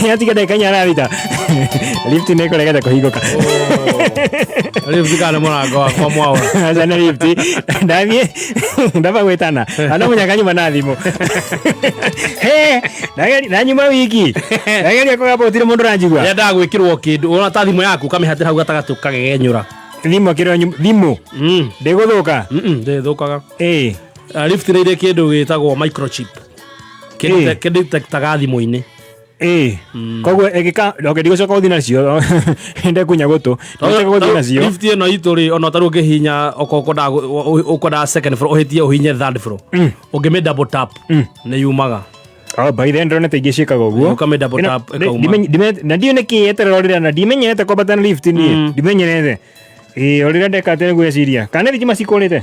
Yatiga ndagĩka inya na thita lift nĩ ĩkũregete kũhingũka. Lift kana mũrango wakwa mwaura? Aca nĩ lift ndathiĩ ndamba gwĩtana ana mũnyaka nyuma na thimũ. He, ndanyuma wiki ndageria kũgamba gũtirĩ mũndũ ũranjigua. Yendaga gwĩkĩrwo kĩndũ ũrona ta thimũ yaku ũkamĩhatĩra hau gatagatĩ ũkagegenyũra. Thimũ kĩrĩa thimũ ndĩgũthũka. Ndĩthũkaga. Ĩĩ. Lift nĩ irĩ kĩndũ gĩtagwo microchip. Kĩndĩtektaga thimũ-inĩ. Ĩĩ, koguo ĩgĩka okay ndigũcoka gũthiĩ nacio ndekunya gũtũ ndigũcoka gũthiĩ nacio. Lift ĩno itũ rĩ, ona tarĩu ũngĩhihinya okorwo ũkwendaga second floor ũhĩtie ũhihinye third floor, ũngĩmĩ double tap nĩ yumaga. Oh, by then ndĩronete ingĩ ciĩkaga ũguo. Ũkamĩ double tap ĩkauma. Na ndiũ nĩkĩ yeterera rĩrĩa na ndimenyerete kwambata na lift niĩ ndimenyerete. Ĩĩ, o rĩrĩa ndeka atĩ nĩguo eciria kana nĩ thitima cikũrĩte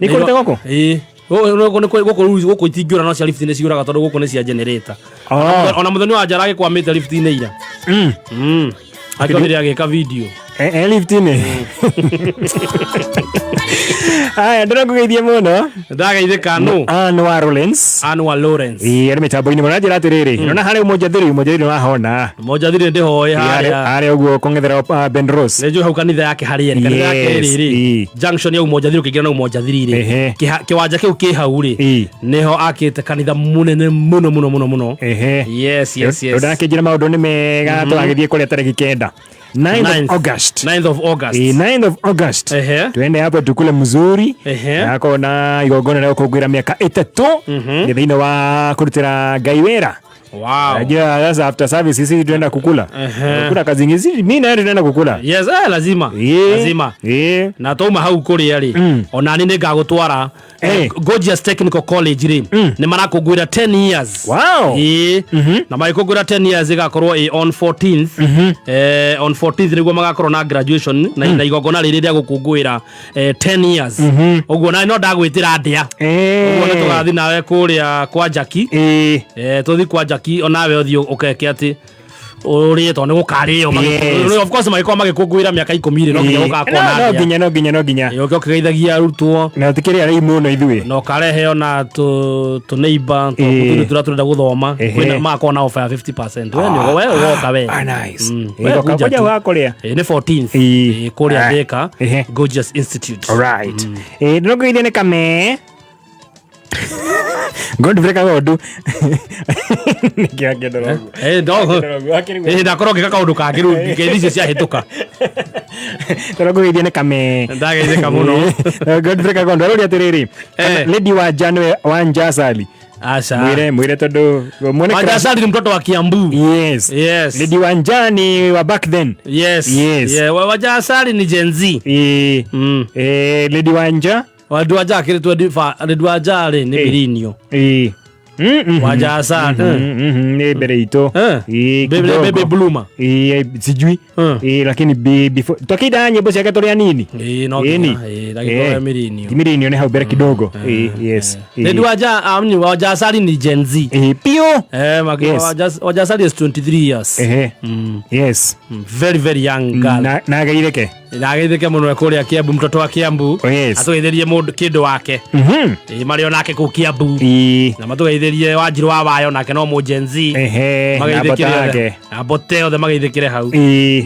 nĩ ikũrĩte gũkũ. Ĩĩ. Gũkũ rĩu gũkũ itingĩũra no cia lift nĩ ciũraga tondũ gũkũ nĩ cia generator. Ona mũthoni wa njara agĩkwamĩte lift-inĩ ira. Akĩonire agĩka video. E lift-inĩ. Aya, ndĩrakũgeithia mũno. Ndageithĩka nũ? Anwar Lawrence. Anwar Lawrence. Ĩĩ, arĩ mĩtambo-inĩ mũno. Njĩra atĩrĩrĩ, ona harĩa Umoja Thiri, Umoja Thiri nĩwahona. Umoja Thiri ndĩhoĩ harĩa. Harĩa ũguo kũng'ethera Ben Rose. Nĩ njũĩ hau kanitha yake harĩa ĩrĩ. Kanitha yake ĩrĩ rĩ. Junction ya Umoja Thiri ũkĩingĩra na Umoja Thiri rĩ. Kĩwanja kĩu kĩ hau rĩ. Nĩho akĩte kanitha mũnene mũno mũno mũno mũno. Yes. Ndakĩnjĩra maũndũ nĩ mega tũragĩthiĩ kũrĩa tarĩki 9, 9th of August. 9th of August. 9th of August. Twende hapo. Huko tukule mzuri. Ehe. Na kona igongona rĩa gũkũngũĩra mĩaka 3 thĩinĩ wa kũrutĩra Ngai wĩra. Wow. Najua sasa after service sisi tunaenda kukula. Kuna kazi nyingi sisi mimi na wewe tunaenda kukula. Yes, lazima. Lazima. Na twauma hau kũrĩa rĩ, ona nĩ nĩngagũtwara Gorgeous Technical College rĩ, nĩ marakũngũĩra 10 years. Wow. Ĩĩ. Na magĩkũngũĩra 10 years ĩgakorwo ĩ on 14th. On 14th nĩguo magakorwo na graduation na igongona rĩrĩ rĩa gũkũngũĩra 10 years. Ũguo na no ndagwĩtĩra ndĩa. Ũguo nĩ tũgathiĩ nawe kũrĩa kwa Jackie. Tũthiĩ kwa Jackie onawe ũthiĩ ũkeke atĩ ũrĩe tondũ nĩ gũkarĩo. Of course magĩkorwo magĩkũngũĩra mĩaka 10 rĩ, no nginya gũgakorwo na No ndĩa. nginya no nginya no nginya. Ĩĩ, ũke ũkĩgeithagia arutwo. Na tũkĩrĩa rĩu mũno ithuĩ. Na ũkarehe ona tũ neighbor tũndũ tũrĩa tũrenda gũthoma. Kwĩna magakorwo na offer ya 50%. We nĩ we ũgoka we. Ah, nice. We Goka kuja kuja tu. ũgakũrĩa. Nĩ 14th. Kũrĩa Thika, Gorgeous Institute. Alright. Ndĩrokũgeithia nĩ kame. Godfrey Kagondu. Nĩkĩo akĩndora ũguo. Ndakorwo ngĩka kaũndũ kangĩ rĩu ngeithi icio ciahĩtũka. Ndĩrokũgeithia nĩ kame. Ndageithĩka mũno. Godfrey Kagondu aroria atĩrĩrĩ, Lady Wanja nĩwe Wanja Sali. Aca. Mwĩre mwĩre tondũ mwene Wanja Sali ni mtoto wa Kiambu. Yes. Yes. Lady Wanja ni wa back then. Yes. Yes. Yeah, Wanja Sali ni Gen Z. Lady Wanja. Lady Wanja akĩrĩtwo Lady Wanja rĩ nĩ Mirinio. Wanja Sali. Nĩ mbere itũ. Kidogo. Baby Bloomer. Sijui. Lakini before twakĩindaga nyĩmbo ciake tũrĩ anini. No nginya. Ndagĩkorwo Mirinio. Ti Mirinio nĩ hau mbere kidogo. Yes. Lady Wanja, Wanja Sali ni Gen Z. Pio. Wanja Sali is 23 years. Yes. Very, very young girl. Na ageithĩke. Na ageithĩke mũno kũrĩa Kiambu, mtoto wa Kiambu. Oh, yes. Atũgeithĩrie mũndũ kĩndũ wake. Marĩ onake kũu Kiambu. Na matũgeithĩrie Wanjiru wa Wayo nake no mũ Gen Z. Na Mageithĩkĩre mbota othe. yake. Na mbote othe mageithĩkĩre hau.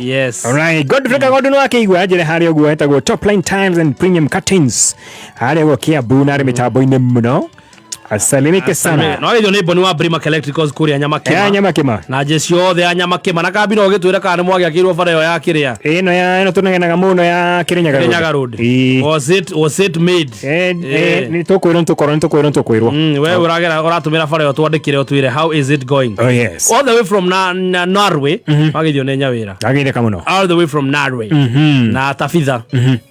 Yes. Alright, Godfrey Kagondu nĩ wakĩigua njĩra harĩa ũguo etagwo Top Line Times and Premium Curtains. Harĩa ũguo Kiambu na arĩ mĩtambo-inĩ mũno. Asalimike sana. No ageithio nĩ Boni wa Brimac Electricals kũrĩa Nyamakĩma. Nyamakĩma. Na jeshi yothe ya Nyamakĩma na kambi no ũgĩtwĩra kana nĩ mwagĩakĩirwo bara ĩyo ya kĩrĩa. Ĩno ya ĩno tũnegenaga mũno ya Kĩrĩnyaga Road. Kĩrĩnyaga Road. Was it made? Nĩ tũkwĩrwo nĩ tũkorwo nĩ tũkwĩrwo nĩ tũkwĩrwo. We ũragera ũratũmĩra bara ĩyo twandĩkĩre ũtwĩre how is it going? Oh, yes. All the way from na Norway. Wageithio nĩ Nyawĩra. Ageithĩka mũno. All the way from Norway. Na Tabitha.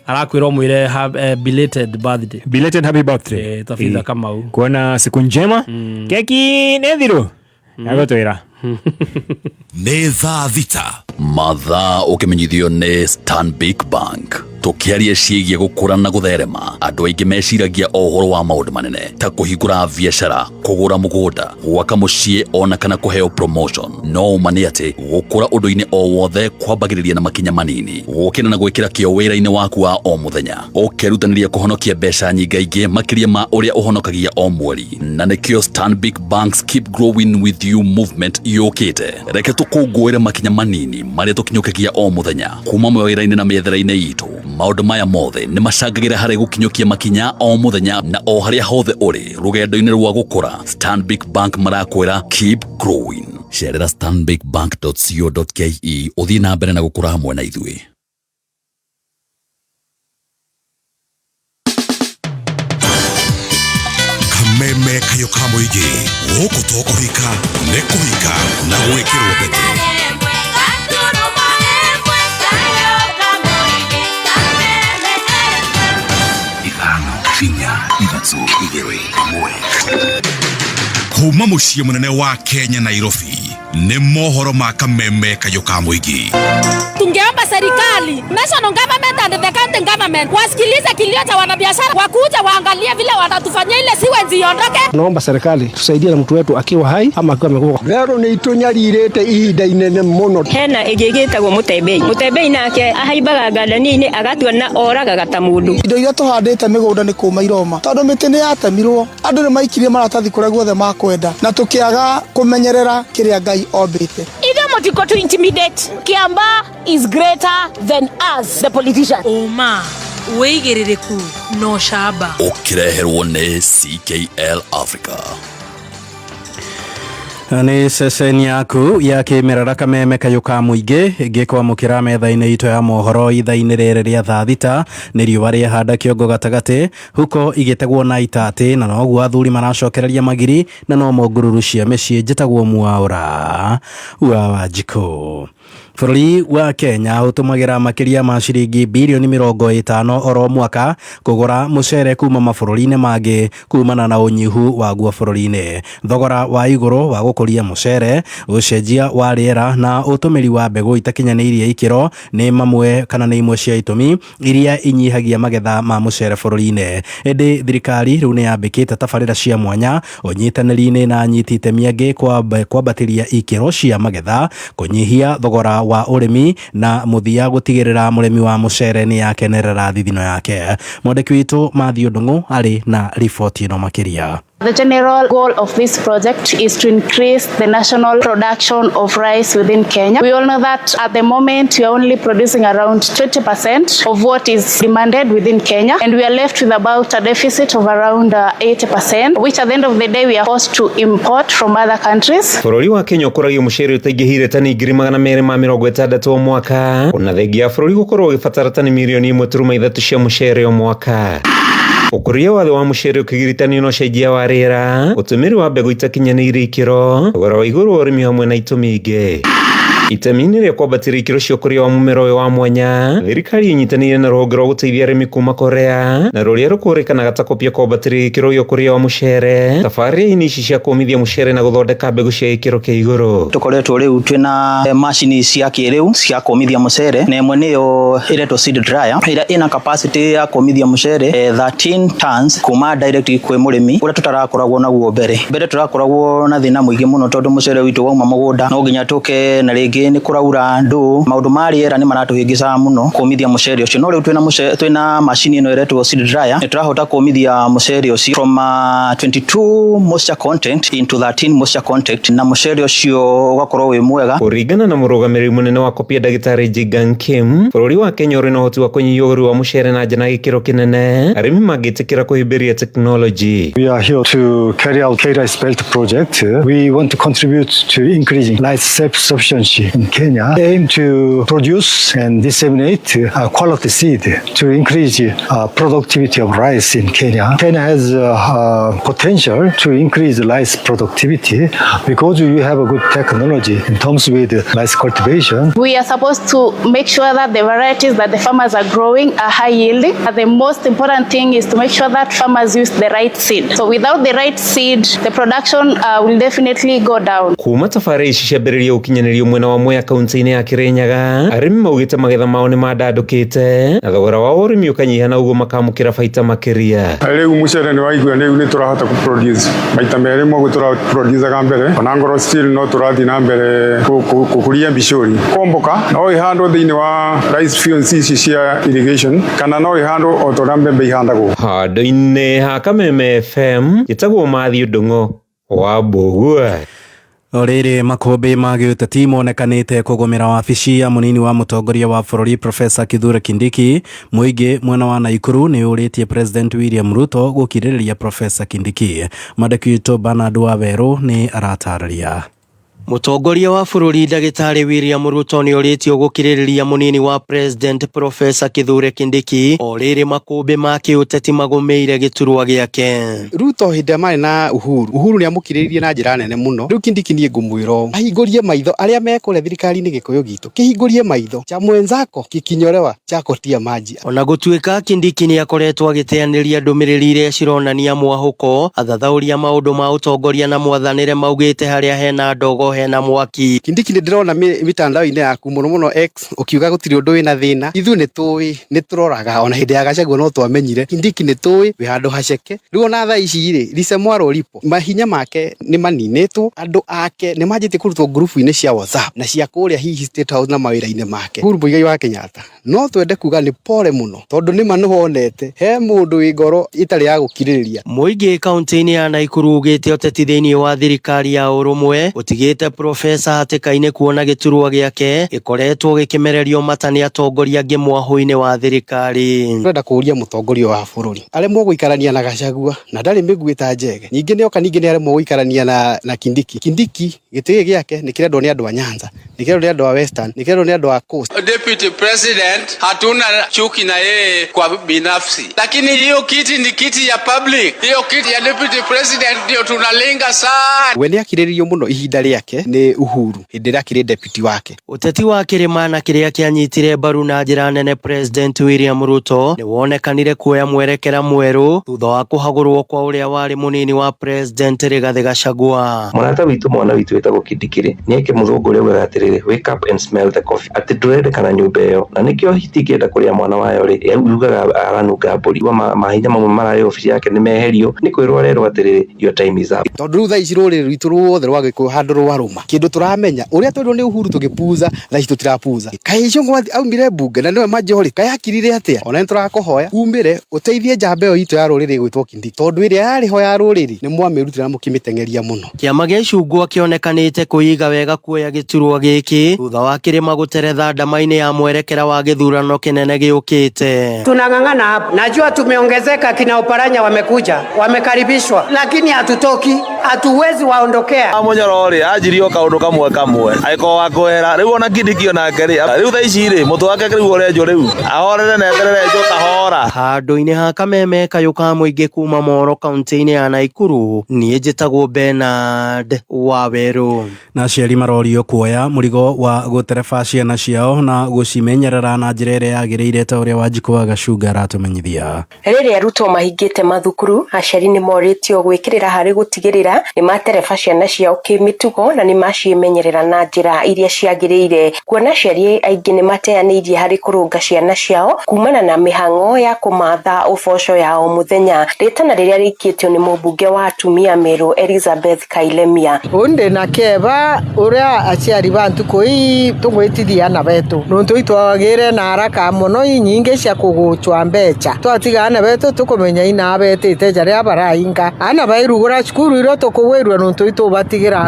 Arakwĩra ũmwĩre belated birthday. Belated happy birthday. Tabitha Kamau. Kuona siku njema. Keki nĩ thiru. Agũtwĩra. Nĩ thaa 6 mathaa ũkĩmenyithio nĩ Stanbic Bank. Tũkĩaria ciĩgiĩ gũkũra na gũtherema, andũ aingĩ meciragia o ũhoro wa maũndũ manene ta kũhingũra biacara, kũgũra mũgũnda, gwaka mũciĩ ona kana kũheo promotion. No ũma nĩ atĩ gũkũra ũndũ-inĩ o wothe kwambagĩrĩria na makinya manini, gũkĩra na gwĩkĩra kĩo wĩra-inĩ waku wa o mũthenya, ũkerutanĩria kũhonokia mbeca nyingaingĩ makĩria ma ũrĩa ũhonokagia o mweri. Na nĩkĩo Stanbic Bank's Keep Growing With You movement yũkĩte. Reke tũkũngũĩre makinya manini marĩa tũkinyũkagia o mũthenya kuma mawĩra-inĩ na mĩethere-inĩ itũ. Maũndũ maya mothe nĩ macangagĩra harĩ gũkinyũkia makinya o mũthenya na o harĩa hothe ũrĩ rũgendo-inĩ rwa gũkũra. Stanbic Bank marakwĩra keep growing. Cerera stanbicbank.co.ke ũthiĩ na mbere na gũkũra hamwe na ithuĩ. Kameme kayo ka mũingĩ gũkũ to kũhika nĩ kũhika na gwĩkĩrwo mbete. Kuma mũciĩ mũnene wa Kenya Nairobi nĩ mohoro ma kameme kayo ka mũingĩ. Tungeomba serikali, national government and the county government wasikilize kilio cha wanabiashara, wakuja waangalie vile watatufanyia ile siwenzi iondoke. Tunaomba serikali tusaidie na mtu wetu akiwa hai ama akiwa amekufa. Rero nĩ itũnyarirĩte ihinda inene mũno. Hena ĩngĩ ĩgĩtagwo mũtembei. Mũtembei nake ahaimbaga ngandani-inĩ agatua na oragaga ta mũndũ. Indo iria tũhandĩte mĩgũnda nĩ kũma iroma tondũ mĩtĩ nĩ yatemirwo, andũ nĩ maikirie maratathi kũrĩa guothe makwenda na tũkĩaga kũmenyerera kĩrĩa Ngai ombĩte. Ithuĩ mũtiko to intimidate. Kiambaa is greater than us, the politicians. Ũma, wĩigĩrĩrĩku no camba. Ũkĩreherwo nĩ CKL Africa. Nĩ ceceni yaku ya kĩmerera Kameme kayũ ka mũingĩ ngĩkwamũkĩra metha-inĩ itũ ya mohoro ithaa-inĩ rĩrĩ rĩa thaa 6. Nĩ riũa rĩahanda kĩongo gatagatĩ, huko igĩtegwo na itatĩ, na noguo athuri maracokereria magiri na nomo ngururu cia mĩciĩ. Njĩtagwo Mwaũra wa Wanjikũ. Bũrũri wa Kenya ũtũmagĩra makĩria ma ciringi birioni 50 oro mwaka kũgũra mũcere kuma mabũrũri-inĩ mangĩ kumana na ũnyihu waguo bũrũri-inĩ. Thogora wa igũrũ wa gũkũria mũcere, ũcenjia wa rĩera na ũtũmĩri wa mbegũ itakinyanĩirie ikĩro nĩ mamwe kana nĩ imwe cia itũmi iria inyihagia magetha ma mũcere bũrũri-inĩ. Ĩndĩ thirikari rĩu nĩ yambĩkĩte tabarĩra cia mwanya ũnyitanĩri-inĩ na anyiti itemi angĩ kwambatĩria ikĩro cia magetha, kũnyihia thogora wa ũrĩmi na mũthia gũtigĩrĩra mũrĩmi wa mũcere nĩ akenerera thithino yake. Mwandĩki witũ Matthew Ndung'u arĩ na riboti ĩno makĩria. The general goal of this project is to increase the national production of rice within Kenya. We all know that at the moment we are only producing around 20% of what is demanded within Kenya, and we are left with about a deficit of around 80%, which at the end of the day we are forced to import from other countries. Bũrũri wa Kenya ũkũragia mũcere ũtaingĩhĩire tani 260,000 o mwaka, ona thengia ya bũrũri gũkorwo ũgĩbatara tani 1.3 mirioni cia mũcere o mwaka. Ũkũria wa thĩ wa mũcere ũkĩgiritanio na ũcenjia wa rĩera, ũtũmĩri wa mbegũ itakinyanĩirie ikĩro, thogora wa igũrũ wa ũrĩmi hamwe na itũmi ingĩ. Itemi-inĩ rĩa kwambatĩria ikĩro cia ũkũria wa mũmera ũyũ wa mwanya, thirikari ĩnyitanĩire na rũhonge rwa gũteithia arĩmi kuma Korea na rũrĩa rũkũrĩkanaga ta Kopia kwambatĩria gĩkĩro gĩa ũkũria wa mũcere, tabarĩra-inĩ ici cia kũmithia mũcere na gũthondeka mbegũ cia gĩkĩro kĩa igũrũ. Tũkoretwo rĩu twĩna macini cia kĩrĩu cia kũmithia mũcere, na ĩmwe nĩyo ĩretwo seed dryer, ĩrĩa ĩna capacity ya kũmithia mũcere 13 tons kuma direct kwĩ mũrĩmi, ũrĩa tũtarakoragwo naguo mbere. Mbere tũrakoragwo na thĩna mũingĩ mũno, tondũ mũcere witũ wauma mũgũnda no nginya tũke, na rĩngĩ nĩ kũraura ndũ, maũndũ ma rĩera nĩ maratũhĩngĩcaga mũno kũmithia mũcere ũcio. No rĩu twĩna mũcere, twĩna macini ĩno ĩretwo seed dryer, nĩ tũrahota kũmithia mũcere ũcio from 22 moisture content into 13 moisture content, na mũcere ũcio ũgakorwo wĩ mwega. Kũringana na mũrũgamĩrĩri mũnene wa Kopia, ndagĩtarĩ Jigan Kim, bũrũri wa Kenya ũrĩ na ũhoti wa kũnyihia ũgũri wa mũcere na nja na gĩkĩro kĩnene arĩmi mangĩtĩkĩra kũhĩmbĩria tekinoronjĩ. We are here to carry out K-Rice Belt project. We want to contribute to increasing rice self-sufficiency in Kenya. Aim to produce and disseminate quality seed to increase productivity of rice in Kenya. Kenya has potential to increase rice productivity because we have a good technology in terms with rice cultivation. We are supposed to make sure that the varieties that the farmers are growing are high yielding. But the most important thing is to make sure that farmers use the right seed. So without the right seed, the production will definitely go down. Kuma tabarĩra ici ciambĩrĩria gũkinyanĩrio mwena wa Mwea, kaunti-inĩ ya Kirinyaga, arĩmi maugĩte magetha mao nĩ mandandũkĩte na thogora wa ũrĩmi ũkanyiha, na ũguo makamũkĩra baita makĩria. Rĩu mũcere nĩ waigua rĩu nĩ tũrahota kũ produce maita merĩ moguo tũra produce mbere, ona ngorwo still no tũrathiĩ na mbere kũkũria mbicũri. Komboka no ĩhandwo thĩinĩ wa rice fields ici cia irrigation, kana no ĩhandwo o ta ũrĩa mbembe ihandagwo. Handũ-inĩ ha Kameme FM, njĩtagwo Matthew Ndung'u wa Mbũgua. O rĩrĩ, makũmbĩ ma gĩũteti monekanĩte kũgũmĩra wabici ya mũnini wa mũtongoria wa bũrũri, Profesa Kithure Kindiki. Mũingĩ mwena wa Naikuru nĩ ũrĩtie President William Ruto gũkirĩrĩria Profesa Kindiki. Mwandĩki witũ Bernard Wawerũ nĩ aratarĩria. Mũtongoria wa bũrũri, ndagĩtarĩ William Ruto, nĩ orĩtio gũkirĩrĩria mũnini wa president, Profesa Kithure Kindiki, o rĩrĩ makũmbĩ ma kĩũteti magũmĩire gĩturwa gĩake. Ruto hĩndĩ ĩrĩa marĩ na Uhuru, Uhuru nĩ amũkirĩrĩirie na njĩra nene mũno. Rĩu Kindiki niĩ ngũmwĩra ũũ, ahingũrie maitho arĩa me kũrĩa thirikari-inĩ, Gĩkũyũ gitũ kĩhingũrie maitho, cha mwenzako kikinyorewa chako tia maji. Ona gũtuĩka Kindiki nĩ akoretwo agĩteanĩria ndũmĩrĩri iria cironania mwahũko, athathaũri a maũndũ ma ũtongoria na mwathanĩre maugĩte harĩa hena ndogo hena mwaki. Kindiki, nĩ ndĩrona mitandao-inĩ yaku, mũno mũno X, ũkiuga gũtirĩ ũndũ wĩna thĩna. Ithuĩ nĩ tũĩ, nĩ tũroraga, ona hĩndĩ ya Gachagua no twamenyire. Kindiki, nĩ tũĩ wĩ handũ haceke. Rĩu ona thaa ici rĩ, lisemwaro lipo, mahinya make nĩ maninĩtwo, andũ ake nĩ manjĩtie kũrutwo ngurubu-inĩ cia WhatsApp na cia kũrĩa hihi State House na mawĩra-inĩ make. Uhuru Muigai wa Kenyatta, no twende kuga nĩ pole mũno, tondũ nĩma nĩwonete he mũndũ wĩ ngoro ĩtarĩ ya gũkirĩrĩria. Mũingĩ kaunti-inĩ ya Naikuru ugĩte ũteti thĩinĩ wa thirikari ya ũrũmwe ũtigĩte Nĩwĩkĩrĩte Profesa hatĩka-inĩ kuona gĩturwa gĩake gĩkoretwo gĩkĩmererio mata nĩ atongoria angĩ mwahũ-inĩ wa thirikari. Tũrenda kũũria mũtongoria wa bũrũri aremwo gũikarania na Gachagua na ndarĩ mĩguĩ ta Njege, ningĩ nĩoka ningĩ nĩaremwo gũikarania na Kindiki. Kindiki gĩtĩ gĩkĩ gĩake nĩ kĩrendwo nĩ andũ a Nyanza, nĩ kĩrendwo nĩ andũ a Western, nĩ kĩrendwo nĩ andũ a Coast. Deputy President hatuna chuki na yeye kwa binafsi, lakini hiyo kiti ni kiti ya public. Hiyo kiti ya Deputy President ndio tunalenga sana. We nĩakirĩrĩirio mũno ihinda rĩake nĩ Uhuru hĩndĩ ĩrĩa akĩrĩ deputy wake. Ũteti wa kĩrĩma na kĩrĩa kĩanyitire mbaru na njĩra nene President William Ruto nĩwonekanire kuoya mwerekera mwerũ thutha wa kũhagũrwo kwa ũrĩa warĩ mũnini wa President Rigathĩ Gachagua. Mũrata witũ mwana witũ wĩtagwo Kindiki rĩ nĩeke mũthũngũ ũrĩa ugaga atĩrĩrĩ, "Wake up and smell the coffee," atĩ ndũrendekana nyũmba ĩyo na nĩkĩo hiti ĩngĩenda kũrĩa mwana wayo rĩ yugaga aranunga mbũri. Mahinya mamwe mararĩ obici yake nĩmeherio nĩ kwĩrwo arerwo atĩrĩrĩ, "Your time is up." Tondũ rĩu thaa ici rũrĩrĩ rwitũ ruothe rwa Gĩkũyũ handũ rwarũma kĩndũ tũramenya ũrĩa twerirwo nĩ Uhuru tũgĩpuza thaa ici tũtirapuza. Kaĩ Icũng'wa aumire mbunge na nĩwe majority, kaĩ akirire atĩa? Ona nĩ tũrakũhoya umĩre ũteithie njamba ĩyo itũ ya rũrĩrĩ ĩgwĩtwo Kindiki tondũ ĩrĩa yarĩ ho ya rũrĩrĩ nĩ mwamĩrutire na mũkĩmĩteng'eria mũno. Kĩama gĩa icungwa kĩonekanĩte kwĩiga wega kuoya gĩturwa gĩkĩ thutha wa kĩrĩma gũteretha ndama-inĩ ya mwerekera wa gĩthurano kĩnene gĩũkĩte. Tunang'ang'ana hapa, najua tumeongezeka, kina Oparanya wamekuja, wamekaribishwa, lakini hatutoki, hatuwezi waondokea. Munyoro rĩ anjirie o kaũndũ kamwe kamwe angĩkorwo wa kwehera rĩu ona Kindiki onake rĩ rĩu thaa ici rĩ mũtwe wake rĩu ũrenjwo rĩu ahorere na eterere enjwo kahora. Handũ-inĩ ha kameme kayũ ka mũingĩ kuma Moro kaunti-inĩ ya Naikuru, niĩ njĩtagwo Bernard Wawerũ. Na aciari marorio kuoya mũrigo wa gũtereba ciana ciao na gũcimenyerera na njĩra ĩrĩa yagĩrĩire ta ũrĩa Wanjikũ wa Gacunga aratũmenyithia. Rĩrĩa arutwo mahingĩte mathukuru, aciari nĩ morĩtio gwĩkĩrĩra harĩ gũtigĩrĩra nĩ matereba ciana ciao kĩmĩtugo na nĩ macimenyerera na njĩra iria ciagĩrĩire. Kuona aciari aingĩ nĩ mateanĩirie harĩ kũrũnga ciana ciao kumana na mĩhang'o ya kũmatha ũboco ya o mũthenya. Rĩtana rĩrĩa rĩikĩtio nĩ mũmbunge wa atumia Meru Elizabeth Kailemia. Undi na keba uria aciari ba ntuku ii tugwitithia ana betu nuntu itwagire na haraka muno inyingi cia kugucwa mbeca twatiga ana betu tukumenya ina betite jaria barainga ana bairugura cukuru iria tukugwirwa nuntu itubatigira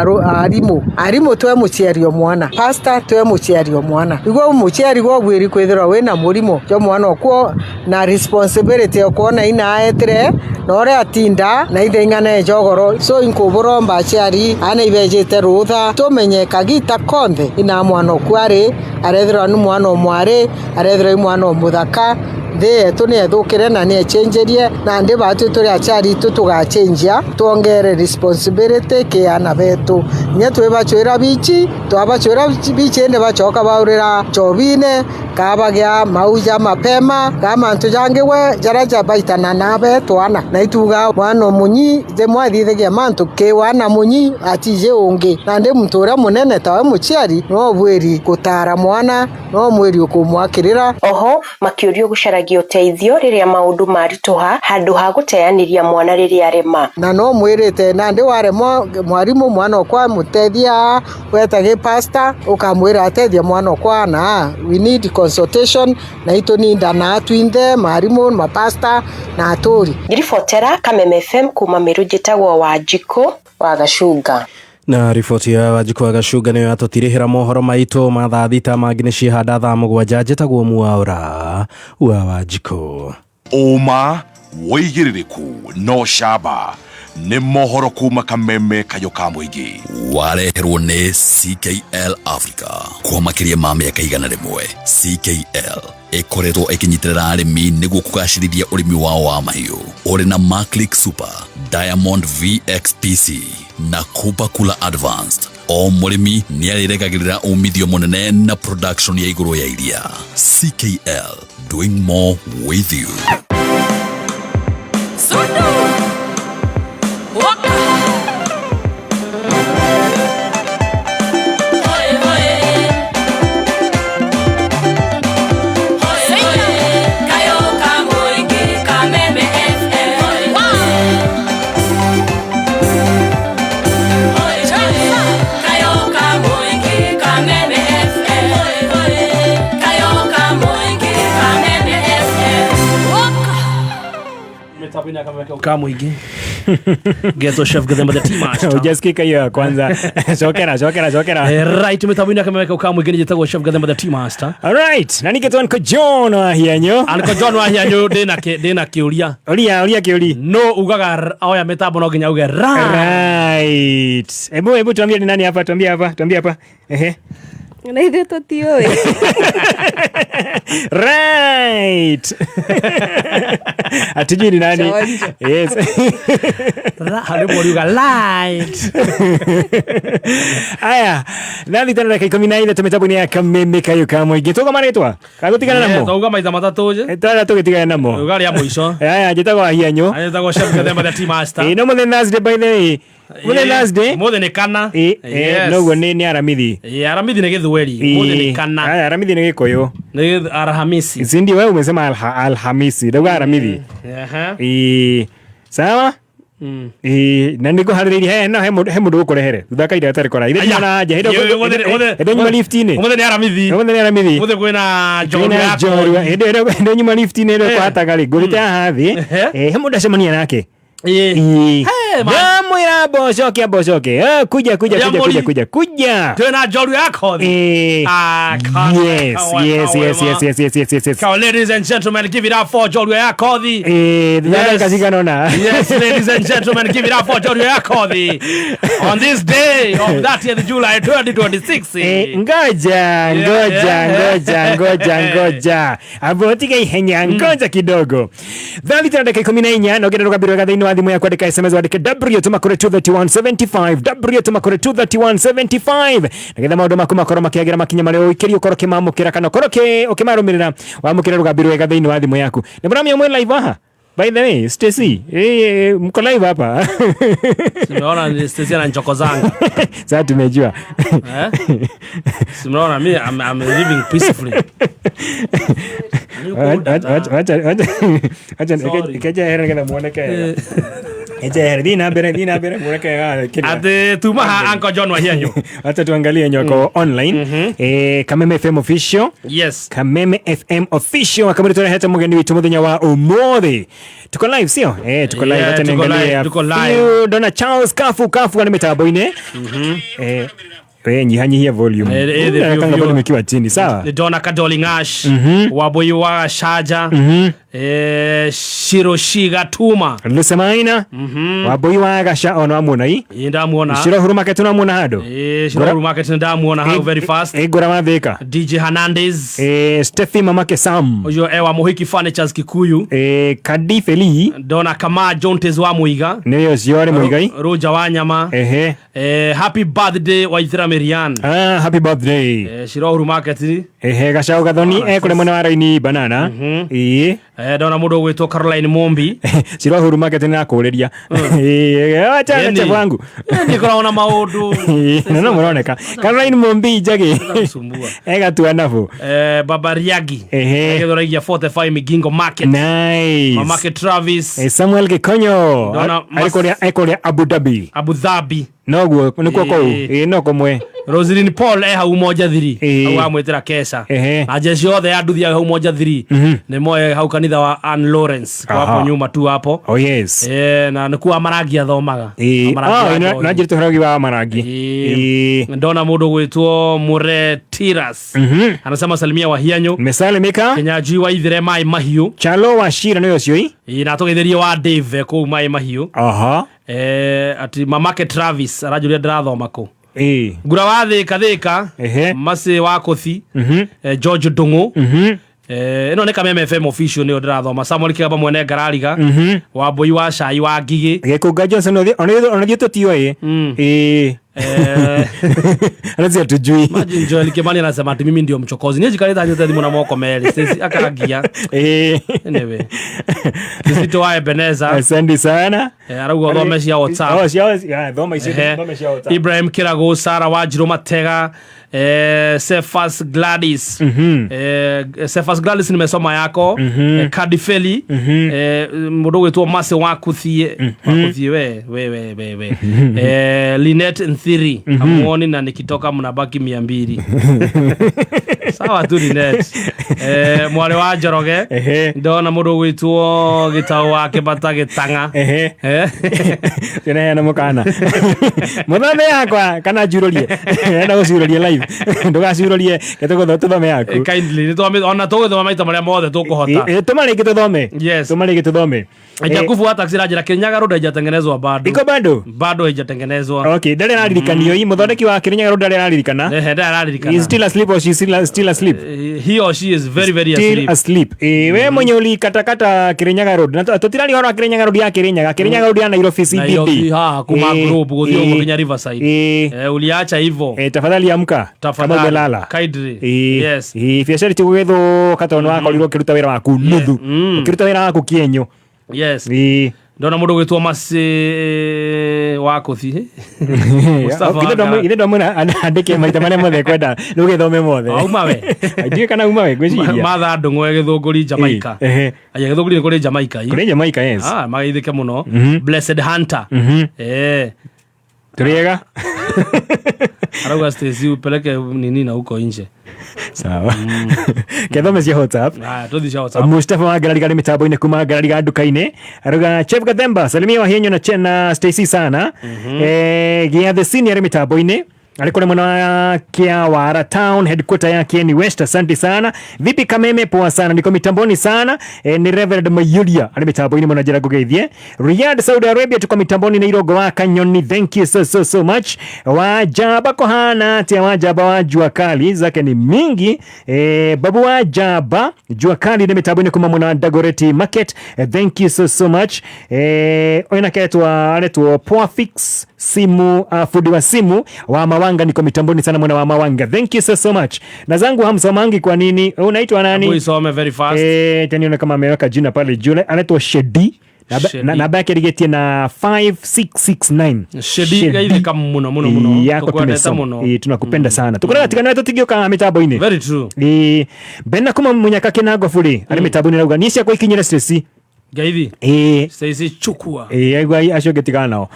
arimu arimu twe muciari o mwana pastor twe muciari o mwana iguo muciari gwogwiri kwithirwa wina murimo jo mwana okuo na responsibility okuona ina etire na uria atinda na ithe ing'ana njogoro so inkuburomba aciari ana ibejete rutha tumenye kagita konthe ina mwana oku ari arethirwa ni mwana omwari arethirwa i mwana omuthaka nthi yetu ni ethukire na ni echenjerie na ndi batu turi aciari itu tugachenjia tuongere responsibility ki ana betu nya twibachwira bichi twabachwira bichi indi bachoka baurira chobine kabagia mauja mapema kama ntu jangiwe jaraja baitana na betu ana na ituga mwana munyi je mwathithagia mantu ki wana munyi atije ungi na ndi muntu uria munene tawe muciari no bwiri gutara mwana no mwiri ukumwakirira. Oho makiurio gucaragia ũteithio rĩrĩa maũndũ maritũha handũ ha gũteanĩria mwana rĩrĩa arema. Na no mwirite na ndi waremwo mwarimu mwana okwa mutethia wetage pastor ukamwira atethia mwana okwa na we need consultation na itu ninda na atwinthe mwarimu mapasta na aturi. Ngiribotera Kameme FM kuma Meru njĩtagwo Wanjikũ wa Gacunga. Na riboti ya Wanjikũ wa Gacunga nĩyo yatũtirihĩra mohoro maitũ ma thaa thita mangĩ nĩ cihanda thaa mũgwanja. Njĩtagwo Mwaũra wa Wanjikũ. Ũma wĩigĩrĩrĩku no camba nĩ mohoro kuma Kameme kayũ ka mũingĩ. Wareherwo nĩ CKL Africa kwa makĩria ma mĩaka 100. CKL ĩkoretwo ĩkĩnyitĩrĩra arĩmi nĩguo kũgacĩrithia ũrĩmi wao wa mahiũ. Ũrĩ na Maclick Super, Diamond VXPC na Cooper Cooler Advanced. O mũrĩmi nĩarĩregagĩrĩra umithio mũnene na production ya igũrũ ya iria. CKL, doing more with you. Ka mũingĩ. Geto Chef Githemba the Tea Master. Hujasikika hiyo ya kwanza. Cokera, cokera, cokera. Right, mitambo-inĩ akameweka ukamwingĩ njĩtagwo Chef Githemba the Tea Master. All right, na nĩkĩ Uncle John wa Hianyo. Uncle John wa Hianyo ndĩna kĩũria. Ũria, ũria kĩũri. No ugaga oya mĩtambo no nginya uge right. Right. Hebu hebu tuambie ni nani hapa, tuambie hapa, tuambie hapa. Ehe. Na ithuĩ tũtiũĩ. Right. Hatujui ni nani. Chonjo. Yes. Harĩ mũriuga light. Aya, thaa thita na dakika 13 mĩtambo-inĩ ya Kameme Kayũ ka Mũingĩ. Tuga marĩtwa? Kana gũtigana namo? Twauga maita matatũ je. Twara tũgĩtigana namo. Uga rĩa mũico. Aya, njĩtagwo Wahianyũ. Njĩtagwo Chef Githemba the Tea Master. Ĩĩ, no mũthenya Thursday by the way. Mũthenya Thursday. Mũthĩ nĩ kana. Ĩĩ, Yes. noguo nĩ Aramithi. Ĩĩ, Aramithi nĩ Gĩthweri. Mũthĩ nĩ kana. Aya, Aramithi nĩ Gĩkũyũ. Nĩ Alhamisi. Si ndio wewe umesema Alhamisi. Ndauga Aramithi. Aha. Ĩĩ. Sawa? Ĩĩ, na nĩngũharĩrĩria he no he mũndũ he mũndũ gũkũrehere thutha kahinda gatarĩ kũraya. Ithe ndiona anja hĩndĩ ĩyo nyuma lift-inĩ. Ũmũthĩ nĩ Aramithi. Ũmũthĩ nĩ Aramithi. Ũmũthĩ kwĩna njorua Kwĩna ya njorua. kothi. Hĩndĩ ĩyo nyuma lift-inĩ ĩrĩa Eh. kwahataga rĩ ngũrĩte haha thĩ. Eh, he mũndũ acemania nake. Ĩĩ. Ndamwĩra mbocoke mbocoke. Eh, kuja kuja kuja kuja kuja kuja. Twĩna njorua ya kothi. Eh. Ah, kawa, Yes, kawa, yes, kawa, yes, yes, yes, yes, yes, yes, yes. Kawa, ladies and gentlemen, give it up for njorua ya kothi. Eh, thutha wa ndagĩka cigana ũna. Yes, ladies and gentlemen, give it up for Njorua ya Kothi. On this day of 30th July 2026. Eh, ngoja ngoja ngoja ngoja ngoja abo tiga ihenya ngoja kidogo thaa thita na dakika 14 na ũngĩenda rũgambĩ rwega thĩinĩ wa thimũ yaku andĩka sms wandĩke w tũma kũrĩ 23175 w tũma kũrĩ 23175 nĩgetha maũndũ maku makorwo makĩagĩra makinya marĩa ũikĩrie ũkorwo ũkĩmamũkĩra kana ũkorwo ũkĩmarũmĩrĩra wamũkĩra rũgambĩ rwega thĩinĩ wa thimũ yaku nĩ mũramia mwĩ live haha by the way Stacy, mko live hapa. Simeona ni Stacy ana njoko zangu. Sasa tumejua. Eh? Simeona mi I'm living peacefully. Acha ikeja hera nĩgetha muoneke wega. Eja hera thiĩ na mbere thiĩ na mbere muoneke wega kĩrĩa. Atĩ tuma ha Uncle John Wahianyũ. Acha tuangalie nyoko online. Kameme FM official. Yes. Kameme FM official akamuri turehete mugeni witu muthenya wa umuthi. Tuko live sio? Tuko live. Yeah, Acha tuko niangalie. live, tuko live. Few. Dona Charles Kafu Kafu ana mitambo-inĩ. We nyihanyihia volume. The Kanga view- volume ikiwa chini sawa? Dona Kadoli Ngash, Waboi wa Shaja, Shiroshi Gatuma. Lusemaina. Waboi wa Gasha ono amuona i. Ĩ, ndamuona. Shiro Huru Market unamuona hado. Shiro Huru Market ndamuona hau very fast. Ngora wa Thika. DJ Hernandez. Steffi mamake Sam. Ucio ewa Muhiki Furnitures Kikuyu. Kadi Feli. Dona Kama Jontes wa Muiga. Nĩwe ũcio arĩ Muigai. Roja wa Nyama. Ehe. Happy birthday Waithira Merian. Ah, happy birthday. Shiro Huru Market. Ehe, Gacau Gathoni kũrĩa mwena wa Raini Banana. Ĩĩ. Ndona mũndũ ũgwĩtwo Caroline Mombi. Shiro Huru Market nĩrakũrĩria. Ĩĩ, acha Yaani, acha wangu. Nĩkoragwo na maũndũ. Ĩĩ, na no mũroneka. Caroline Mombi Njagi. Egatua nabo. Baba Riagi. Ehe. Gĩthũragia 45 Migingo Market. Nice. Mamake Travis. Samuel Gikonyo. Ndona Arĩ kũrĩa arĩ kũrĩa Abu Dhabi. Abu Dhabi. Noguo nĩkuo kũu. Ĩĩ. Ĩĩ, no kũmwe. Roselyn Paul e hau moja thiri Ĩĩ. hau amwĩtĩra kesha Ehe. na jeshi yothe ya nduthi hau moja thiri nĩ moe hau kanitha wa Ann Lawrence kwa Aha. hapo nyuma tu hapo. Oh yes. Na nĩkuo Amarangi athomaga. Ĩĩ. Amarangi Ah, wa Njohi. na njĩrĩte ũhoro wa Marangi. Ĩĩ. Ndona mũndũ gwĩtwo Mure Tiras anasema salimia Wahianyũ. Mesalimika. Kinyanjui wa Ithire Mai Mahiũ. Chalo wa Shira nĩwe ũcio ĩ. Ĩĩ, na tũgeithĩrie wa Dave kũu Mai Mahiũ. Aha. Ati mamake Travis aranjũria ndĩrathoma kũ. Ĩĩ. Ngura wa Thĩka Thĩka. Ehe. Macĩ wa Kũthi. George Ndung'u. Ĩno nĩ Kameme FM official nĩyo ndĩrathoma. Samuel Kĩgamba mwene ngarariga. Wambũi wa cai wa Ngigĩ. Gĩkũnga Johnson ona ithuĩ tũtiũĩ. Ĩĩ. Ona hatujui. Imagine Joel Kimani anasema ati mimi ndio mchokozi. Niĩ njikarĩte anyite thimũ na moko merĩ. Stacy akangia. Anyway. Kizito wa Ebenezer. Asante sana. Arauga thome cia WhatsApp. Oh, cia thoma icio Ehe. thome cia WhatsApp. Ibrahim Kirago, Sara Wanjiru Matega, Cephas Gladys. Cephas Gladys nimesoma yako. Kadifeli, mũndũ ũgwĩtwo Mercy Wakuthie. Wakuthie we we we we we. Linet Nthiri. Hamuoni na nikitoka mnabaki 200. Sawa tu Linet. Mwarĩ wa Njoroge ndona mũndũ ũgwĩtwo gĩtaũ wa kĩbata gĩtang'a. Tũneana mũkana mũthome yakwa kana njurũrie enda gũcururia live ndũgacururie ke tũthome yaku. Kindly ona tũgũthoma maita marĩa mothe tũkũhota. Tũma rĩngĩ tũthome. Yes. Tũma rĩngĩ tũthome. Jakubu wa taxi ranjĩra Kirinyaga road haijatengenezwa bado. Iko bado? Bado haijatengenezwa. Okay, ndarĩ araririkanio ii mũthondeki wa Kirinyaga road ndarĩ araririkana. Ndarĩ araririkana. He is still asleep or she is still asleep? He or she is very very still asleep. Asleep. We mwenye ulikatakata Kirinyaga road. Na tũtirari ũhoro wa Kirinyaga road ya Kirinyaga. Kirinyaga road ya Nairobi CBD. Nairobi, ha, kuma group gũthiĩ ũguo nginya Riverside. Uliacha hivyo. Tafadhali amka. Tafadhali. Kama umelala. Kindly. Yes. Biacara ti gũgĩthũka tondũ nĩwakorirwo ũkĩruta wĩra waku nuthu. Ũkĩruta wĩra waku kĩenyũ. Yes. Ndona mũndũ ũgwĩtwo Masi wa kũthi. Mustafa Wangara. Ithe ndamwĩra andĩke maita marĩa mothe ekwenda rĩu gĩthome mothe. Auma we. Ndiũĩ kana uma we ngwĩciria. Martha Ndung'u Gĩthũngũri Jamaica. Aya Gĩthũngũri nĩ kũrĩ Jamaica. Kũrĩ Jamaica, yes. Mageithĩke mũno. Blessed Hunter. Tũrĩega. Arauga Stacy upeleke nini na huko nje. Sawa. Kethome cia WhatsApp. Tũthiĩ cia WhatsApp. Mustafa wa Ngarariga nĩ mĩtambo-inĩ kuma Ngarariga nduka-inĩ. Arauga Chef Gathemba salimia Wahienyo na Chena Stacy sana. Gĩa the senior mĩtambo-inĩ. Arĩ kũrĩ mwena wa Kiawara Town headquarter ya Kieni West, asante sana. Vipi Kameme, poa sana, niko mitamboni sana. Ni Reverend Mayulia arĩ mitamboni mũno, njĩra ngũgeithie. Riyadh Saudi Arabia tuko mitamboni na Irogo wa Kanyoni, thank you so so so much. Wajaba kohana atia, wajaba wa jua kali zake ni mingi. Babu wajaba jua kali ni mitamboni kuma mwena wa Dagoretti Market, thank you so so much. Oina ketwa aretwo Poa Fix simu, fundi wa simu wa Mawanga, niko mitamboni sana mwana wa Mawanga, thank you so so much. Na zangu hamsomangi kwa nini? Unaitwa nani? Uisome very fast. Taniona kama ameweka jina pale juu. Anaitwa Shedi. Na yake rigetie na 5669. Shedi gaithika muno muno muno. Yako tumesoma. Tunakupenda sana. Tukorega tigana wetu tigioka mitambo-inĩ. Very true. Bena kuma munyaka kinago furi ari mitambo-inĩ rauga ni ciakwa ikinyire stress. Gaithi. Stacy chukua. Aigua acio ngĩtigana nao.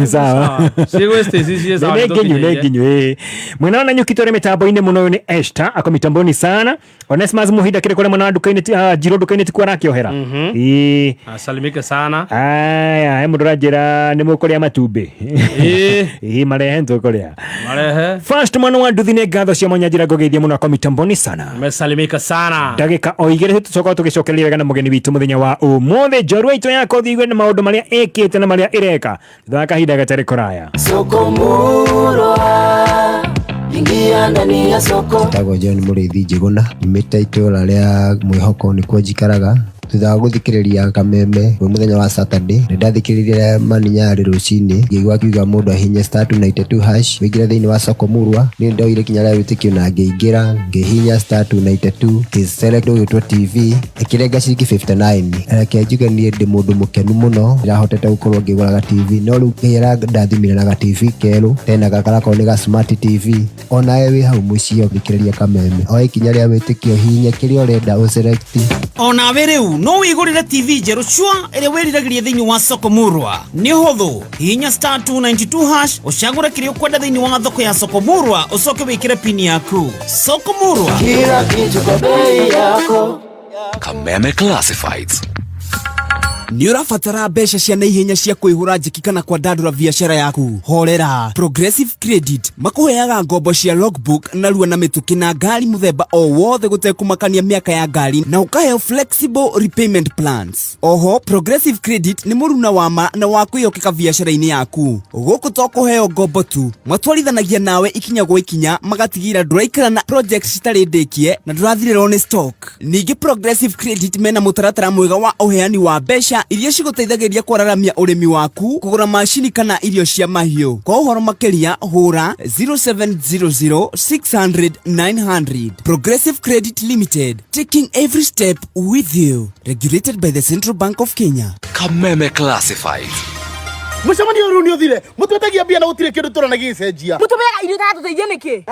Sawa. Ciĩgwe Stacy ciĩ sawa. Nĩ nginyu, nĩ nginyu. Mwena wa Nanyuki tũrĩ mĩtambo-inĩ mũno, ũyũ nĩ Esther ako mitamboni sana. Onesmus Muhinda kĩrĩ kũrĩa mwena wa nduka-inĩ, Njirũ nduka-inĩ tikuo arakĩohera. Asalimike sana. Aya, he mũndũ ũranjĩra nĩ mũkũrĩa matumbĩ. Marehe nĩtũkũrĩa. Marehe. First mwana wa nduthi nĩ ngatho cia mwanya njĩra ngũgeithie mũno ako mitamboni sana. Mesalimika sana. Ndagĩka o igĩrĩ tũcoka tũgĩcokereria wega na mũgeni witũ mũthenya wa ũmũthĩ njorua itũ ya kothi igue na maũndũ marĩa ĩkĩte na marĩa ĩreka thutha wa kahinda gatarĩ kũraya. Soko Murwa, ingia ndani ya soko. Njĩtagwo John Mũrĩithi Njĩgũna, nyumĩte itũra rĩa Mwĩhoko nĩkuo njikaraga. Thutha wa gũthikĩrĩria Kameme kwĩ mũthenya wa Saturday, nĩndathikĩrĩirie Mani Nyarĩ rũcinĩ, ngĩigua akiuga mũndũ ahihinye *292# wĩingĩre thĩinĩ wa soko Murwa. Niĩ nĩndoire ikinya rĩa wĩtĩkio na ngĩingĩra, ngĩhihinya *292 ngĩselect ũgĩtwo TV, ĩkĩrenga ciringi 59. Reke njuge niĩ ndĩ mũndũ mũkenu mũno, ndĩrahotete gũkorwo ngĩgũra ga TV, no rĩu Ngai arandathimire na ga TV kerũ, tena gaka garakorwo nĩ ga smart TV. Onawe wĩ hau mũciĩ ũthikĩrĩria Kameme, oya ikinya rĩa wĩtĩkio, hihinya kĩrĩa ũrenda ũselect. Onawe rĩu no wĩgũrĩre TV njerũ cua ĩrĩa wĩriragĩria thĩinĩ wa soko Murwa. Nĩ ũhũthũ, hihinya *292# ũcagũre kĩrĩa ũkwenda thĩinĩ wa thoko ya soko Murwa, ũcoke wĩkĩre pini yaku. Soko Murwa, kila kitu kwa bei yako. Kameme Classifieds. Nĩ ũrabatara mbeca cia naihenya cia kwĩhũra njeki kana kwandandũra biacara yaku? Horera. Progressive Credit makũheaga ngombo cia logbook narua na mĩtũkĩ na ngari mũthemba o wothe gũtekũmakania mĩaka ya ngari, na ũkaheo flexible repayment plans. Oho, Progressive Credit nĩ mũruna wa ma na wa kwĩhokeka biacara-inĩ yaku. Gũkũ to kũheo ngombo tu, matwarithanagia nawe ikinya gwa ikinya, magatigĩrĩra ndũraikara na project citarĩ ndĩkie na ndũrathirĩrwo nĩ stock. Ningĩ Progressive Credit mena mũtaratara mwega wa ũheani wa mbeca iria cigũteithagĩrĩria kwararamia ũrĩmi waku, kũgũra macini kana irio cia mahiũ. Kwa ũhoro makĩria hũra 0700 600 900. Progressive Credit Limited, taking every step with you. Regulated by the Central Bank of Kenya. Kameme Classifieds. Mũcemanio rĩu nĩ ũthire, mũtwetagia mbia na gũtirĩ kĩndũ tũrona gĩgĩcenjia. Mũtũbeaga irio itatũteithia nĩkĩ?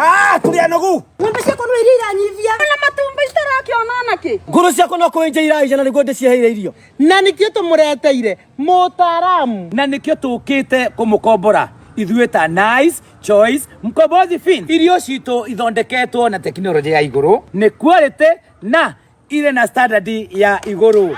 Tũrĩ anogu. Ng'ombe ciakwa no iria iranyivia. Na matumbĩ citarakĩona nakĩ? Ngũrũ ciakwa no kũenja iraija na nĩguo ndĩciheire irio. Na nĩkĩo tũmũreteire mũtaaramu. Na nĩkĩo tũkĩte kũmũkombora. Ithuĩ ta Nice Choice Mkombozi Feeds, irio citũ ithondeketwo na tekinoronjĩ ya igũrũ, nĩ quality na irĩ na standard ya igũrũ.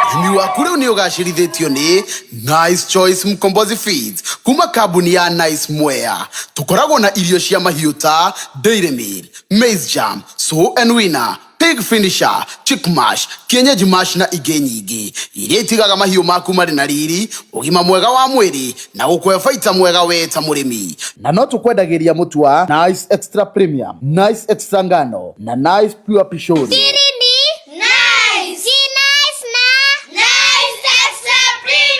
Ũrĩmi waku rĩu nĩ ũgacĩrithĩtio nĩ Nice Choice Mkombozi Feeds kuma kambuni ya Nice Mwea. Tũkoragwo na irio cia mahiũ ta Dairy Meal, Maize Jam, Sow and Winner, Pig Finisher, Chick Mash, Kienyeji Mash na ingĩ nyingĩ iria itigaga mahiũ maku marĩ na riri, ũgima mwega wa mwĩrĩ na gũkũhe baita mwega we ta mũrĩmi. Na no tũkwendagĩria mũtu wa Nice Extra Premium, Nice Extra Ngano na Nice Pure Pishori. Siri ni nice. Si nice na Nice Extra Premium.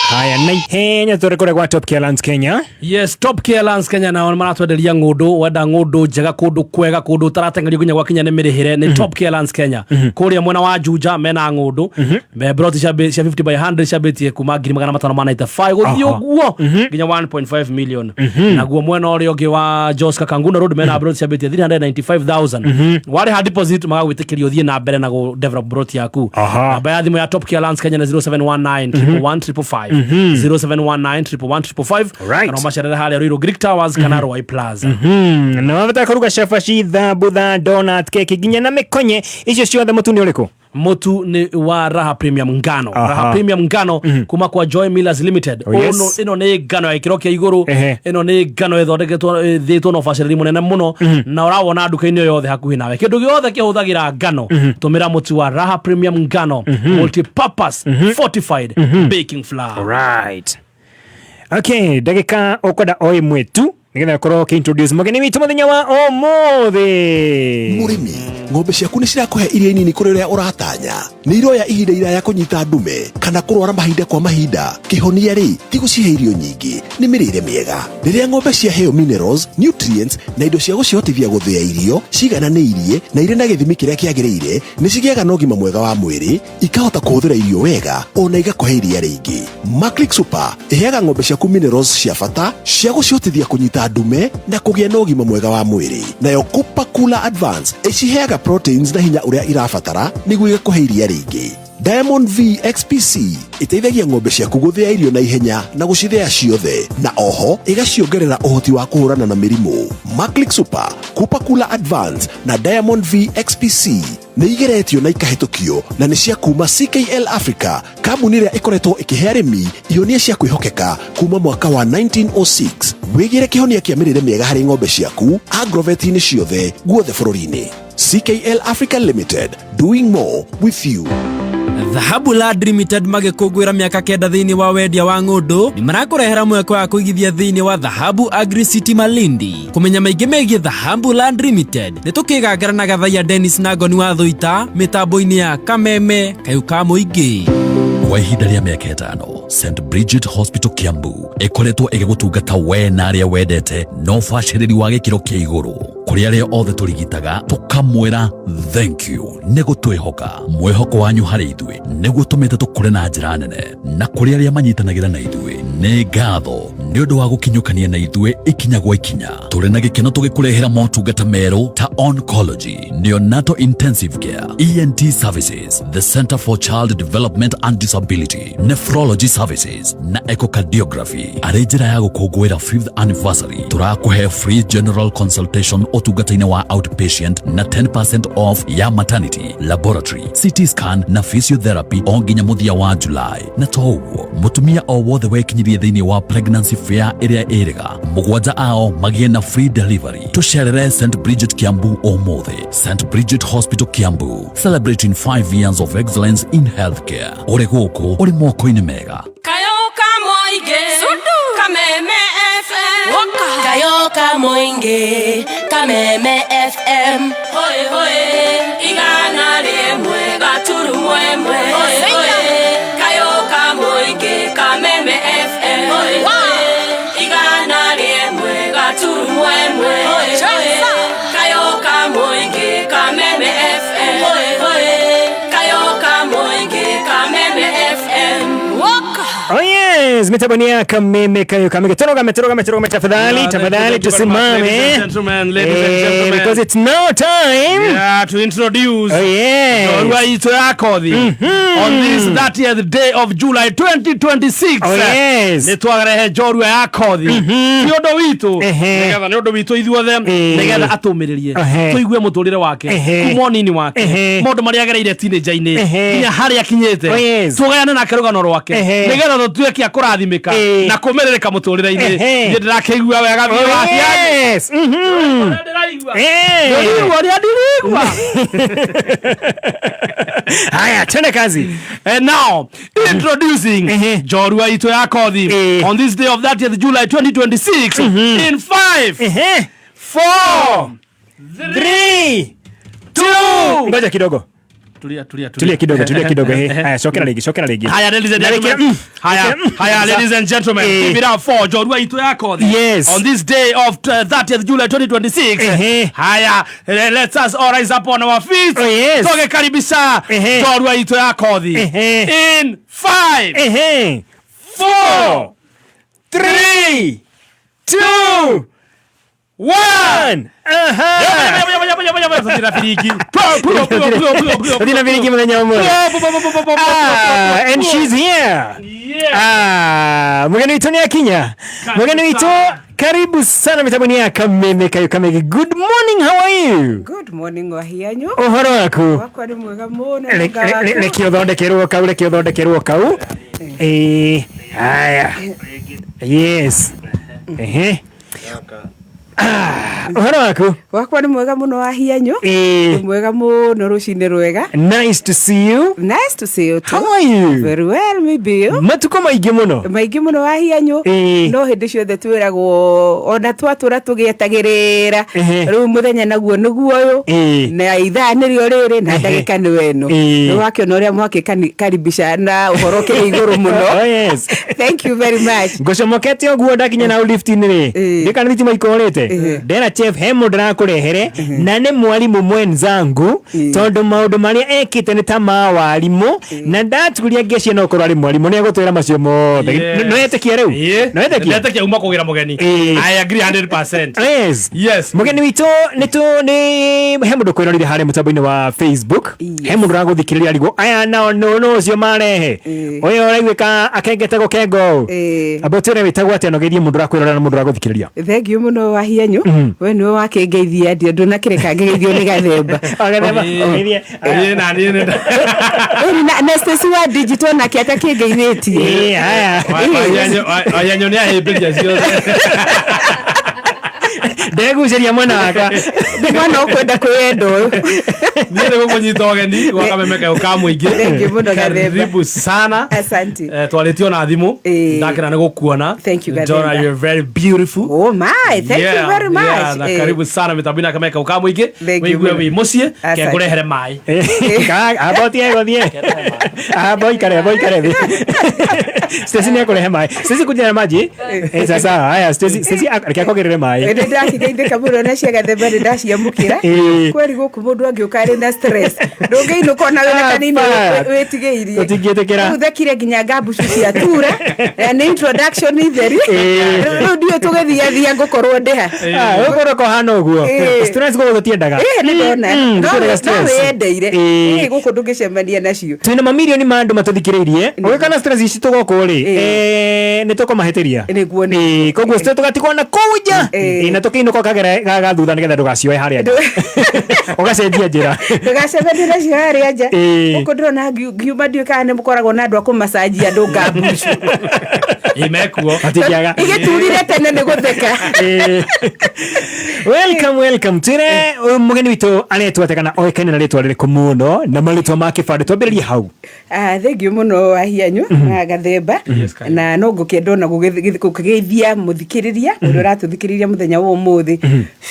Haya, na ihenya tũrĩ kũrĩa gwa Top Care Lands Kenya. Yes, Top Care Lands Kenya nao nĩ maratwenderia ng'ũndũ. Wenda ng'ũndũ njega, kũndũ kwega, kũndũ ũtaratengerio nginya gwakinya nĩ mĩrĩhĩre, nĩ Top Care Lands Kenya. Kũrĩa mwena wa Juja mena ng'ũndũ. Me broti cia 50 by 100 ciambĩtie kuma 595,000 gũthiĩ ũguo nginya 1.5 million. Naguo mwena ũrĩa ũngĩ wa Jos Kakanguna Road mena broti ciambĩtie 395,000. Warĩha deposit magagwĩtĩkĩria ũthiĩ na mbere na gũ develop broti yaku. Namba ya thimũ ya Top Care Lands Kenya nĩ 0719 111 555, 0719 111 555, kana ũmacerere harĩa Ruiru Greek Towers kana Ruai Plaza. Na wabata kũruga cabaci, thambutha, donut, keki nginya na mĩkonye, icio ciothe mũtu nĩ ũrĩkũ? Mũtu nĩ wa Raha Premium Ngano. Raha Premium Ngano kuma kwa Joy Millers Limited. Oh, yes. Ĩno nĩ ngano ya gĩkĩro kĩa igũrũ. Ĩno nĩ ngano ĩthondeketwo, ĩthĩtwo na ũbacĩrĩri mũnene mũno, na ũrawona nduka-inĩ o yothe hakuhĩ nawe. Kĩndũ gĩothe kĩhũthagĩra ngano, tũmĩra mũtu wa Raha Premium Ngano, multi-purpose fortified baking flour. Right. Okay, ndagĩka ũkwenda o ĩmwe tu nĩgetha ũkorwo ũkĩintroduce mũgeni witũ mũthenya wa ũmũthĩ. Mũrĩmi, ng'ombe ciaku nĩ cirakũhe iria nini kũrĩ ũrĩa ũratanya? Nĩ iroya ihinda iraya kũnyita ndume kana kũrwara mahinda kwa mahinda? Kĩhonia rĩ ti gũcihe irio nyingĩ, nĩ mĩrĩre mĩega. Rĩrĩa ng'ombe ciaheo minerals, nutrients na indo cia gũcihotithia gũthĩa irio cigananĩirie na irĩ na gĩthimi kĩrĩa kĩagĩrĩire, nĩ cigĩaga na ũgima mwega wa mwĩrĩ, ikahota kũhũthĩra irio wega ona igakũhe iria rĩingĩ. Maclick Super ĩheaga ng'ombe ciaku minerals cia bata cia gũcihotithia kũnyita ndume na kũgĩa na ũgima mwega wa mwĩrĩ. Nayo Cooper Cooler Advance ĩciheaga proteins na hinya ũrĩa irabatara nĩguo igakũhe iria rĩingĩ. Diamond V XPC ĩteithagia ng'ombe ciaku gũthĩa irio na ihenya na gũcithĩa ciothe, na oho ĩgaciongerera ũhoti wa kũhũrana na mĩrimũ. Maclick Super, Cooper Cooler Advance na Diamond V XPC nĩ igeretio na ikahĩtũkio na nĩ cia kuma CKL Africa, kambuni ĩrĩa ĩkoretwo ĩkĩhe arĩmi ihonia cia kwĩhokeka kuma mwaka wa 1906. Wĩgĩre kĩhonia kĩa mĩrĩre mĩega harĩ ng'ombe ciaku agrovet-inĩ ciothe guothe bũrũri-inĩ. CKL Africa Limited, doing more with you. Dhahabu Land Limited magĩkũngũĩra mĩaka 9 thĩinĩ wa wendia wa ng'ũndũ, nĩ marakũrehera mweke wa kũigithia thĩinĩ wa Dhahabu Agri City Malindi. Kũmenya maingĩ megiĩ Dhahabu Land Limited, nĩ tũkĩgangara na Gathaiya Dennis na Ngoni wa Thũita mĩtambo-inĩ ya Kameme Kayũ ka Mũingĩ. Kwa ihinda rĩa mĩaka 5, St Bridget Hospital Kiambu ĩkoretwo ĩgĩgũtungata we na arĩa wendete na ũbacĩrĩri wa gĩkĩro kĩa igũrũ. Kũrĩ arĩa othe tũrigitaga, tũkamwĩra thank you nĩ gũtwĩhoka. Mwĩhoko wanyu harĩ ithuĩ nĩguo tũmĩte tũkũre na njĩra nene, na kũrĩ arĩa manyitanagĩra na ithuĩ nĩ ngatho nĩ ũndũ wa gũkinyũkania na ithuĩ ikinya gwa ikinya. Tũrĩ na gĩkeno tũgĩkũrehera motungata merũ ta oncology, neonatal intensive care, ENT services, the Center for Child Development and Disability, nephrology services na echocardiography. Arĩ njĩra ya gũkũngũĩra 5th anniversary, tũrakũhe free general consultation ũtungata-inĩ wa outpatient na 10% off ya maternity, laboratory, CT scan na physiotherapy o nginya mũthia wa July. Na to ũguo, mũtumia o wothe wekinyirie thĩinĩ wa pregnancy fair ĩrĩa ĩrĩga 7 ao magĩe na free delivery. Tũcerere St Bridget Kiambu ũmũthĩ. St Bridget Hospital Kiambu, celebrating 5 years of excellence in healthcare. Ũrĩ gũkũ ũrĩ moko-inĩ mega. Kayo Kamoinge, Kameme FM. Kayo Kamoinge, Kameme FM. Hoi hoi, igana rimwe gaturumu ĩmwe. Hoi hoi, Kayo Kamoinge, Kameme FM. Hoi hoi, igana rimwe gaturumu ĩmwe. Hoi hoi, Kayo Kamoinge, Kameme FM. Hoi hoi, Kayo Kamoinge, Kameme FM. Oh yeah. Yes, mitambo ni ya Kameme Kayo Kameme. Turugame, turugame, turugame tafadhali, Yeah, thank you, tafadhali thank you very much, tusimame. ladies and gentlemen, ladies and Eh, gentlemen. because it's now time. Yeah, to introduce Oh, yes. Njorua itũ ya kothi on this 30th day of July 2026. Oh, yes. Nĩ twarehe njorua ya kothi ti ũndũ witũ nĩgetha nĩ ũndũ witũ ithuothe nĩgetha atũmĩrĩrie Ehe. tũigue mũtũrĩre wake Ehe. kuma ũnini wake Ehe. maũndũ marĩa agereire teenager-inĩ Ehe. nginya harĩa akinyĩte Oh, yes. tũgayane nake rũgano rwake Ehe. nĩgetha tũtuĩke a kũrathimĩka Eh. na kũmĩrĩrĩka mũtũrĩre-inĩ Ehe. niĩ ndĩrakĩigua wega Oh, biũ wahiani. yes. Mhm. Eh. Ndĩraigua ũrĩa ndĩraigua. Haya, twende kazi. And now, introducing Njorua itũ ya kothi on this day of 30th July 2026 in 5 4 3 2 Ngoja kidogo. Tulia, tulia, Tulia kidogo, tulia kidogo. Eh, Haya, shokera rĩngĩ, shokera rĩngĩ. Haya, ladies and Na rĩkĩra, gentlemen. Haya, haya, ladies and gentlemen. Eh. Give it up for Njorua itũ ya kothi. Yes. On this day of 30th July 2026. Haya, let us all rise up on our feet. Oh, yes. Tukikaribisha Njorua itũ ya kothi. In 5 4 3 2 1. Thina biringi muthenya ũmwe. Ah, and she's here. Ah, mgeni witũ nĩ akinya. Mgeni witũ karibu sana mitambo-inĩ ya Kameme Kayo Kamege. Good morning, how are you? Good morning wahianyu. Ũhoro waku? Wakwa nĩ mwega mũno. Mũga waku? Reke ũthondekerwo kau, reke ũthondekerwo kau. Eh, haya. Yes. Ehe. Ah, ũhoro waku? Wakwa nĩ mwega mũno wahianyu. Nĩ mwega mũno rũcinĩ rwega. Nice to see you. Nice to see you too. How are you? Very well, maybe you. Matukũ maingĩ mũno. Maingĩ mũno wahianyu. No hĩndĩ ciothe twĩragwo ona twatũra tũgĩetagĩrĩra. Rĩu mũthenya naguo nĩguo ũyũ. Na ithaa nĩrĩo rĩrĩ na ndagĩka nĩ weno. Ĩĩ. Nĩ wakĩona ũrĩa mwakĩkaribisha na ũhoro ũkĩrĩ igũrũ mũno. Oh, yes. Thank you very much. Ngũcomokete ũguo ndakinya na lift-inĩ rĩ ndĩkana thitima ikorĩte ndera chef he mũndũ ndĩrakũrehere na nĩ mwarimũ mwenzangu tondũ maũndũ marĩa ekĩte nĩ ta ma warimũ na ndaturia ngĩcia no ũkorwo arĩ mwarimũ nĩ egũtwĩra macio mothe. Yes. Nĩwetĩkia rĩu? Nĩwetĩkia? Ndetĩkia uma kũgĩra mũgeni. I agree 100%. Yes. Yes. Mũgeni witũ nĩ tũ nĩ he mũndũ kwĩrorire harĩa mũtambo-inĩ wa Facebook he mũndũ ũragũthikĩrĩria arigwo aya nao nũ nũ ũcio marehe ũyũ ũraiguĩka akengete gũkengo ũũ amba ũtwĩre wĩtagwo atĩa na ũgeithie mũndũ ũrakwĩrorera na mũndũ ũragũthikĩrĩria. Thank you mũno wahianyu. We nĩwe wakĩngeithia ndio ndũnakĩreka ngeithio nĩ gathemba. Gathemba, ũgeithie. Niĩ na niĩ nĩ Na Stacy wa digital nake atakĩngeithĩtie. Ĩĩ, haya. Wahianyu nĩ ahĩmbĩria ciothe. Ndegucĩria mwena waka. Nĩ mwana ũkwenda kwĩyenda ũyũ. Niĩ nĩ gũkũnyita ũgeni gwa Kameme Kayũ ka mũingĩ. Thank you mũno Gathemba. Karibu sana. Asante. Eh, twarĩtio na thimũ ndakena nĩ gũkuona. Thank you, Njora, Gathemba. you're very beautiful. Oh my, thank you very much. Yeah, na Eh. karibu sana mĩtambo-inĩ ya Kameme Kayũ ka mũingĩ. Thank you Wĩigue mũno. wĩ mũciĩ Asante. kengũrehere maĩ. Amba ũtige gũthiĩ. Amba ũikare, amba ũikare thĩ. Stacy nĩ ekũrehe maĩ. Stacy kuja na maji. Eh, sasa haya Stacy, Stacy reke akũgĩrĩre maĩ. Nĩ ndakĩgeithĩka mũno na cia gathemba nĩ ndaciamũkĩra. Ĩĩ. Kweri gũkũ mũndũ angĩũka arĩ na stress ndũngĩinũka ona wĩna kanini Apa. wĩtigĩirie. Tũtingĩtĩkĩra. Rĩu thekire nginya ngambucu cia tura na nĩ introduction theri. Ĩĩ. Rĩu ndiũĩ tũgĩthiathia ngũkorwo ndĩha. Ah, ũgũkorwo kũhana ũguo. Ĩĩ. Stress gũkũ tũtiendaga. Ĩĩ, nĩ ndona. No Tũtiendaga no stress. wĩyendeire. Ĩĩ. Ĩĩ, gũkũ ndũngĩcemania nacio. Twĩna mamirioni ma andũ matũthikĩrĩirie ũgĩka na stress ici tũgũkũ rĩ nĩ tũkũmahĩtĩria. Nĩguo. Ĩĩ, koguo stress tũgatigwo na kũu nja. Ĩĩ, na tũkĩinũka ũkagera ga thutha nĩgetha ndũgacioe harĩa nja. Ũgacenjia njĩra. Ndũgacemanie nacio harĩa nja. Ĩĩ. Gũkũ ndĩrona ngiuma ndiũĩ kana nĩ mũkoragwo na andũ a kũmacanjia andũ ngambucu. Ĩ, mekuo. Matingĩaga. Igĩturire tene nĩ gũtheka. Ĩĩ. Welcome, welcome. Twĩre ũyũ mũgeni witũ aretwo atĩa kana oĩkaine na rĩtwa rĩrĩkũ mũno na marĩtwa ma kĩbandĩ twambĩrĩrie hau. Ah, thank you mũno wahianyu na gathemba na no ngũkĩenda ona gũkĩgeithia mũthikĩrĩria ũrĩa ũratũthikĩrĩria mũthenya wa ũmũthĩ.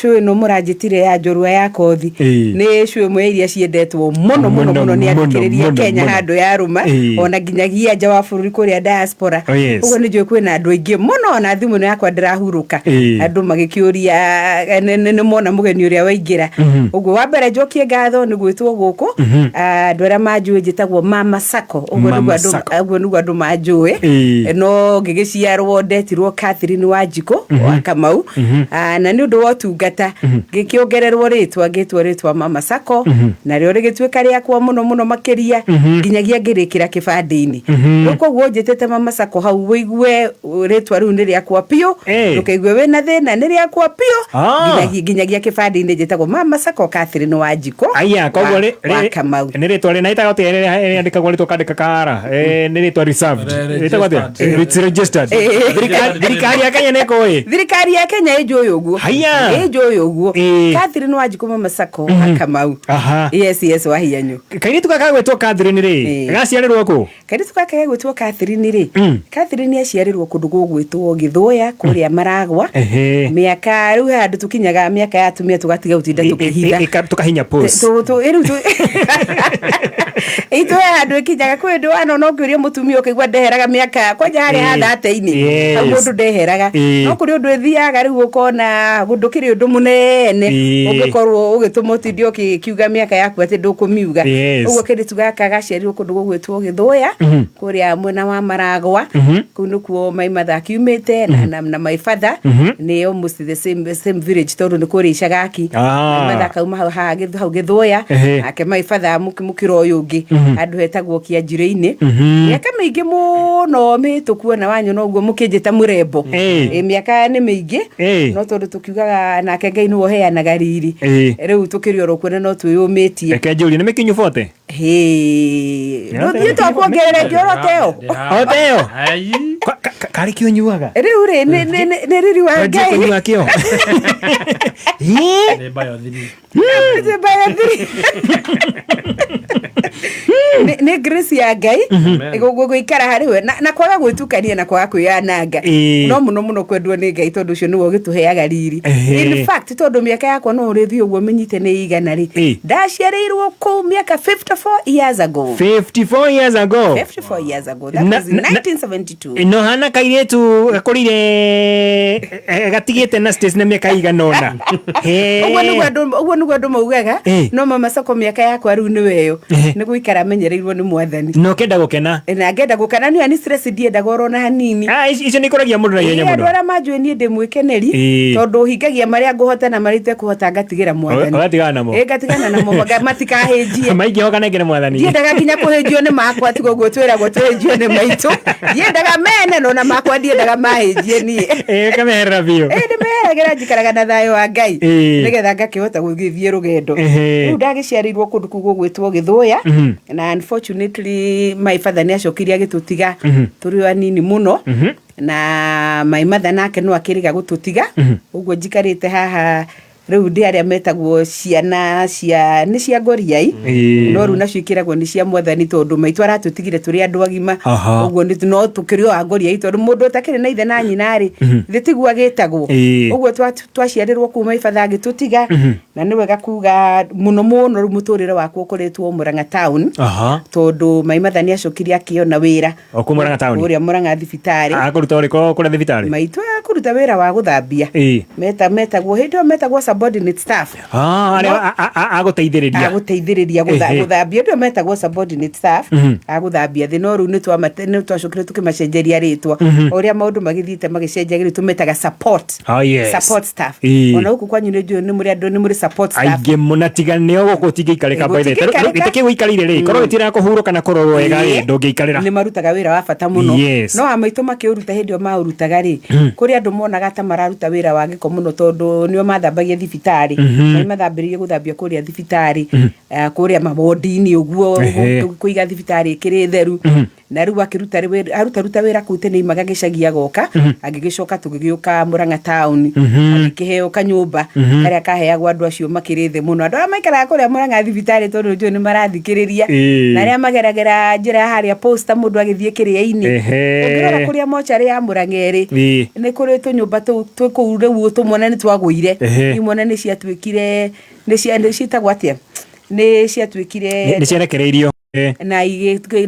Show ĩno mũranjĩtire ya njorua ya kothi Ĩĩ. nĩ show ĩmwe ya iria ciendetwo mũno mũno mũno nĩ Mũno, athikĩrĩria mũno, Kenya mũno. handũ ya rũma Ĩĩ. ona nginyagia nja wa bũrũri kũrĩa diaspora. Oh, yes. Ũguo nĩ njũĩ kwĩna andũ aingĩ mũno na thimũ ĩno yakwa ndĩrahurũka. Andũ magĩkĩũria nĩ mona mũgeni ũrĩa waingĩra. Ũguo wa mbere njokie ngatho nĩ gwĩtwo gũkũ. Ah, andũ arĩa manjũĩ njĩtagwo Mama Sacco, ũguo Mama nĩguo andũ Sacco. ũguo nĩguo andũ manjũĩ. No ngĩgĩciarwo ndetirwo Catherine Wanjikũ wa Kamau. Ah, na nĩ ũndũ wa ũtungata ngĩkĩongererwo rĩtwa, ngĩtwo rĩtwa Mama Sacco, narĩo rĩgĩtuĩka rĩakwa mũno mũno makĩria nginyagia ngĩrĩkĩra kĩbandĩ-inĩ. Rĩu koguo njĩtĩte Mama Sacco hau wĩigue rĩtwa rĩu nĩ rĩakwa biũ. Ndũkaigue wĩna thĩna, nĩ rĩakwa biũ. Nginyagia kĩbandĩ-inĩ njĩtagwo Mama Sacco Catherine Wanjikũ Aya, koguo wa Kamau. Nĩ rĩtwa rĩ na ĩtagwo atĩa rĩrĩa rĩandĩkagwo rĩtwa kandĩka kara nĩ rĩtwa reserved. Rĩtagwo atĩa? It's registered. Thirikari ya Kenya nĩ ĩkũĩ. Thirikari ya Kenya ĩnjũĩ ũguo. Haya. Ĩnjũĩ ũguo. Catherine Wanjikũ Mama Sacco wa Kamau. Yes, yes, Wahianyu. Kairĩtu gaka gagwĩtwo Catherine rĩ, gaciarĩrwo kũ? Kairĩtu gaka gegwĩtwo Catherine rĩ, Catherine aciarĩrwo kũndũ gũgwĩtwo Gĩthũya kũrĩa Maragwa. Mĩaka rĩu he handũ tũkinyaga mĩaka ya atumia tũgatiga gũtinda tũkĩhitha. Tũkahinya pause. Rĩu itũ he handũ ĩkinyaga kwĩ ũndũ wanona ũngĩũria mũtumia ũkaigua ndeheraga mĩaka kwanja harĩa ha thate-inĩ, hau mũndũ ndeheraga. No kũrĩ ũndũ ĩthiaga rĩu ũkona ndũkĩrĩ ũndũ mũnene ũngĩkorwo ũgĩtũma ũtinde ũkĩkiuga mĩaka yaku atĩ ndũkũmiuga. Ũguo kairĩtu gaka gaciarirwo kũndũ gũgwĩtwo Gĩthũya kũrĩa mwena wa Maragwa. Kũu nĩkuo my mother akiumĩte na my father nĩ almost the same village tondũ nĩ kũrĩa Icagaki. My mother akauma hau haha hau Gĩthũya, nake my father mũkĩra ũyũ ũngĩ handũ hetagwo Kĩanjirĩ-inĩ. Mĩaka mĩingĩ mũno mĩhĩtũku ona wanyona ũguo mũkĩnjĩta mũrembo. Mĩaka nĩ mĩingĩ, no tondũ tũkiugaga nake Ngai nĩwe ũheanaga riri, rĩu tũkĩrĩ oro kuo na no twĩyũmĩtie. Reke njũrie, nĩ mĩkinyu 40? Hĩ, ndũthiĩte ũkuongerera ĩngĩ oro teo. O teo? Karĩ kĩo ũnyuaga? Rĩu rĩ, nĩ riri wa Wanjie Ngai. kũnyua kĩo? Nĩ bayothiri. Nĩ bayothiri. Nĩ grace ya Ngai gũikara harĩ we na kwaga gwĩtukania na kwaga kwĩyananga. No mũno mũno kwendwo nĩ Ngai tondũ ũcio nĩwe ũgĩtũheaga riri. In fact tondũ mĩaka yakwa no ũrĩthiĩ ũguo mĩnyite nĩ igana rĩ, ndaciarĩirwo kũu mĩaka 54 years ago. 54 years ago. 54 years ago. That was in 1972. No hana kairĩtu gakũrire gatigĩte na Stacy na mĩaka igana ũna. Ũguo nĩguo andũ, ũguo nĩguo andũ maugaga. No Mama Sacco mĩaka yakwa rĩu nĩwe ĩyo. Nĩ gũikara menyereirwo nĩ mwathani. Na ũkenda gũkena. Na ngenda gũkena niĩ ni stress ndiendaga oro na hanini. Ah, icio nĩ ikũragia mũndũ na ihenya Andũ mũno. arĩa manjũĩ niĩ ndĩ mwĩkeneri tondũ hingagia marĩa ngũhota na marĩa itekũhota ngatigĩra mwathani. Ũgatigana namo. Ngatigana namo matikahĩnjie. Maingĩhoka nengere mwathani. Ndiendaga nginya kũhĩnjio nĩ makwa tiga ũguo twĩragwo tũhĩnjio nĩ maitũ. Ndiendaga mene no na makwa ndiendaga mahĩnjie niĩ. Ũkameherera biũ. Ndĩmeheragĩra njikaraga na thayũ wa Ngai nĩgetha ngakĩhota gũgĩthiĩ rũgendo. Rĩu ndagĩciarĩirwo kũndũ kũu gũgwĩtwo Gĩthũya na unfortunately my father nĩ acokire agĩtũtiga tũrĩ o anini mũno. Na my mother nake no akĩrĩga gũtũtiga. Ũguo njikarĩte haha rĩu ndĩ arĩa metagwo ciana cia nĩ cia ngoriai. No rĩu nacio ikĩragwo nĩ cia mwathani tondũ maitũ aratũtigire tũrĩ andũ agima. Ũguo no tũkĩrĩ o a ngoriai tondũ mũndũ ũtakĩrĩ na ithe na nyina rĩ, thĩ tiguo agĩtagwo. Ũguo twaciarĩrwo kũu my father agĩtũtiga. Na nĩ wega kuga mũno mũno rĩu mũtũrĩre wakwa ũkoretwo Murang'a town. Tondũ my mother nĩ acokire akĩona wĩra. O kũu Murang'a town? Kũrĩa Murang'a thibitarĩ. Akũruta ũrĩkũ kũrĩa thibitarĩ? Maitũ akũruta wĩra wa gũthambia. Metagwo hĩndĩ ĩyo metagwo subordinate staff. Arĩa No- agũteithĩrĩria. Agũteithĩrĩria gũthambia. Hĩndĩ ĩyo metagwo subordinate staff. Agũthambia thĩ. No rĩu nĩ twacokire tũkĩmacenjeria rĩtwa. O ũrĩa maũndũ magĩthiĩte magĩcenjagia rĩu tũmetaga support. Support staff. Ona gũkũ kwanyu nĩ njũĩ nĩ mũrĩ andũ, nĩ mũrĩ support staff. Aingĩ mũno tiga nĩo gũkũ ũtingĩikarĩka by the way. Gũtingĩikarĩka. Gĩtĩ kĩu ũikarĩire rĩ, korwo gĩtiraga kũhurũka na kũrorwo wega rĩ, ndũngĩikarĩra. Nĩ marutaga wĩra wa bata mũno. No a maitũ makĩũruta hĩndĩ ĩyo maũrutaga rĩ, kũrĩ andũ monaga ta mararuta wĩra wa gĩko mũno tondũ nĩo mathambagia thibitarĩ. Na nĩ mathambĩrĩirie gũthambia kũrĩa thibitarĩ, kũrĩa mawondi-inĩ ũguo, kũiga thibitarĩ ĩkĩrĩ theru. Na rĩu akĩruta wĩra, aruta ruta wĩra kũu tene imaga gĩcagi agoka, agĩgĩcoka tũgĩgĩũka Murang'a town, agĩkĩheo kanyũmba karĩa kaheagwo andũ acio makĩrĩ thĩ mũno. Andũ arĩa maikaraga kũrĩa Murang'a thibitarĩ tondũ njũĩ nĩ marathikĩrĩria, na arĩa mageragĩra njĩra ya harĩa posta mũndũ agĩthiĩ kĩrĩa-inĩ. Ũngĩrora kũrĩa mocarĩ ya Murang'a ĩrĩ, nĩ kũrĩ tũnyũmba tũu twĩ kũu rĩu tũmwe nĩ twagũire. Imwe nĩ ciatuĩkire, nĩ ciĩtagwo atĩa? Nĩ ciatuĩkire Nĩ ciarekereirio. Na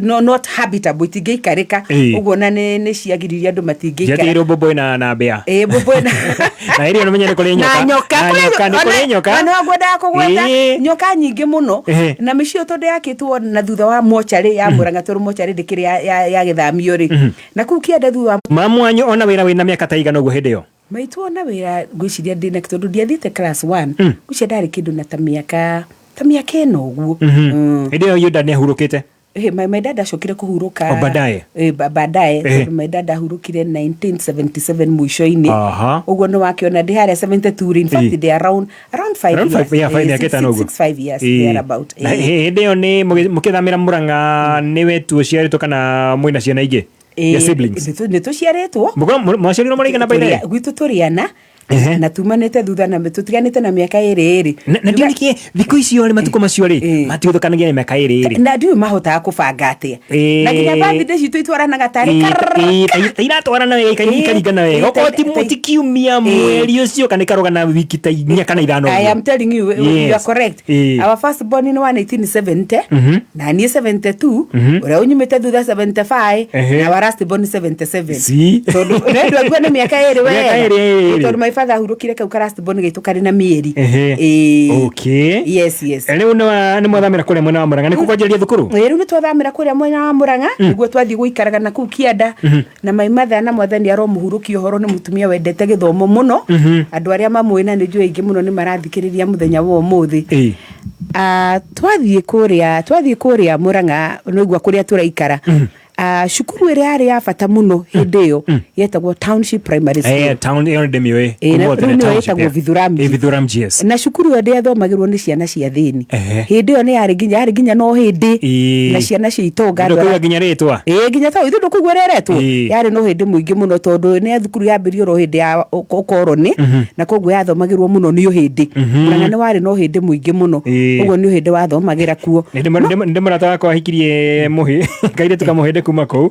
no, not habitable, itingĩikarĩka. Ũguo na nĩ ciagiririe andũ matingĩikara. Njatigirwo mbũmbũĩ na mbĩa. Ĩ, mbũmbũĩ na Na ĩrĩa ũmenye nĩ kũrĩ na nyoka. Nyoka. Na nyoka, nĩ kũrĩ nyoka. Na no ngwendaga kũgweta nyoka nyingĩ mũno. Na mĩciĩ ĩyo tondũ yakĩtwo na thutha wa mocarĩ ya Mũrang'a, tondũ mocarĩ ndĩkĩrĩ ya gĩthamio rĩ, na kũu kĩanda thutha wa Mamu wanyu ona wĩra wĩna mĩaka ta igana ũguo hĩndĩ ĩyo? Maitũ ona wĩra, ngwĩciria ndĩna, tondũ ndiathiĩte class 1, ngwĩciria ndarĩ kĩndũ na ta mĩaka 4 ũguo. Hĩndĩ ĩyo Yuda nĩ ahurũkĩte? My dad acokire kũhurũka O baadaye? Baadaye. Tondũ my dad ahurũkire 1977 mũico-inĩ. Ũguo nĩ wakĩona ndĩ harĩa 72 rĩ, in fact ndĩ around 5 Around years. 5, yeah, 5, mĩaka 5 ũguo. 6, 5 years thereabout. Na hĩndĩ ĩyo nĩ mũkĩthamĩra Mũrang'a, nĩ wetu ũciarĩtwo kana mwĩna ciana ingĩ? Your siblings? Nĩ tũciarĩtwo. Mwaciarirwo mũrĩ aigana, by the way? Gwitũ tũrĩ ana na tumanĩte thutha na tũtiganĩte na mĩaka 2 2. Na ndiũ nĩkĩ thikũ icio rĩ, matukũ macio rĩ, matiũthũkanagia na mĩaka 2 2. Na ndiũĩ mahotaga kũbanga atĩa, na nginya birthday citũ itwaranaga tarĩ Ta iratwarana wega, ikaringana wega, okorwo ti kiumia mweri ũcio kana ikarũgana wiki ta 4 kana 5 I ũguo. am telling you, you are correct. Our first born nĩ wa 1970, na niĩ 72, ũrĩa ũnyumĩte thutha 75, na our last born 77. See? Tondũ nĩ ndwaigua nĩ mĩaka 2 Mĩaka wega. 2 2. Tondũ my father ahurũkire kau ka last born gaitũ karĩ na mĩeri. Yes. Rĩu nĩ mwathamĩra kũrĩa mwena wa Mũrang'a nĩ kũkwanjĩrĩria thukuru? Ĩ, rĩu nĩ twathamĩra kũrĩa mwena wa Mũrang'a nĩguo twathiĩ gũikaraga na kũu kĩanda na my mother, na mwathani aromũhurũkia ũhoro, nĩ mũtumia wendete gĩthomo mũno. Andũ arĩa mamũĩ na nĩ njũĩ aingĩ mũno nĩ marathikĩrĩria mũthenya wa ũmũthĩ. Ah, twathiĩ kũrĩa Mũrang'a nĩgua kũrĩa tũraikara. Ah, cukuru ĩrĩa yarĩ ya bata mũno hĩndĩ ĩyo yetagwo Township Primary School. Town ĩyo nĩ ndĩmĩũĩ. Na Kuma tene rĩu nĩyo township, ĩtagwo yeah. Vithuramji. Vithuramji, yes. Na cukuru ĩyo ndĩathomagĩrwo nĩ ciana cia thĩni. Hĩndĩ ĩyo nĩ yarĩ nginya no hĩndĩ na ciana cia itonga. Ndũkũigua nginya rĩtwa. Ĩ, nginya tondũ ithuĩ ndũkũigua rĩretwo yarĩ no hĩndĩ mũingĩ mũno, tondũ nĩ thukuru yambĩrĩirio oro hĩndĩ ya ũkoroni, na koguo yathomagĩrwo mũno nĩ ũhĩndĩ. Mũrang'a nĩ warĩ no hĩndĩ mũingĩ mũno, ũguo nĩ ũhĩndĩ wathomagĩra kuo. Nĩ ndĩ mũrata wakwa ahikirie mũhĩ kairĩtu kamũhĩndĩ kuma kũu.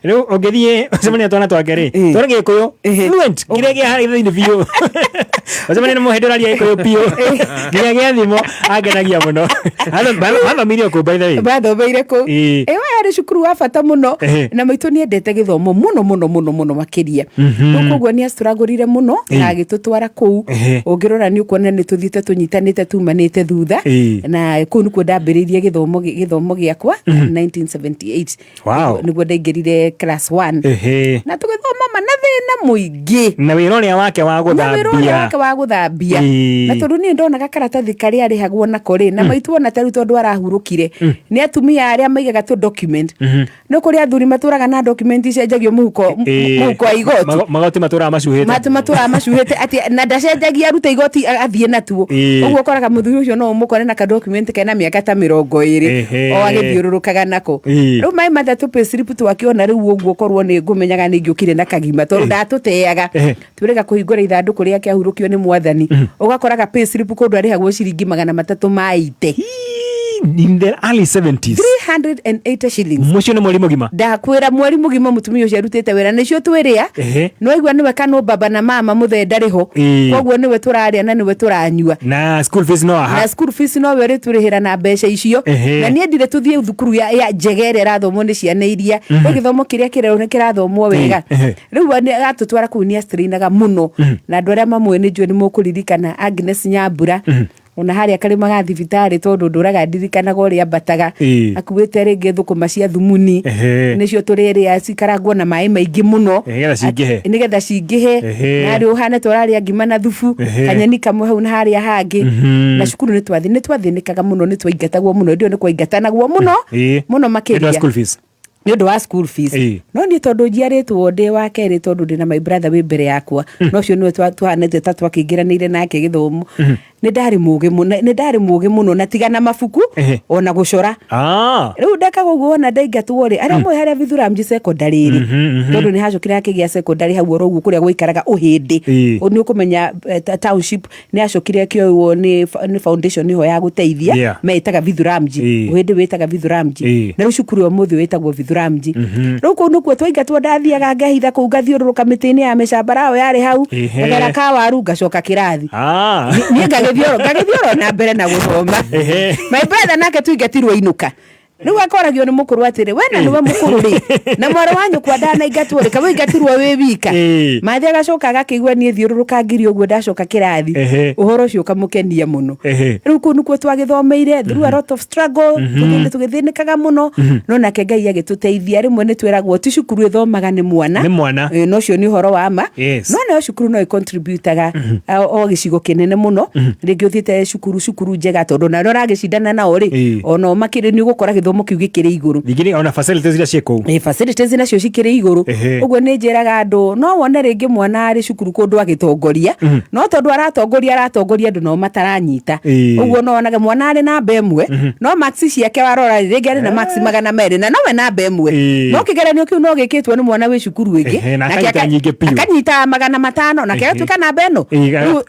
Rĩu ũngĩthiĩ ũcemanie na twana twake rĩ, twana Gĩkũyũ fluent kĩrĩa kĩa harĩa thĩinĩ biũ, ũcemanie na mũhĩndĩ ũraria Gĩkũyũ biũ nginya gĩa thimo, angenagia mũno. Mathomeire o kũu, by the way. Bathomeire kũu. Ĩyo yarĩ cukuru wa bata mũno. Na maitũ nĩ endete gĩthomo mũno mũno mũno mũno makĩria. Rĩu koguo nĩ astrugglire mũno na agĩtũtwara kũu. Ũngĩrora nĩ ũkuona nĩ tũthiĩte tũnyitanĩte tumanĩte thutha. Na kũu nĩkuo ndambĩrĩirie gĩthomo gĩakwa 1978. Nĩguo ndaingĩrire class 1. Na tũgĩthoma ma na thĩna mũingĩ. Na wĩra ũrĩa wake wa Na wĩra ũrĩa gũthambia. Wake wa gũthambia. Na tondũ niĩ ndonaga karatathi karĩa arĩhagwo nako rĩ, na maitũ ona tarĩu tondũ arahurũkire, nĩ atumia arĩa maigaga tũ document. No kũrĩ athuri matũraga na document icenjagio mũhuko wa igoti. Magoti matũraga macuhĩte. Matũraga macuhĩte atĩ na ndacenjagia, arute igoti athiĩ natuo. Ũguo ũkoraga mũthuri ũcio no ũmũkore na ka document kena mĩaka ta 20 o agĩthiũrũrũkaga nako. Rĩu maĩ 3 payslip twakĩona rĩu ũguo, korwo nĩ ngũmenyaga nĩ ingĩũkire na kagima, tondũ ndatũteaga. Twĩrĩga kũhingũra ithandũkũ rĩake ahurũkio nĩ mwathani, ũgakoraga payslip kũndũ arĩhagwo ciringi 380. In the early 70s. 380 shillings. Mũcio nĩ mweri mũgima. Ndakwĩra, mweri mũgima mũtumia ũcio arutĩte wĩra nĩcio twĩrĩa. No aigua nĩwe kanũ baba na mama mũthee ndarĩ ho. Koguo nĩwe tũrarĩa na nĩwe tũranyua. Na school fees no aha. Na school fees nowe ũrĩtũrĩhĩra na mbeca icio. Na niĩ ndire tũthiĩ thukuru ya njega ĩrĩa ĩrathomwo nĩ ciana iria, mm gĩthomo kĩrĩa kĩrerwo nĩ kĩrathomwo wega. Rĩu atũtwara kũu nĩ astrainaga mũno. Na andũ arĩa mamũĩ nĩ njũĩ nĩ mũkũririkana Agnes Nyambura, ona harĩa karĩma ga thibitarĩ, tondũ ndũraga ndirikanaga ũrĩa ambataga akuĩte rĩngĩ thũkũma cia thumuni. Nĩcio tũrĩrĩa cikarangwo na maĩ maingĩ mũno. Nĩgetha cingĩhe. Nĩgetha cingĩhe. Na rĩ ũhane tũrarĩa ngima na thubu, kanyeni kamwe hau na harĩa hangĩ. Na cukuru nĩ twathĩnĩkaga mũno, nĩ twaingatagwo mũno. Hĩndĩ ĩyo nĩ kwaingatanagwo mũno mũno Nĩ ũndũ wa makĩria. School fees. Nĩ ũndũ wa school fees. No niĩ tondũ njiarĩtwo ndĩ wa kerĩ, tondũ ndĩ na my brother wĩ mbere yakwa, no ũcio nĩwe twahanĩte ta twakĩingĩranĩire nake gĩthomo, nĩ ndarĩ mũgĩ mũno, nĩ ndarĩ mũgĩ mũno, na tiga na mabuku ona gũcora. Rĩu ndekaga ũguo, wona ndaingatwo rĩ, arĩa moĩ harĩa Vithuramji secondary rĩ, tondũ nĩ hacokire hakĩgĩa secondary hau oro ũguo kũrĩa gwaikaraga ũhĩndĩ. Nĩ ũkũmenya township nĩ yacokire ĩkĩoywo nĩ foundation ĩho ya gũteithia meĩtaga Vithuramji. Ũhĩndĩ wĩtaga Vithuramji. Na rĩu cukuru ĩyo mũthĩ wĩtagwo Vithuramji. Rĩu kũu nĩkuo twaingatwo, ndathiaga ngehitha kũu, ngathiũrũrũka mĩtĩ-inĩ ya mĩcambarao yarĩ hau, ngagera kawaru, ngacoka kĩrathi. Niĩ ngagĩthiĩ oro na mbere na gũthoma. My brother nake tuingatirwo inũka. Rĩu akoragio nĩ mũkũrũ atĩrĩ, we na nĩwe mũkũrũ rĩ, na mwarĩ wa nyũkwa ndanaingatwo rĩ, kawe ingatirwo wĩ wika. Mathi agacoka agakĩigua niĩ thiũrũrũka ngiri ũguo ndacoka kĩrathi. Ũhoro ũcio ũkamũkenia mũno. Rĩu kũu nĩkuo twagĩthomeire through a lot of struggle, tũgĩthĩnĩkaga mũno, no nake Ngai agĩtũteithia. Rĩmwe nĩ twĩragwo ti cukuru ĩthomaga nĩ mwana. Nĩ mwana. Na ũcio nĩ ũhoro wa ma. Yes. No nayo cukuru no ĩcontributaga o gĩcigo kĩnene mũno. Rĩngĩ ũthiĩte cukuru cukuru njega, tondũ na arĩa ũragĩcindana nao rĩ, onao makĩrĩ nĩ ũgũkora gĩthomo kĩu gĩkĩrĩ igũrũ. Ningĩ nĩ ona facilities iria ciĩ kũu. Facilities nacio cikĩrĩ igũrũ. Ũguo nĩ njĩraga andũ no wone rĩngĩ mwana arĩ cukuru kũndũ agĩtongoria, no tondũ aratongoria aratongoria andũ nao mataranyita. Ũguo no wonaga mwana arĩ namba 1, no marks ciake warora rĩngĩ arĩ na marks 200 na nowe namba 1, no kĩgeranio kĩu no gĩkĩtwo nĩ mwana wĩ cukuru ĩngĩ, Na nake akanyita nyingĩ biũ. akanyita 500 nake agatuĩka namba ĩno.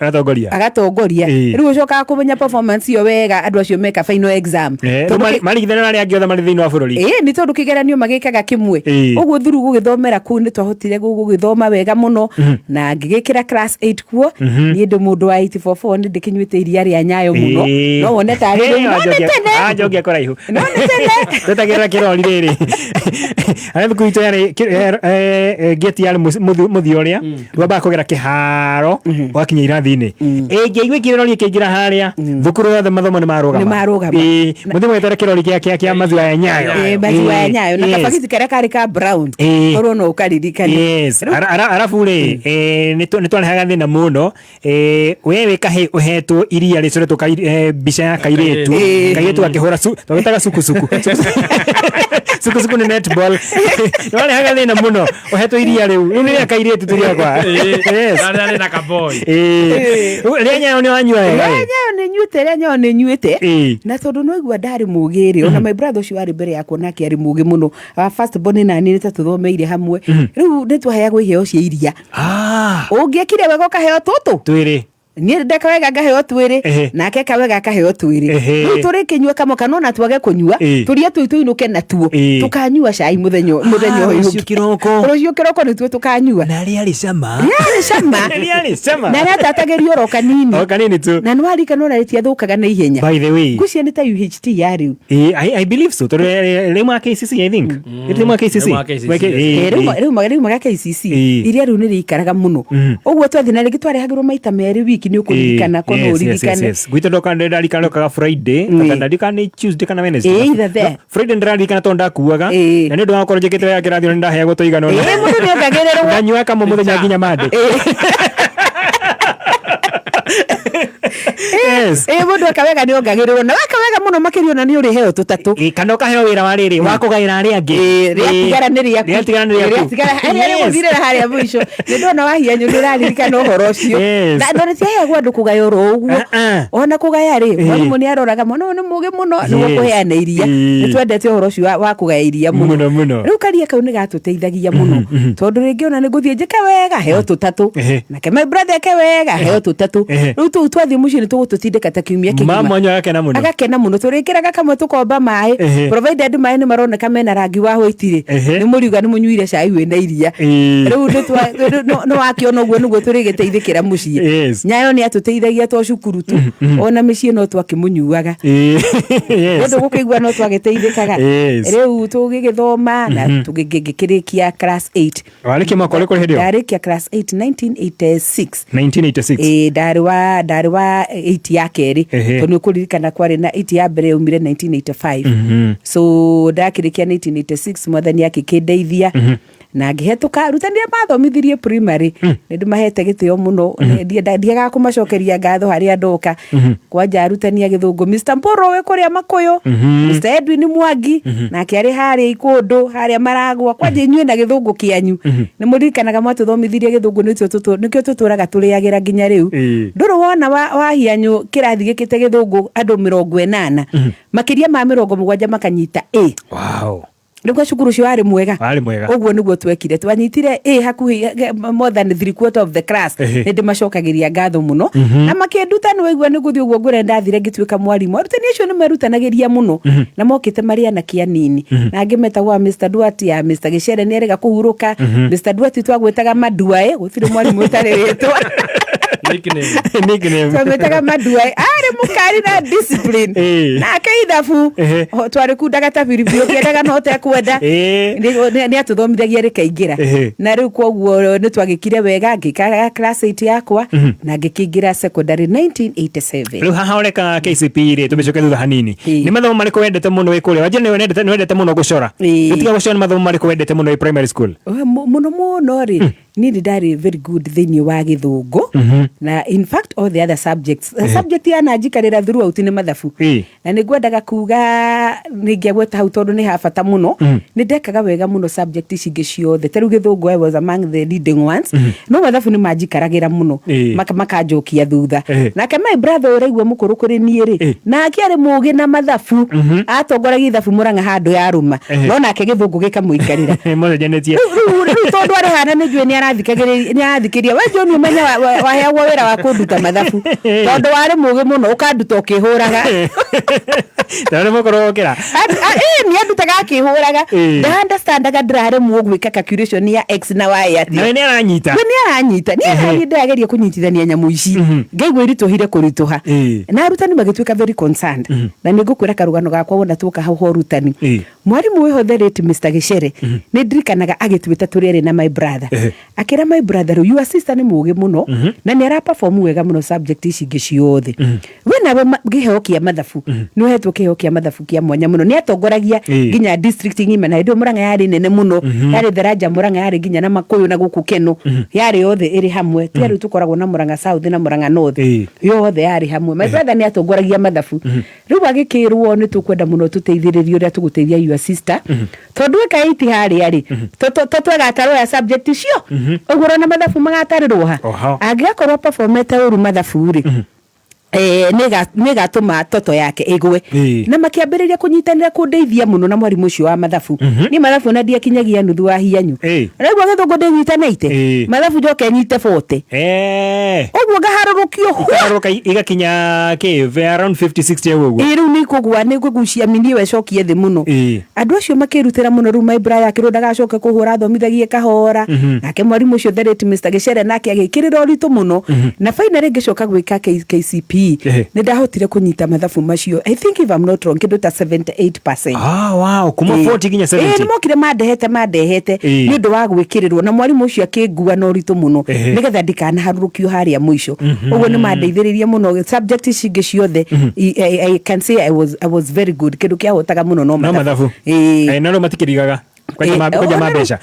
Agatongoria. Agatongoria. Rĩu ũcokaga kũmenya performance ĩyo wega andũ acio meka final exam. Rĩu marigithania na arĩa angĩ othe marĩ thĩinĩ wa bũrũri. Ĩĩ, nĩ tondũ kĩgeranio magĩkaga kĩmwe. Ũguo through gũgĩthomera kũu nĩ twahotire gũgĩthoma wega mũno, na ngĩgĩkĩra class 8 kuo. Niĩ ndĩ mũndũ wa 844, nĩ ndĩkĩnyuĩte iria rĩa Nyayo mũno. No wone tarĩ rĩu, no nĩ tene. Anjokia kũraihu. No nĩ tene. Twetagĩrĩra kĩrori rĩrĩ harĩa thukuru itũ yarĩ gate yarĩ mũthia ũrĩa wambaga kũgera kĩharo ũgakinya irathi-inĩ. Ĩngĩaigua kĩrori ĩkĩingĩra harĩa, thukuru yothe mathomo nĩ marũgama. Nĩ marũgama. Mũthiĩ mũgetere kĩrori kĩa maziwa ya Nyayo. Maziwa ya Nyayo na kabagiti karĩa karĩ ka brown. Korwo no ũkaririkane. Yes. Arabu rĩ, nĩ twarehaga thĩna mũno. We wĩ kahĩ ũhetwo iria rĩcoretwo mbica ya kairĩtu. Kairĩtu gakĩhũra twagĩtaga sukusuku. Sukusuku nĩ netball. Nĩwarehaga thĩna mũno ũhetwo iria rĩu. Rĩu nĩ rĩa kairĩtu ti rĩakwa. Yes. Arĩa arĩ na kaboy. Rĩa Nyayo nĩ wanyua wega, Rĩa ĩ? Nyayo nĩ nyuĩte, rĩa Nyayo nĩ nyuĩte. Na tondũ no igua ndarĩ mũgĩ rĩ, ona my brother ũcio warĩ mbere yakwa nake arĩ mũgĩ mũno. Our first born na niĩ nĩ ta tũthomeire hamwe. Rĩu nĩ twaheagwo iheo cia iria. Ũngĩekire wega ũkaheo tũtũ. Twĩrĩ. Niĩ ndeka wega ngaheo twĩrĩ, nake eka wega akaheo twĩrĩ. Rĩu tũrĩkĩnyua kamwe kana ona twage kũnyua, tũria tũu tũinũke natuo, tũkanyua cai mũthenya ũyũ Rũciũ ũngĩ. kĩroko. Rũciũ kĩroko nĩtuo tũkanyua. Na rĩarĩ cama. Rĩarĩ cama. Rĩarĩ cama. Na rĩatatagĩrio oro kanini. O kanini tu. Na nĩwaririkana ona rĩtiathũkaga na ihenya. By the way. Ngwĩciria nĩ ta UHT ya rĩu. I believe so. Tondũ rĩu ma KCC, I think. Rĩu ma KCC. Rĩu ma KCC, Ma K- yes. Rĩu maga KCC. Iria rĩu nĩ rĩikaraga mũno. Ũguo twathiĩ na rĩngĩ twarehagĩrwo maita merĩ wiki, nĩ ũkũririkana ko no Yes, yes, yes, ũririkane. yes. Gwitũ ndoka ndarikana ndokaga Friday, kana ndarikana nĩ Tuesday kana Wednesday. Either there. No, Friday ndĩraririkana tondũ ndakuaga. Na nĩ ũndũ wa gũkorwo njĩkĩte wega kĩrathi nĩ ndaheagwo tũigana ũna. Mũndũ nĩ ongagĩrĩrwo. Ndanyuaga kamwe mũthenya nginya Monday. Yes. Mũndũ eka wega nĩ ongagĩrĩrwo, na weka wega mũno makĩria ona nĩ ũrĩheo tũtatũ. Kana ũkaheo wĩra wa rĩrĩ wa kũgaĩra arĩa angĩ. Rĩatigara nĩ rĩaku. Rĩatigara nĩ rĩaku. Rĩatigara harĩa Yes. rĩgũthirĩra harĩa mũico. Nĩ ndona wahianyu nĩ ũraririkana ũhoro ũcio. Yes. Na rĩtiheagwo andũ kũgaya oro ũguo. Ona kũgaya rĩ, mwarimũ nĩ aroraga mwana ũyũ nĩ mũũgĩ mũno nĩguo kũheana iria. Nĩ twendete ũhoro ũcio wa kũgaya iria mũno. Mũno, mũno. Rĩu karia kau nĩ gatũteithagia mũno. Tondũ rĩngĩ ona nĩ ngũthiĩ njĩke wega heo tũtatũ. Nake my brother eke wega heo tũtatũ. Rĩu tũu twathiĩ mũciĩ nĩ tũgũtũtindĩka ta kiumia kĩgima. Mama wanyu agakena mũno. Agakena mũno. Tũrĩkĩraga kamwe tũkomba maĩ. Provided maĩ nĩ maroneka mena rangi wa white rĩ. Nĩ mũriuga nĩ mũnyuire cai wĩna iria. Rĩu nĩ wakĩona ũguo nĩguo tũrĩgĩteithĩkĩra mũciĩ. Nyayo nĩ atũteithagia to cukuru tu. Ona mĩciĩ no twakĩmũnyuaga. Ũndũ gũkĩigua no twagĩteithĩkaga. Rĩu tũgĩgĩthoma na tũgĩkĩrĩkia class 8. Warĩkia mwaka ũrĩkũ hĩndĩ ĩyo? Ndarĩkia class 8 1986. 1986. Ndarĩ wa 8 ya kerĩ. Tondũ nĩ ũkũririkana kwarĩ na 8 ya mbere yaumire 1985. So ndakĩrĩkia 1986, mwathani akĩkĩndeithia. Na ngĩhetũka arutani arĩa mathomithirie primary, nĩ ndĩmahete gĩtĩo mũno. Ndiagaga kũmacokeria ngatho harĩa ndoka. Kwanja arutani a gĩthũngũ, Mr. Mporo wĩ kũrĩa Makũyũ, Mr. Edwin Mwangi nake arĩ harĩa Ikũndũ harĩa Maragwa. Kwanja inyuĩ na gĩthũngũ kĩanyu nĩ mũririkanaga mwatũthomithirie gĩthũngũ, nĩkĩo tũtũraga tũrĩagĩra nginya rĩu. Ndũrĩ wona wahianyu kĩrathi gĩkĩte gĩthũngũ andũ 80, makĩria ma 70 makanyita A. Wow. Nĩguo cukuru ũcio warĩ mwega. Warĩ mwega. Ũguo nĩguo twekire, twanyitire A hakuhĩ more than 3/4 of the class. Nĩ ndĩmacokagĩria ngatho mũno. Na makĩnduta, nĩ waigua nĩ gũthiĩ ũguo ngũre ndathire ngĩtuĩka mwarimũ. Arutani acio nĩ merutanagĩria mũno. Na mokĩte marĩ anake anini. Na angĩ metagwo a Mr. Duarte, ya Mr. Gĩcere nĩ erĩga kũhurũka. Mr. Duarte twagwĩtaga Maduae, gũtirĩ mwarimũ ũtarĩ rĩtwa. Nickname. Twamwĩtaga Maduai, arĩ mũkari na discipline. Nake ithabu twarĩkundaga ta biribiri, ũkĩendaga no ũtekwenda. Nĩ atũthomithagia rĩkaingĩra. Na rĩu koguo nĩ twagĩkire wega, ngĩka class 8 yakwa na ngĩkĩingĩra secondary 1987. Rĩu haha ũreka KCPE rĩ, tũmĩcoke thutha hanini, nĩ mathomo marĩkũ wendete mũno wĩ kũrĩa? Wanjia nĩ wendete mũno gũcora. Gũtiga gũcora, nĩ mathomo marĩkũ wendete mũno wĩ primary school? Mũno mũno rĩ, niĩ nĩ ndarĩ very good thĩinĩ wa gĩthũngũ na in fact all the other subjects. Subject yananjikarĩra throughout nĩ mathabu. Na nĩ ngwendaga kuga nĩ ingĩagweta hau tondũ nĩ ha bata mũno. Nĩ ndekaga wega mũno subject ici ingĩ ciothe, ta rĩu gĩthũngũ I was among the leading ones, no mathabu nĩ manjikaragĩra mũno. Makanjokia thutha. Nake my brother ũraigua mũkũrũ kũrĩ niĩ rĩ, nake arĩ mũgĩ na mathabu, atongoragia ithabu Mũrang'a handũ yarũma. No nake gĩthũngũ gĩkamũikarĩra. Mũcenjanĩtie. Rĩu tondũ arĩ hana nĩ njũĩ nĩ arathikĩrĩria, we John, ũmenye waheagwo wĩra wa kũnduta mathabu tondũ warĩ mũgĩ mũno, ũkanduta ũkĩhũraga. Na nĩ mũkũrũ gũkĩra. Ĩ, nĩ andutaga akĩhũraga. Ndaunderstandaga, ndĩraremwo gwĩka calculation ya x na y atĩa. Nawe nĩ aranyita. We nĩ aranyita, nĩ araniĩ ndĩrageria kũnyitithania nyamũ ici, ngaigua iritũhire kũritũha. Na arutani magĩtuĩka very concerned. Na nĩ ngũkwĩra karũgano gakwa wona tuoka hau ha ũrutani. Mwarimũ wĩho, the late Mr. Gĩcere, nĩ ndirikanaga agĩtuĩta tũrĩ erĩ na my brother. Akĩra my brother, rĩu your sister nĩ mũgĩ mũno na nĩ araperform wega mũno subject ici ingĩ ciothe. We nawe kĩheo kĩa mathabu, nĩ ũhetwo kĩheo kĩa mathabu kĩa mwanya mũno. Nĩ atongoragia nginya district ng'ima, na hĩndĩ ĩyo Mũrang'a yarĩ nene mũno. Yarĩ Tharanja, Mũrang'a yarĩ nginya na Makũyũ na gũkũ Keno. Yarĩ yothe ĩrĩ hamwe, ti rĩu tũkoragwo na Mũrang'a South na Mũrang'a North. Yothe yarĩ hamwe. My brother nĩ atongoragia mathabu. Rĩu agĩkĩrwo nĩ tũkwenda mũno tũteithĩrĩrie ũrĩa tũgũteithia your sister, tondũ ĩka 8 harĩa rĩ, twegatarwo ya subject icio ũguo ũrona mathabu magatarĩrwo ha. Angĩgakorwo performete ũru mathabu rĩ, nĩgatũma toto yake ĩgwe. Na makĩambĩrĩria kũnyitanĩra kũndeithia mũno na mwarimũ ũcio wa mathabu. Niĩ mathabu na ndiakinyagia nuthu wa hianyu. Raigua gĩthũngũ ndĩnyitanĩte, mathabu njoke nyite 40. Ũguo ngaharũrũkio hwa. Ikaharũrũka igakinya kĩ around 50 60 ũguo. Ĩ, rĩu nĩ ikũgwa, nĩ kũgucia mini ĩyo ĩcokie thĩ mũno. Andũ acio makĩrutĩra mũno. Rĩu my brother akĩrwo ndagacoke kũhũra, athomithagie kahora. Nake mwarimũ ũcio, the late Mr. Gĩcere, nake agĩkĩrĩra ũritũ mũno. Na finally ngĩcoka gwĩka KCPE, nĩ ndahotire kũnyita mathabu macio, I think if I'm not wrong, kĩndũ ta 78%. Ah, wow, kuma 40 nginya 70. Ĩ, nĩ mokire mandehete nĩ ũndũ wa gwĩkĩrĩrwo na mwarimũ ũcio akĩngua na ũritũ mũno nĩgetha ndikanaharũrũkio harĩa mũico. Ũguo nĩ mandeithĩrĩirie mũno. Subject ici ingĩ ciothe, I can say I was very good. Kĩndũ kĩahotaga mũno no no mathabu. Mathabu. No rĩu matikĩrigaga kwanja kwanja ma mbeca.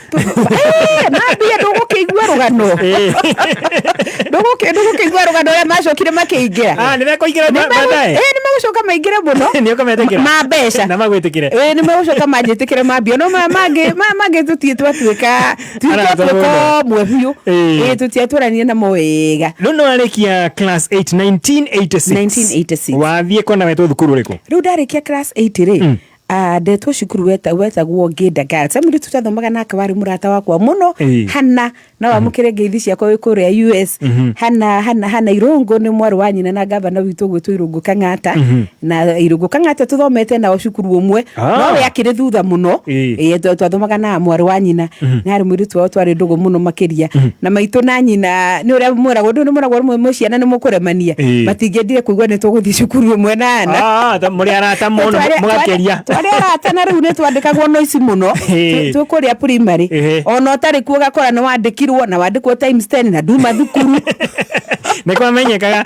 Mambia ndũgũkĩigua rũgano, ndũgũkĩigua rũgano ũrĩa macokire makĩingĩra. Ah, nĩ mekũingĩra baadaye? Ĩ, nĩ megũcoka maingĩre mũno. Nĩ ũkametĩkĩra? Ma mbeca. Na magwĩtĩkĩre? Ĩ, nĩ megũcoka manjĩtĩkĩre mambia, no maya mangĩ, maya mangĩ tũtiĩ twatuĩka Arata twatuĩka mũno. ũmwe biũ. Ĩ, tũtiatũranie namo wega. Rĩu nĩ warĩkia class 8 1986? 1986. Wathiĩ kona wetwo thukuru ũrĩkũ? Rĩu ndarĩkia class 8 rĩ, ndetwo cukuru wetagwo Ngĩnda Girls. Emily tũtathomaga nake warĩ mũrata wakwa mũno. Hana, no wamũkĩre ngeithi ciakwa wĩ kũrĩa US. Hana, Hana, Hana Irũngũ nĩ mwarĩ wa nyina na gavana witũ gwĩtwo Irũngũ Kang'ata. Na Irũngũ Kang'ata tũthomete nao cukuru ũmwe. No we akĩrĩ thutha mũno. Ĩĩ, twathomaga na mwarĩ wa nyina. Na arĩ mũirĩtu wao twarĩ ndũgũ mũno makĩria. Na maitũ na nyina nĩ ũrĩa mwĩragwo, ndũ nĩ mwĩragwo rĩmwe mwĩ ciana nĩ mũkũremania. Matingĩendire kũigua nĩ tũgũthiĩ cukuru ĩmwe na Hana. Ah, ta mũrĩ arata mũno mũgakĩria. Twarĩ arata na rĩu nĩ twandĩkagwo noici mũno. Twĩ kũrĩa primary. Ona ũtarĩ kuo ũgakora nĩ wandĩkirwo na wandĩkwo times 10 na nduma thukuru. Nĩ kwamenyekaga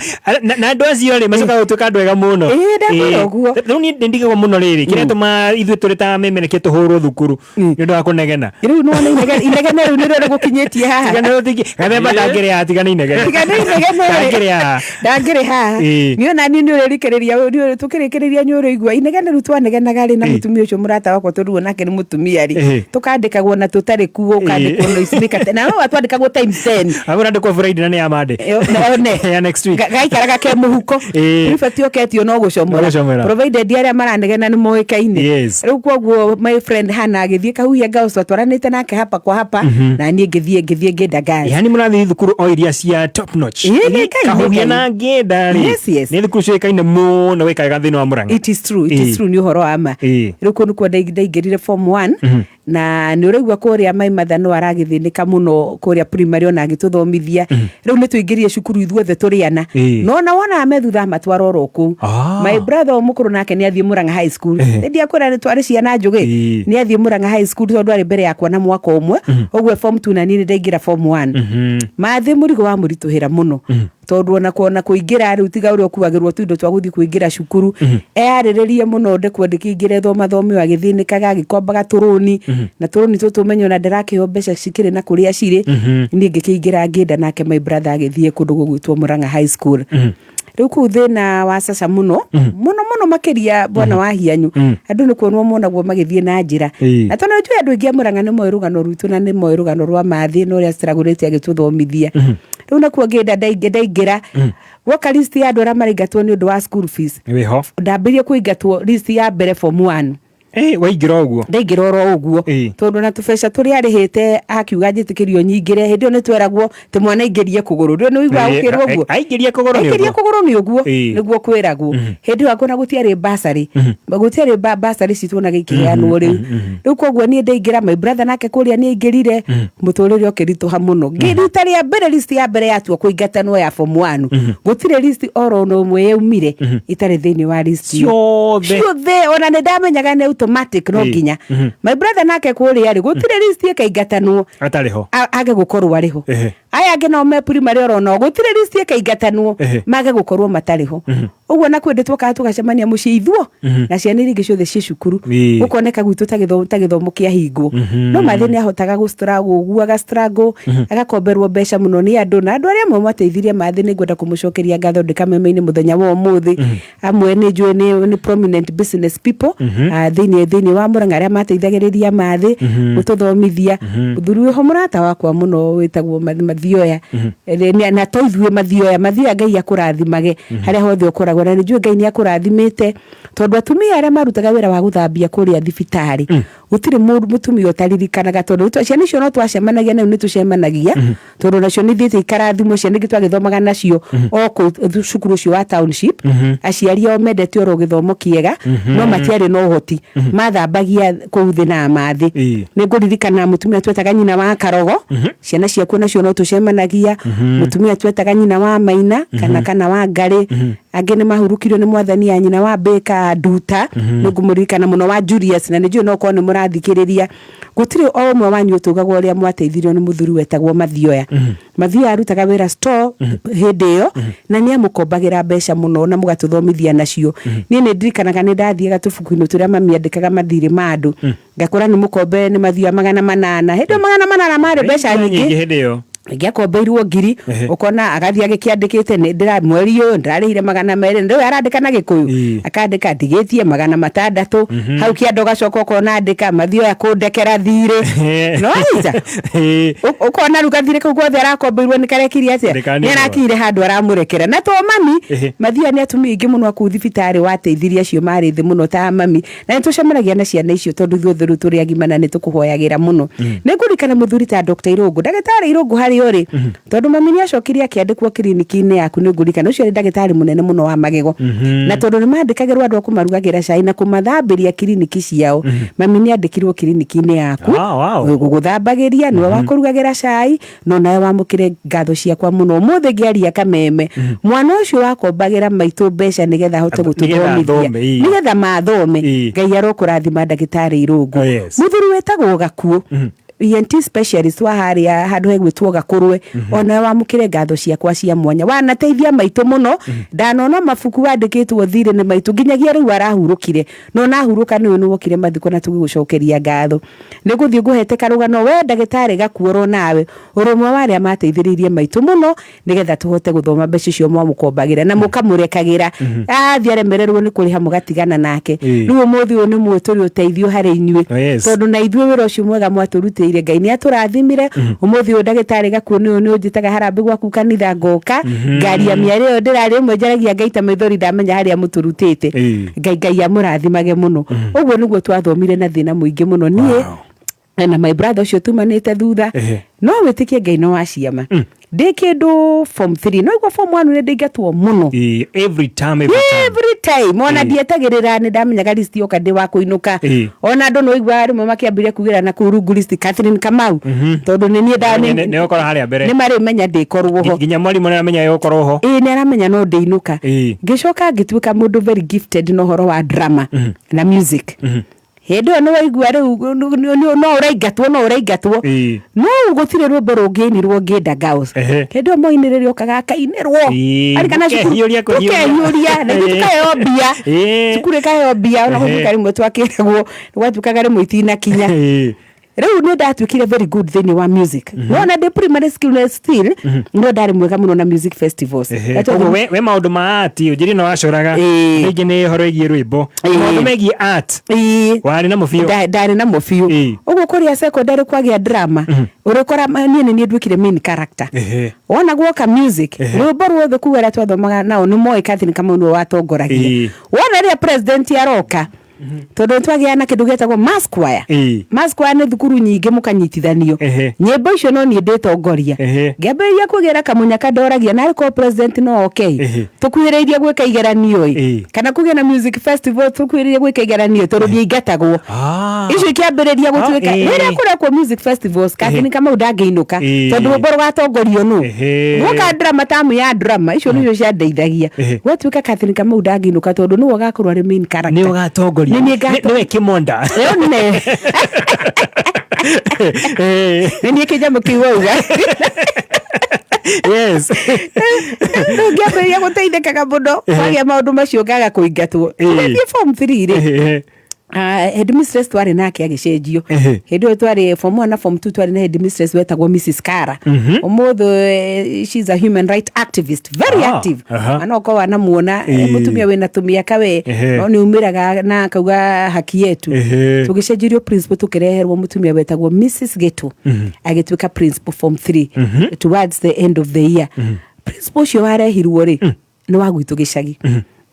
na andũ acio rĩ, macokaga gũtuĩka andũ ega mũno. Ĩĩ, ndakwĩra ũguo. Rĩu niĩ ndigagwo mũno rĩrĩ kĩrĩa tũma ithuĩ tũrĩ ta memerekia tũhũrwo thukuru nĩ ũndũ wa kũnegena. Rĩu nĩwona inegene rĩu nĩrĩo rĩgũkinyĩtie haha. Tiga nĩ ũthingi gathemba ndangĩrĩ haha, tiga nĩ inegene. Tiga nĩ inegene rĩ. Ndangĩrĩ haha. Ndangĩrĩ haha. Niĩ ona niĩ nĩ ũrĩrikĩrĩria, tũkĩrĩkĩrĩria nĩ ũrĩigua inegene rĩu twanegenaga rĩ na mũtumia ũcio mũrata wakwa, tondũ onake nĩ mũtumia rĩ, tũkandĩkagwo na tũtarĩ kuo, ũkandĩkwo noise maker, na no twandĩkagwo times 10. Agũra andĩkwo Friday na nĩ ya Monday. One. Ya next week. Gaikaraga ke mũhuko. Prefect oketio no gũcomora. No gũcomora. Provided arĩa maranegena nĩ moĩkaine. Rĩu koguo my friend Hannah agĩthiĩ Kahuhia Girls, twatwaranĩte nake hapa kwa hapa, na niĩ ngĩthiĩ Ngĩnda Girls. Yani mũrathiĩ thukuru o iria cia top notch. Ĩĩ, nĩ Ngai, nĩ Kahuhia Ngai. na Ngĩnda rĩ, Yes. nĩ thukuru ciũĩkaine mũno wĩkaga thĩinĩ wa Mũrang'a. It is true, it is true, nĩ ũhoro wa ma. Rĩu kũu nĩkuo ndaingĩrire form 1. Na nĩ ũraigua kũrĩa my mother no aragĩthĩnĩka mũno kũrĩa primary ona agĩtũthomithia. Rĩu nĩ tũingĩrire cukuru ithuothe tũrĩ ana. No ona wonaga me thutha matwara oro kũu. My brother ũyũ mũkũrũ nake nĩ athiĩ Murang'a High School. Nĩ ndiakwĩra nĩ twarĩ ciana njũgĩ. Nĩ athiĩ Murang'a High School tondũ arĩ mbere yakwa na mwaka ũmwe. Ũguo form 2 na niĩ nĩ ndaingĩra form 1. Mathĩ mũrigo wa mũritũhĩra mũno tondũ ona kuona kũingĩra rĩu tiga ũrĩa ũkuagĩrwo tuindo twa gũthiĩ kũingĩra cukuru. Eyarĩrĩrie mũno ndekwo ndĩkĩingĩre thoma thome o agĩthĩnĩkaga, agĩkombaga tũrũni na tũrũni tũtũ ũmenye ona ndarakĩheo mbeca cikĩrĩ na kũrĩa cirĩ. Niĩ ngĩkĩingĩra ngĩnda, nake my brother agĩthiĩ kũndũ gũgwĩtwo Murang'a High School. Rĩu kũu thĩna wa caca mũno mũno mũno makĩria bwana wa hianyu, andũ nĩ kuonwo monagwo magĩthiĩ na njĩra. Na tondũ nĩnjũĩ andũ aingĩ a Murang'a nĩ moĩ rũgano rwitũ na nĩ moĩ rũgano rwa Mathĩ na ũrĩa struggle-ĩte agĩtũthomithia. Rĩu nakuo ngĩnda ndaingĩra gwoka list ya andũ arĩa maraingatwo nĩ ũndũ wa school fees. Wĩho. Ndambĩrĩrie kũingatwo list ya mbere form 1. Waingĩra ũguo? Ndaingĩra oro ũguo tondũ na tũbeca tũrĩa arĩhĩte akiuga njĩtĩkĩrio nyingĩre. Hĩndĩ ĩyo nĩ tweragwo tĩ mwana aingĩrie kũgũrũ, ndũĩ nĩ ũiguaga ũkĩrwo ũguo. Aingĩrie kũgũrũ nĩ aingĩrie ũguo. Kũgũrũ nĩ ũguo. Nĩguo kwĩragwo. Hĩndĩ ĩyo angona gũtiarĩ basarĩ, gũtiarĩ basarĩ cituonaga ikĩheanwo rĩu. Rĩu koguo niĩ ndaingĩra, my brother nake kũrĩa nĩ aingĩrire, mũtũrĩre ũkĩritũha mũno. Rita rĩa mbere list ya mbere yatua kũingatanwo ya form 1, gũtirĩ list oro na ũmwe yaumire itarĩ thĩinĩ wa list ĩyo. Ciothe. Ciothe, ona nĩ ndamenyaga nĩ automatic no nginya. My brother nake kũrĩa rĩ, gũtirĩ list ĩkaingatanwo atarĩ ho. Age gũkorwo arĩ ho. Aya angĩ nao me primary oro nao gũtirĩ list ĩkaingatanwo mage gũkorwo matarĩ ho. Ũguo na kwĩ twokaga tũgacemania mũciĩ ithuo na ciana iria ingĩ ciothe ciĩ cukuru, gũkoneka gwitũ ta gĩthomo kĩahingwo. No Mathĩ nĩ ahotaga gũ struggle ũguo, aga struggle, agakomberwo mbeca mũno nĩ andũ, na andũ arĩa amwe mateithirie Mathĩ nĩ ngwenda kũmũcokeria ngatho ndĩ kameme-inĩ mũthenya wa ũmũthĩ. Amwe nĩ njũĩ nĩ prominent business people thĩinĩ wa Murang'a arĩa mateithagĩrĩria Mathĩ gũtũthomithia. Mũthuri wĩho mũrata wakwa mũno wĩtagwo Mathioya. Na to ithuĩ Mathioya, Mathioya, Ngai akũrathimage harĩa hothe ũkoragwo, na nĩ njũĩ Ngai nĩ akũrathimĩte tondũ atumia arĩa marutaga wĩra wa gũthambia kũrĩa thibitarĩ, gũtirĩ mũndũ mũtumia ũtaririkanaga, tondũ ciana icio no twacemanagia na rĩu nĩ tũcemanagia tondũ nacio nĩ ithiĩte ikarathimwo. Ciana ingĩ twagĩthomaga nacio o kũu cukuru ũcio wa township, aciari ao mendete oro gĩthomo kĩega no matiarĩ na ũhoti, mathambagia kũu thĩ na Mathĩ. Nĩ ngũririkana mũtumia twetaga nyina wa Karogo, ciana ciakuo nacio no tũcemanagia. Mũtumia twetaga nyina wa Maina kana wa Ngarĩ, angĩ nĩ mahurũkirio nĩ mwathani, ya nyina wa Bĩka Nduta, nĩ ngũmũririkana mũno, wa Julius, na nĩ njũĩ no korwo nĩ mũrathikĩrĩria. Gũtirĩ o ũmwe wanyu ũtũgagwo ũrĩa mwateithirio nĩ mũthuri wetagwo Mathioya. Mathioya arutaga wĩra store hĩndĩ ĩyo na nĩ amũkombagĩra mbeca mũno na mũgatũthomithia nacio. Niĩ nĩ ndirikanaga nĩ ndathiaga tũbuku-inĩ tũrĩa mami andĩkaga mathirĩ ma andũ, ngakora nĩ mũkombe nĩ Mathioya 800. Hĩndĩ ĩyo 800 marĩ mbeca nyingĩ. Nyingĩ hĩndĩ ĩyo. Ingĩakombeirwo ngiri, ũkona agathiĩ agĩkĩandĩkĩte nĩ ndĩra mweri ũyũ ndĩrarĩhire 200, rĩu arandĩka na Gĩkũyũ, akandĩka ndigĩtie 600 hau kĩanda, ũgacoka ũkona andĩka Mathioya kũndekera thirĩ no anyita. Ũkona rĩu gathirĩ kau gothe arakombeirwo nĩ karekirie atĩa? Nĩkaninwo. Nĩ arakinyire handũ aramũrekera na to mami. Mathioya nĩ atumia aingĩ mũno akũu thibitarĩ wateithirie acio marĩ thĩ mũno ta mami, na nĩ tũcemanagia na ciana icio tondũ ithuothe rĩu tũrĩ agima na nĩ tũkũhoyagĩra mũno. Nĩ ngũririkana mũthuri ta Dr. Irũngũ, ndagĩtarĩ Irũngũ harĩa ũrĩ, tondũ mami nĩ acokire akĩandĩkwo kiriniki-inĩ yaku. Nĩ ngũririkana ũcio arĩ ndagĩtarĩ mũnene mũno wa magego, na tondũ nĩ mandĩkagĩrwo andũ a kũmarugagĩra cai na kũmathambĩria kiriniki ciao, mami nĩ andĩkirwo kiriniki-inĩ yaku. Gũgũthambagĩria nĩwe wa kũrugagĩra cai, no nawe wamũkĩre ngatho ciakwa mũno ũmũthĩ ngĩaria kameme. Mwana ũcio wakombagĩra maitũ mbeca nĩgetha ahote nĩgetha gũtũthomithia, athome, ĩĩ. Nĩgetha mathome. Ngai arokũrathima ndagĩtarĩ Irũngũ. Oh, yes. Mũthuri wĩtagwo Gakuũ, ENT specialist wa harĩa handũ hegwĩtwo Gakũrwe, onawe wamũkĩre ngatho ciakwa cia mwanya, wanateithia maitũ mũno. Ndanona mabuku wandĩkĩtwo thirĩ nĩ maitũ nginyagia rĩu arahurũkire, no nahurũka nĩwe nĩ wokire mathiko na tũgĩgũcokeria ngatho. Nĩ ngũthiĩ ngũhete karũgano we ndagĩtarĩ Gakuoro, nawe ũrĩ ũmwe wa arĩa mateithĩrĩirie maitũ mũno nĩgetha tũhote gũthoma. Mbeca icio mwamũkombagĩra na mũkamũrekagĩra athiĩ aremererwo nĩ kũrĩha mũgatigana nake. Rĩu ũmũthĩ ũyũ nĩ mũĩ tũrĩ ũteithio harĩ inyuĩ tondũ na ithuĩ wĩra ũcio mwega mwatũrutĩire Ngai nĩ atũrathimire. Ũmũthĩ ũyũ ndagĩtarĩ Gakuo nĩ ũyũ nĩ ũnjĩtaga harambĩ gwaku kanitha ngoka ngaria mĩario ĩyo ndĩrarĩ ĩmwe njaragia ngaita maithori ndamenya harĩa mũtũrutĩte. Ngai amũrathimage mũno. Ũguo nĩguo twathomire na thĩna mũingĩ mũno niĩ na my brother ũcio tumanĩte thutha. No wĩtĩkie Ngai no wa ciama. Ndĩ kĩndũ form 3 no igua form 1 nĩ ndĩingatwo mũno. Ĩĩ, every time, every time. Every time ona Ĩĩ. ndietagĩrĩra, nĩ ndamenyaga list yoka ndĩ wa kũinũka. Ona andũ no igua rĩmwe makĩambĩrĩria kugĩra na kũu rungu list Catherine Kamau, tondũ nĩ niĩ Nĩ nĩ ũkorwo harĩa mbere. Nĩ marĩmenya ndĩkorwo ho. Nginya mwarimũ nĩ aramenya ĩgũkorwo ho. Ĩĩ, nĩ aramenya no ndĩinũka. Ngĩcoka ngĩtuĩka mũndũ very gifted na ũhoro wa drama na music. Hĩndĩ ĩyo nĩ waigua rĩu no ũraingatwo, no ũraingatwo, no gũtirĩ rwĩmbo rũngĩinirwo ngĩnda girls. Hĩndĩ ĩyo moinĩrĩrio okaga akainĩrwo. Arĩ kana cukuru Mũkehiũria kũhiũria. Tũkehiũria na ithuĩ tũkaheo mbia. Cukuru ĩkaheo mbia, ona gũtuĩka rĩmwe twakĩragwo, gwatuĩkaga rĩmwe itinakinya. Rĩu nĩ ndatuĩkire very good thĩinĩ wa music. No ona ndĩ primary school na still no ndarĩ mwega mũno na music festivals. Koguo we maũndũ ma art ũnjĩrie no wacoraga, rĩngĩ nĩ ũhoro wĩgiĩ rwĩmbo, maũndũ megiĩ art warĩ namo biũ. Ndarĩ namo biũ. Ũguo kũrĩa secondary kwagĩa drama, ũrĩkora niĩ nĩ niĩ nduĩkire main character. Wona guoka music, rwĩmbo ruothe kuu arĩa twathomaga nao nĩ moĩ Catherine Kamau nĩwe watongoragia. Wona rĩrĩa president aroka, tondũ nĩ twagĩaga na kĩndũ gĩetagwo mass choir. Mass choir nĩ thukuru nyingĩ mũkanyitithanio. Nyĩmbo icio no niĩ ndĩtongoria. Ngĩambĩrĩria kwĩgĩra kamũnyaka, ndoragia narĩ korwo president no oke tũkuhĩrĩirie gwĩka igeranio ĩ, kana kũgĩa na music festival tũkuhĩrĩirie gwĩka igeranio, tondũ ndiaingatagwo. Icio ikĩambĩrĩria gũtuĩka rĩrĩa kũrekwo music festivals, Catherine Kamau ndangĩinũka, tondũ rwĩmbo rũgatongorio nũ. Guoka drama, tamu ya drama, icio nĩcio ciandeithagia. Gwatuĩka Catherine Kamau ndangĩinũka tondũ nĩwe ũgakorwo arĩ main character. Nĩ ũgatongoria. Nĩ niĩ Nĩwe kĩmonda. One. Nĩ niĩ kĩnyamũ kĩu wauga. Rĩu ngĩambĩrĩria gũteithĩkaga mũno kwagĩa maũndũ macio, ngaga kũingatwo. Tũgĩthiĩ form 3 rĩ, headmistress twarĩ nake agĩcenjio. Hĩndĩ ĩyo twarĩ form 1 na form 2 twarĩ na headmistress wetagwo Mrs Kara. Ũmũthĩ she's a human right activist, very active. Ana okorwo wanamuona, mũtumia wĩna tũmĩaka we, no nĩ umĩraga na akauga haki yetu. Tũgĩcenjerio principal, tũkĩreherwo mũtumia wetagwo Mrs Geto, agĩtuĩka principal form 3 towards the end of the year. Principal ũcio warehirwo rĩ, nĩ wa gwitũ gĩcagi,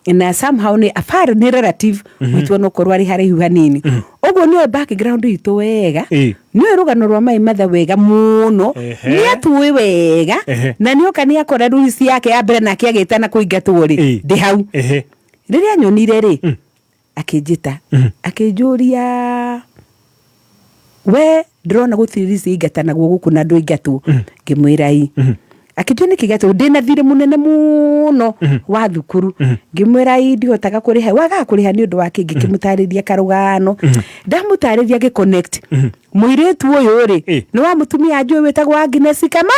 na somehow nĩ afar nĩ relative gwitũ, no korwo arĩ haraihu hanini ũguo. Nĩoĩ background itũ wega, nĩoĩ rũgano rwa my mother wega mũno, nĩ atuĩ wega. Na nĩoka nĩ akora ruisi yake ya mbere nake agĩtana kũingatwo rĩ, ndĩ hau. Rĩrĩa nyonire rĩ, akĩnjĩta, akĩnjũria, "We ndĩrona gũtirĩ risi ingatanagwo gũkũ na ndũingatwo." Ngĩmwĩra ĩ. Akĩnjũria nĩkĩ gĩatũma ndĩna thirĩ mũnene mũno wa thukuru. Ngĩmwĩra ĩ, ndihotaga kũrĩha. "Wagaga kũrĩha nĩ ũndũ wa kĩ?" Ngĩkĩmũtarĩria karũgano. Ndamũtarĩria gĩconnect mũirĩtu ũyũ rĩ, nĩ wa mũtumia njũĩ wĩtagwo Agnes Kama,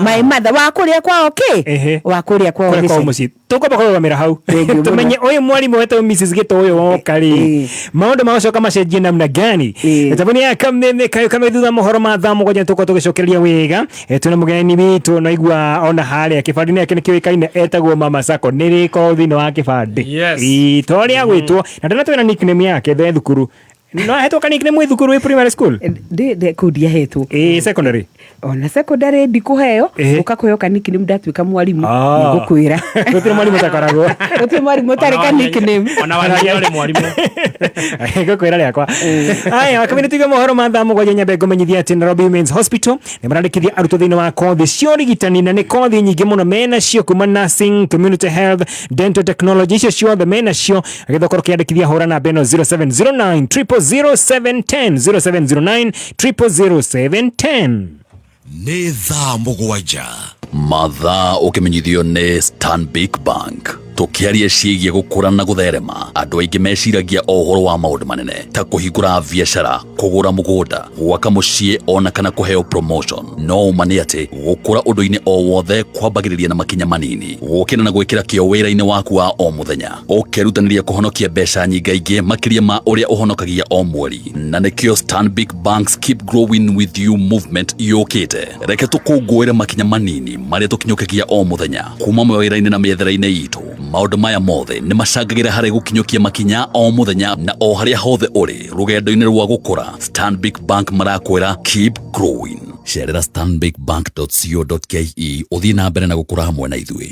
my mother, wa kũrĩa kwao kĩ, wa kũrĩa kwao kũrĩa kwao gĩcagi. Mũciĩ tũkwamba kũrũgamĩra hau. Thank you mũno. Tũmenye ũyũ mwarimũ wetagwo Mrs Gĩto ũyũ woka rĩ, maũndũ magacoka macenjie namna gani. Tabuni ya Kameme Kayo Kame, thutha mohoro ma thaa 7 tũkorwo tũgĩcokereria wega. Twĩna mũgeni witũ naigua ona harĩa kĩbandĩ-inĩ yake nĩ kĩũĩkaine, etagwo Mama Sacco, nĩ rĩkorwo thĩinĩ wa kĩbandĩ. Ĩĩ, to ũrĩa agwĩtwo na ndanatwĩra nickname yake the thukuru. No ahetwo ka nickname wĩ thukuru, wĩ primary school? Ndĩ kũu ndiahetwo. Ĩĩ, secondary? Ona secondary ndikũheo. Ũka kũheo ka nickname ndatuĩka mwarimũ. Nĩngũkwĩra. Gũtirĩ mwarimũ ũtakoragwo. Gũtirĩ mwarimũ ũtarĩ ka nickname. Ona wanyinya ũrĩ mwarimũ. Ngũkwĩra rĩakwa. Aya wakamini, tuige mohoro ma thaa 7. Nyambe ngũmenyithia atĩ Nairobi Women's Hospital nĩ marandĩkithia arutwo thĩinĩ wa kothi cia ũrigitani, na nĩ kothi nyingĩ mũno menacio, kuma nursing, community health, dental technology, icio ciothe menacio. Agĩtha ũkorwo ũkĩandĩkithia, hũra namba ĩno 0709 000 710, 0709 000 710. Nĩ thaa 7. Mathaa ũkĩmenyithio nĩ Stanbic Bank. Tũkĩaria ciĩgiĩ gũkũra na gũtherema, andũ aingĩ meciragia o ũhoro wa maũndũ manene ta kũhingũra biacara, kũgũra mũgũnda, gwaka mũciĩ, ona kana kũheo promotion. No ũma nĩ atĩ gũkũra ũndũ-inĩ o wothe kwambagĩrĩria na makinya manini, gũkĩra na gwĩkĩra kĩo wĩra-inĩ waku wa o mũthenya, ũkerutanĩria kũhonokia mbeca nyingaingĩ makĩria ma ũrĩa ũhonokagia o mweri. Na nĩkĩo Stanbic Bank's Keep Growing With You movement yũkĩte. Reke tũkũngũĩre makinya manini marĩa tũkinyũkagia o mũthenya kuma mawĩra-inĩ na mĩethere-inĩ itũ. Maũndũ maya mothe nĩ macangagĩra harĩ gũkinyũkia makinya o mũthenya na o harĩa hothe ũrĩ rũgendo-inĩ rwa gũkũra. Stanbic Bank marakwĩra keep growing. Cerera stanbicbank.co.ke ũthiĩ na mbere na gũkũra hamwe na ithuĩ.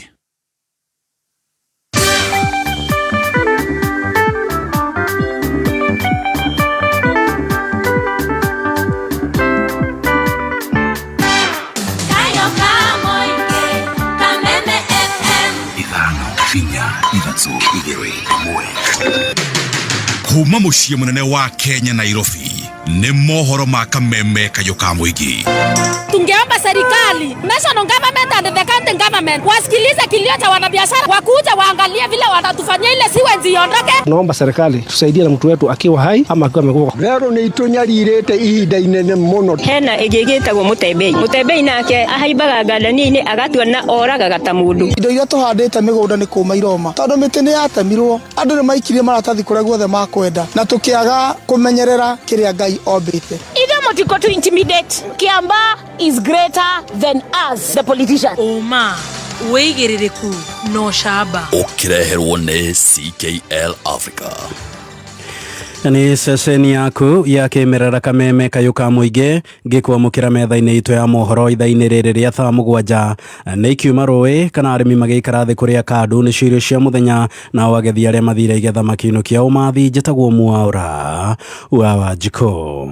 Kayo ka. 4 3 2 1. Kuma mũciĩ mũnene wa Kenya Nairobi nĩ mohoro ma kameme kayũ ka mũingĩ. Tungeomba serikali, national government and the county government wasikilize kilio cha wanabiashara, wakuja waangalie vile watatufanyia ile siwenzi iondoke. Tunaomba serikali tusaidie na mtu wetu akiwa hai ama akiwa amekufa. Rero nĩ itũnyarirĩte ihinda inene mũno. Hena ĩngĩ ĩgĩtagwo mũtembei. Mũtembei nake ahaimbaga ngandania-inĩ agatua na oragaga ta mũndũ. Indo iria tũhandĩte mĩgũnda nĩ kũma iroma tondũ mĩtĩ nĩ yatemirwo, andũ nĩ maikirie maratathi kũrĩa guothe makwenda na tũkĩaga kũmenyerera kĩrĩa Ngai ombĩte. Ithe mũtiko to intimidate. Kiambaa is greater than us, the politicians. Ũma, wĩigĩrĩrĩku na ũcamba. Ũkĩreherwo nĩ CKL Africa. Nĩ ceceni yaku ya kĩmerera kameme kayũ ka mũingĩ ngĩkwamũkĩra metha-inĩ itũ ya mohoro ithaa-inĩ rĩrĩ rĩa thaa 7. Nĩ ikiuma rũĩ kana arĩmi magĩikara thĩ kũrĩa kandu nĩcio irio cia mũthenya, nao agethi arĩa mathire igetha makĩinũkia ũmathi. Njĩtagwo Mwaura wa Wanjikũ.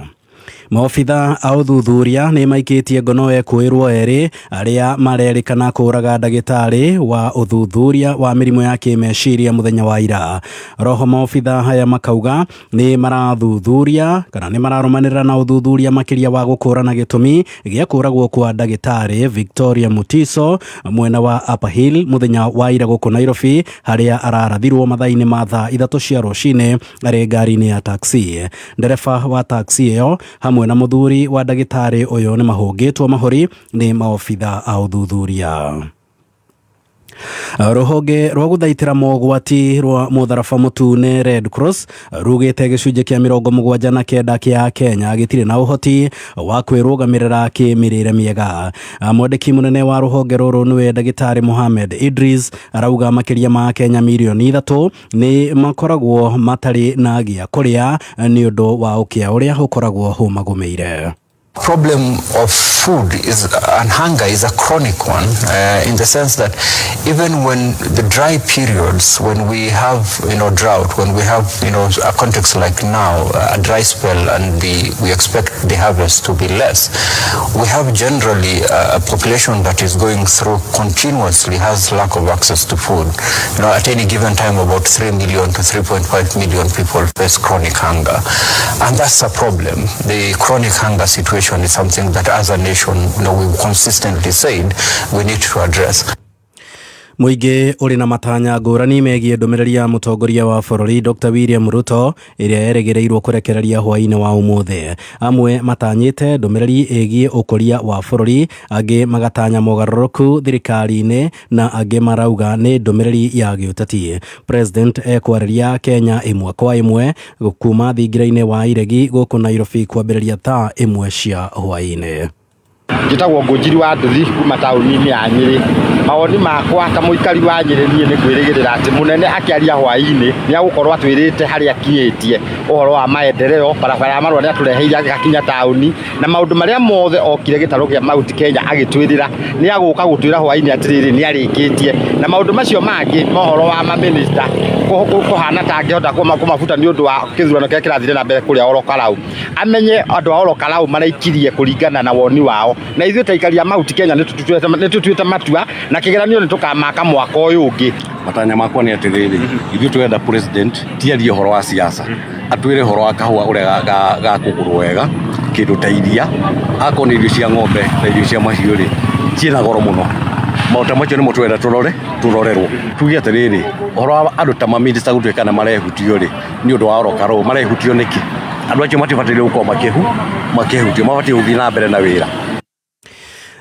Maobitha a ũthuthuria nĩ maikĩtie ngono ekũĩrwo erĩ arĩa marerĩkana kũraga ndagĩtarĩ wa ũthuthuria wa mĩrimũ ya kĩmeciria mũthenya wa ira. Roho maobitha haya makauga nĩ marathuthuria kana nĩ mararũmanĩrĩra na ũthuthuria makĩria wa gũkũrana gĩtũmi gĩa kũragwo kwa ndagĩtarĩ Victoria Mutiso mwena wa Upper Hill mũthenya wa ira gũkũ Nairobi, harĩa ararathirwo mathaa-inĩ ma thaa 3 cia rũcinĩ arĩ ngari-inĩ ya taxi. Ndereba wa taxi ĩyo hamwe na mũthuri wa ndagĩtarĩ ũyũ nĩ mahũngĩtwo mahũri nĩ maobitha a ũthuthuria. Rũhonge rwa gũthaitĩra mogwati rwa mũtharaba mũtune Red Cross rugĩte gĩcunjĩ kĩa 79 kĩa Kenya gĩtirĩ na ũhoti wa kwĩrũgamĩrĩra kĩmĩrĩre mĩega. Mwandĩki mũnene wa rũhonge rũrũ nĩwe ndagĩtarĩ Mohamed Idris arauga makĩria ma Kenya mirioni 3 nĩ makoragwo matarĩ na gĩa kũrĩa nĩ ũndũ wa ũkĩa ũrĩa ũkoragwo ũmagũmĩire. Problem of food is and hunger is a chronic one, in the sense that even when the dry periods, when we have drought, when we have a context like now, a dry spell, and we expect the harvest to be less, we have generally a population that is going through continuously has lack of access to food. At any given time, about 3 million to 3.5 million people face chronic hunger, and that's a problem. The chronic hunger situation is something that as a nation, we've consistently said we need to address. Mũingĩ ũrĩ na matanya ngũrani megiĩ ndũmĩrĩri ya mũtongoria wa bũrũri Dr. William Ruto ĩrĩa erĩgĩrĩirwo kũrekereria hwaĩ-inĩ wa ũmũthĩ. Amwe matanyĩte ndũmĩrĩri ĩgiĩ ũkũria wa bũrũri, angĩ magatanya mogarũrũku thirikari-inĩ na angĩ marauga nĩ ndũmĩrĩri ya gĩũteti. President ekwarĩria Kenya ĩmwe kwa ĩmwe kuma thingira-inĩ wa Iregi gũkũ Nairobi kwambĩrĩria thaa 1 cia hwaĩ-inĩ. Njĩtagwo Ngũnjiri wa Nduthi kuma taũni-inĩ ya Nyĩrĩ. Mawoni makwa ta mũikari wa Nyĩrĩ niĩ nĩ kwĩrĩgĩrĩra atĩ mũnene akĩaria hwaĩ-inĩ nĩ agũkorwo atwĩrĩte harĩa akinyĩtie ũhoro wa maendeleo, barabara ya marũa nĩ atũreheire agakinya taũni, na maũndũ marĩa mothe okire gĩtarũ kĩa Mount Kenya agĩtwĩrĩra nĩ agũka gũtwĩra hwaĩ-inĩ atĩrĩrĩ nĩ arĩkĩtie, na maũndũ macio mangĩ mohoro wa mamĩnĩsta kũhana ta angĩhota kũmabuta nĩ ũndũ wa kĩthurano kĩrĩa kĩrathire na mbere kũrĩa Olokarau. Amenye andũ a Olokarau maraikirie kũringana na woni wao, na ithuĩ ta aikari a Mount Kenya nĩ tũtuĩte matua na kĩgeranio nĩ tũkamaka mwaka ũyũ ũngĩ. Matanya makwa nĩ atĩrĩrĩ, ithuĩ tũrenda president ti arie ũhoro wa siasa, atwĩre ũhoro wa kahũa ũrĩa gakũgũrwo wega, kĩndũ ta iria, akorwo nĩ irio cia ng'ombe na irio cia mahiũ rĩ ciĩna goro mũno. Maũndũ macio nĩmo tũrenda tũrorerwo. Tuge atĩrĩrĩ, ũhoro wa andũ ta mamĩnĩsta gũtuĩka nĩ marehutio rĩ, nĩ ũndũ wa Olokarau, marehutio nĩkĩ? Andũ acio matibataire gũkorwo makĩhutio, mabatiĩ gũthiĩ na mbere na wĩra.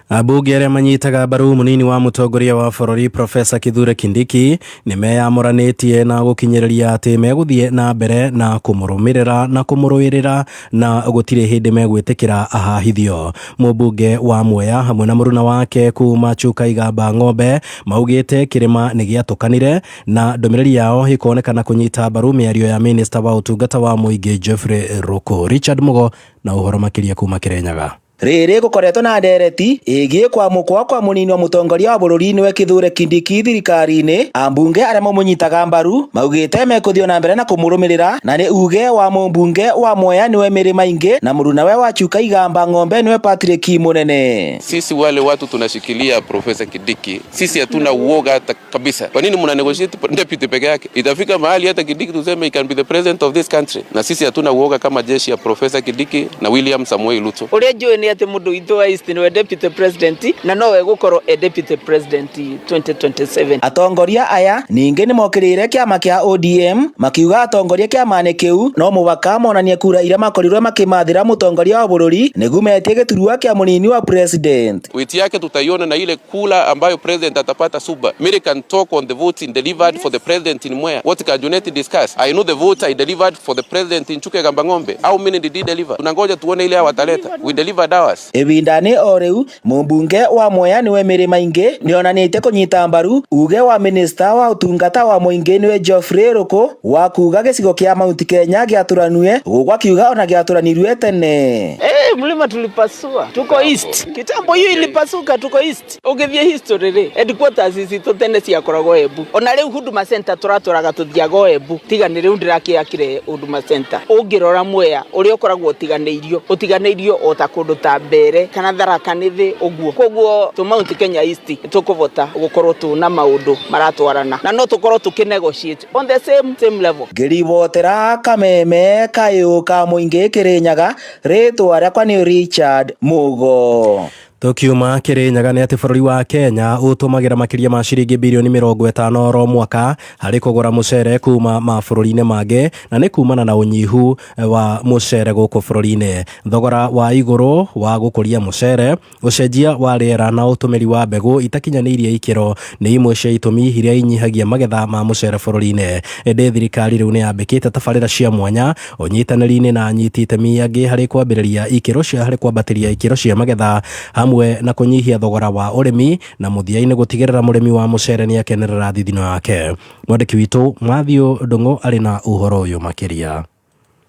Ambunge arĩa manyitaga mbaru mũnini wa mũtongoria wa bũrũri Profesa Kithure Kindiki nĩ meyamũranĩtie na gũkinyĩrĩria atĩ megũthiĩ na mbere na kũmũrũmĩrĩra na kũmũrũĩrĩra na gũtirĩ hĩndĩ megwĩtĩkĩra ahahithio. Mũmbunge wa Mwea hamwe na mũruna wake kuma Chuka Igamba Ng'ombe maugĩte kĩrĩma nĩ gĩatũkanire na ndũmĩrĩri yao ĩkonekana kũnyita mbaru mĩario ya minista wa ũtungata wa mũingĩ Geoffrey Ruku. Richard Mugo na ũhoro makĩria kuma Kirinyaga. Rĩrĩ gũkoretwo na ndereti ĩgiĩ kwamũkwo kwa mũnini wa mũtongoria wa bũrũri nĩwe Kithure Kindiki thirikari-inĩ. Ambunge arĩa mamũnyitaga mbaru maugĩte mekũthiĩ na mbere na kũmũrũmĩrĩra, na nĩ uge wa mũmbunge wa Mwea nĩwe Mary Maingi na mũrunawe wa Chuka Igamba Ng'ombe nĩwe Patrick Munene. Sisi wale watu tunashikilia Profesa Kindiki, sisi hatuna uoga hata kabisa. Kwa nini mna negotiate deputy peke yake? Itafika mahali hata Kindiki tuseme he can be the president of this country, na sisi hatuna uoga kama jeshi ya Profesa Kindiki na William Samoei Ruto. Uria njũĩ nĩ atĩ mũndũ witũ wa East nĩwe deputy president na nowe gũkorwo e deputy president 2027. Atongoria aya ningĩ nĩmokĩrĩire kĩama kĩa ODM makiuga atongoria kĩama-inĩ kĩu no mũhaka monanie kura iria makorirwe makĩmathĩra mũtongoria wa bũrũri nĩguo metie gĩturwa kĩa mũnini wa president. Witi yake tutaiona na ile kula ambayo president atapata Suba. Mary can talk on the votes in delivered for the president in Mwea. What can Junet discuss? I know the votes I delivered for the president in Chuka Igamba Ng'ombe. How many did he deliver? Tunangoja tuone ile wataleta. We delivered ours. Ĩbinda-inĩ o rĩu mũmbunge wa Mwea nĩwe Mary Maingi nĩonanĩtie kũnyita mbaru uge wa minista wa ũtungata wa mũingĩ nĩwe Geoffrey Ruku wa kuga gĩcigo kĩa Mount Kenya gĩatũranue gũkũ akiuga ona gĩatũranirwe tene. Mlima tulipasua, tuko east. Kitambo hiyo ilipasuka, tuko east. Ũgĩthiĩ history rĩ, headquarters citũ tene ciakoragwo Embu. Ona rĩu Huduma Center tũratũraga tũthiaga Embu. Tiga nĩ rĩu ndĩrakĩakire Huduma Center. Ũngĩrora Mwea ũrĩa ũkoragwo ũtiganĩirio, ũtiganĩirio o ta kũndũ ta Mbere kana Tharaka Nithi ũguo. Koguo tũ Mount Kenya East tũkũbota gũkorwo tũna maũndũ maratwarana na no tũkorwo tũkĩ-negotiate on the same level. Ngĩribotera kameme kayũ ka mũingĩ Kĩrĩnyaga, rĩtwa rĩakwa nĩ Richard Mugo. Tukiuma Kĩrĩnyaga nĩ atĩ bũrũri wa Kenya ũtũmagĩra makĩria ma ciringi birioni 50 oro mwaka harĩ kũgũra mũcere kuma mabũrũri-inĩ mangĩ, na nĩ kumana na ũnyihu wa mũcere gũkũ bũrũri-inĩ. Thogora wa igũrũ wa gũkũria mũcere, ũcenjia wa rĩera na ũtũmĩri wa mbegũ itakinyanĩirie ikĩro nĩ imwe cia itũmi iria inyihagia magetha ma mũcere bũrũri-inĩ. Ĩndĩ thirikari rĩu nĩ yambĩkĩte tabarĩra cia mwanya ũnyitanĩri-inĩ na anyiti itemi angĩ harĩ kwambĩrĩria ikĩro cia harĩ kwambatĩria ikĩro cia magetha hamwe na kũnyihia thogora wa ũrĩmi na mũthia-inĩ gũtigĩrĩra mũrĩmi wa mũcere nĩ akenerera thithino yake. Mwandĩki witũ Matthew Ndung'u arĩ na ũhoro ũyũ makĩria.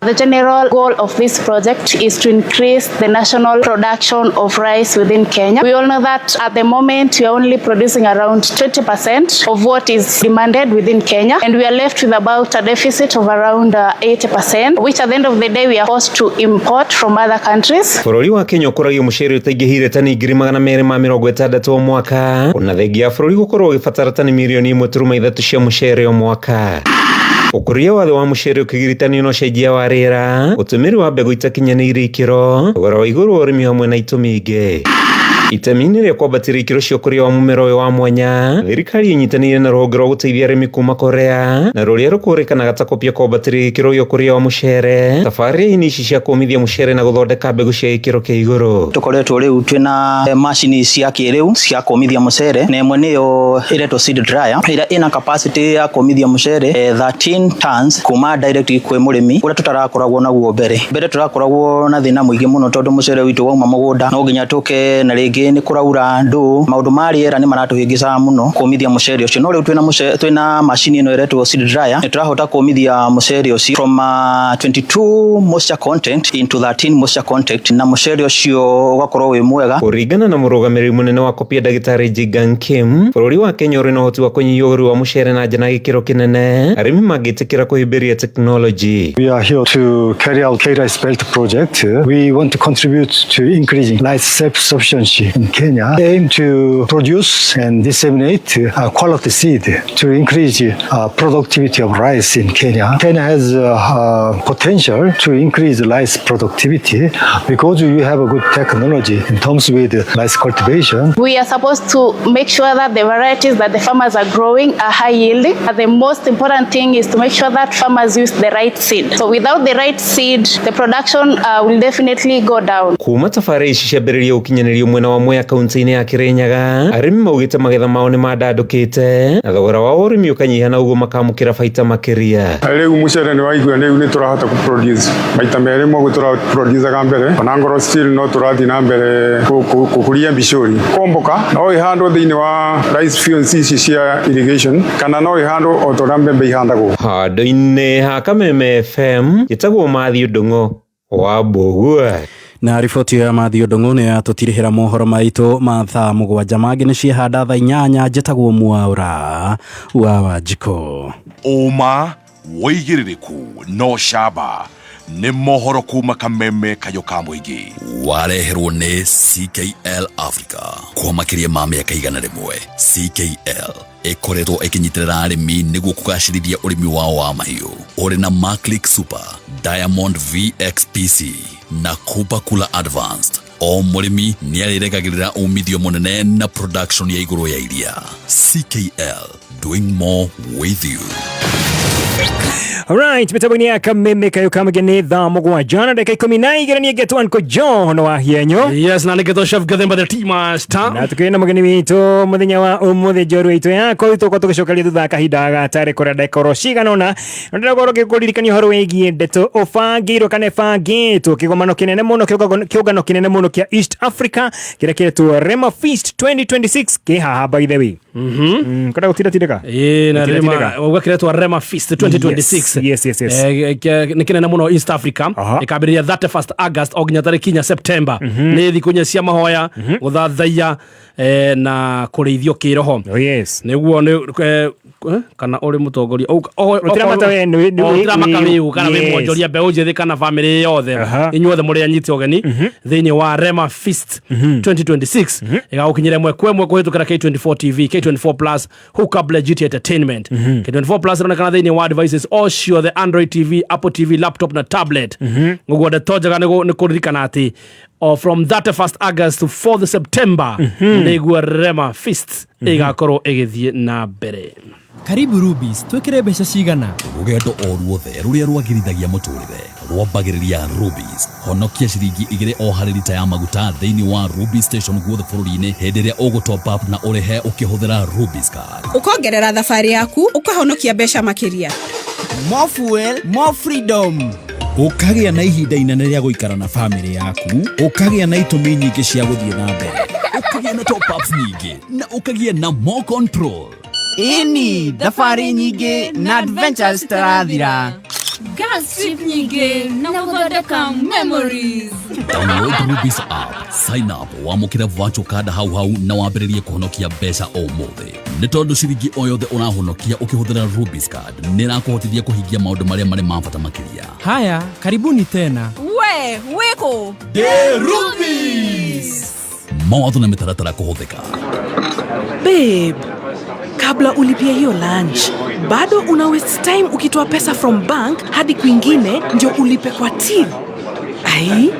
The general goal of this project is to increase the national production of rice within Kenya. We all know that at the moment we are only producing around 20% of what is demanded within Kenya, and we are left with about a deficit of around 80%, which at the end of the day we are forced to import from other countries. Bũrũri wa Kenya ũkũragia mũcere ũtaingĩhire tani 260,000 o mwaka, ona thengia ya bũrũri gũkorwo ũgĩbatara tani mirioni 1.3 cia mũcere o mwaka. Ũkũria wa thĩ wa mũcere ũkĩgiritanio na ũcenjia wa rĩera, ũtũmĩri wa mbegũ itakinyanĩirie ikĩro, thogora wa igũrũ wa ũrĩmi hamwe na itũmi ingĩ. Itemi-inĩ rĩa kwambatĩria ikĩro cia ũkũria wa mũmera ũyũ wa mwanya, thirikari ĩnyitanĩire na rũhonge rwa gũteithia arĩmi kuma Korea na rũrĩa rũkũrĩkanaga ta Kopia kwambatĩria gĩkĩro gĩa ũkũria wa mũcere, tabarĩra-inĩ ici cia kũmithia mũcere na gũthondeka mbegũ cia gĩkĩro kĩa igũrũ. Tũkoretwo rĩu twĩna macini cia kĩrĩu cia kũmithia mũcere, na ĩmwe nĩyo ĩretwo seed dryer ĩrĩa ĩna capacity ya kũmithia mũcere 13 tons kuma direct kwĩ mũrĩmi, ũrĩa tũtarakoragwo naguo mbere. Mbere tũrakoragwo na thĩna mũingĩ mũno tondũ mũcere witũ wauma mũgũnda no nginya tũke na rĩngĩ nĩ kũraura ndũ, maũndũ ma rĩera nĩ maratũhĩngĩcaga mũno kũmithia mũcere ũcio. No rĩu twĩna macini ĩno ĩretwo seed dryer, nĩ tũrahota kũmithia mũcere ũcio from 22 moisture content into 13 moisture content, na mũcere ũcio ũgakorwo wĩ mwega. Kũringana na mũrũgamĩrĩri mũnene wa Kopia Ndagĩtarĩ Jigan Kim, bũrũri wa Kenya ũrĩ na ũhoti wa kũnyihia ũgũri wa mũcere na nja na gĩkĩro kĩnene arĩmi mangĩtĩkĩra kũhĩmbĩria technology. We are here to carry out K-Rice Belt project. We want to contribute to increasing rice self-sufficiency in Kenya. Aim to produce and disseminate quality seed to increase productivity of rice in Kenya. Kenya has potential to increase rice productivity because we have a good technology in terms with rice cultivation. We are supposed to make sure that the varieties that the farmers are growing are high yielding. The most important thing is to make sure that farmers use the right seed. So without the right seed, the production will definitely go down. Kuma tabarĩra ici ciambĩrĩria gũkinyanĩrio mwena wa Mwea kaunti-inĩ ya Kĩrĩnyaga, arĩmi maugĩte magetha mao nĩ mandandũkĩte na thogora wa ũrĩmi ũkanyiha na ũguo makamũkĩra baita makĩria. Rĩu mũcere nĩ waigua rĩu nĩ tũrahota kũ produce maita merĩ moguo tũra produce mbere, ona ngorwo still no tũrathiĩ na mbere kũkũria mbicũri. Komboka no ĩhandwo thĩinĩ wa rice fields ici cia irrigation kana no ĩhandwo o ta ũrĩa mbembe ihandagwo. Handũ-inĩ ha Kameme FM, njĩtagwo Matthew Ndung'u wa Mbũgua. Na riboti ĩyo ya Matthew Ndung'u nĩyo yatũtirihĩra mohoro maitũ ma thaa 7 mangĩ nĩ ciehanda thaa 8. Njĩtagwo Mwaũra wa Wanjikũ. Ũma, wĩigĩrĩrĩku no camba nĩ mohoro kuma Kameme kayũ ka mũingĩ. Wareherwo nĩ CKL Africa. Kwa makĩria ma mĩaka 100, CKL ĩkoretwo ĩkĩnyitĩrĩra arĩmi nĩguo kũgacĩrithia ũrĩmi wao wa mahiũ ũrĩ na Maclick Super, Diamond VXPC na Cooper Cooler Advanced. O mũrĩmi nĩ arĩregagĩrĩra umithio mũnene na production ya igũrũ ya iria. CKL, doing more with you. Alright, mĩtambo-inĩ ya Kameme kayo kamũingĩ nĩ thaa 7:12 niĩ ngetwo Uncle John wa Hienyo. Yes, na nĩngetwo Chef Gathemba the Tea Master. Na tukĩrĩ na mũgeni witũ mũthenya wa ũmũthĩ njorua itũ yakwa rĩu tũgũkorwo tũgĩcokeria thutha wa kahinda gatarĩ kũrĩa ndagĩka oro cigana ũna. Na ndĩrakorwo ngĩkũririkania ũhoro wĩgiĩ ndeto ũbangĩirwo kana ĩbangĩtwo kĩgomano kĩnene mũno, kĩũngano kĩnene mũno kĩa East Africa kĩrĩa kĩretwo Rema Feast 2026 kĩ haha by the way. Kwenda gũtinda tindĩka? Ĩĩ, na Gũtinda Rema tindĩka. uga kĩretwo Rema Feast 2026. Yes. Nĩ kĩnene mũno East Africa, ĩkambĩrĩria 31st August o nginya tarĩki 4 September. Nĩ thikũ 4 cia mahoya, gũthathaiya na kũrĩithio kĩroho. Oh, yes. Nĩguo nĩ kana ũrĩ mũtongoria Ũtiramata we ũtiramaka wĩũ kana wĩ yes. mwonjoria mbeũ njĩthĩ kana bamĩrĩ yothe, inyuothe mũrĩ anyiti ũgeni thĩinĩ wa Rema Feast 2026. Ĩgagũkinyĩra ĩmwe kwa ĩmwe kũhĩtũkĩra K24 TV, K24 Plus, Hookup Legit Entertainment. K24 Plus ĩronekana thĩinĩ wa devices o ciothe, Android TV, Apple TV, laptop na tablet. Ũguo ndeto njega nĩ kũririkana atĩ o from 31st August to 4th September nĩguo Rema Feast ĩgakorwo ĩgĩthiĩ na mbere. Karibu Rubis, twĩkĩre mbeca cigana? Rũgendo o ruothe rũrĩa rwagĩrithagia mũtũrĩre rwambagĩrĩria Rubis. Honokia ciringi 2 o harĩ rita ya maguta thĩinĩ wa Rubis station guothe bũrũri-inĩ hĩndĩ ĩrĩa ũgũ top up na ũrĩhe ũkĩhũthĩra Rubis card. Ũkongerera thabarĩ yaku, ũkahonokia mbeca makĩria. More fuel, more freedom. Ũkagĩa na ihinda inene rĩa gũikara na bamĩrĩ yaku, ũkagĩa na itũmi nyingĩ cia gũthiĩ na mbere, ũkagĩa na top ups nyingĩ na ũkagĩa na more control. Ĩni, thabarĩ nyingĩ na adventures citarathira. Gas trip nyingĩ na gũthondeka memories. Download Rubis app, sign up, wamũkĩre virtual card hau hau na wambĩrĩrie kũhonokia mbeca ũmũthĩ. Nĩ tondũ ciringi o yothe ũrahonokia ũkĩhũthĩra Rubis card nĩ ĩrakũhotithia kũhingia maũndũ marĩa marĩ ma bata makĩria. Haya, karibuni tena. We, wĩkũ? Ndĩ Rubis. Mawatho na mĩtaratara kũhũthĩka. Babe, kabla ulipie hiyo lunch, bado una waste time ukitoa pesa from bank hadi kwingine ndio ulipe kwa till. Ai,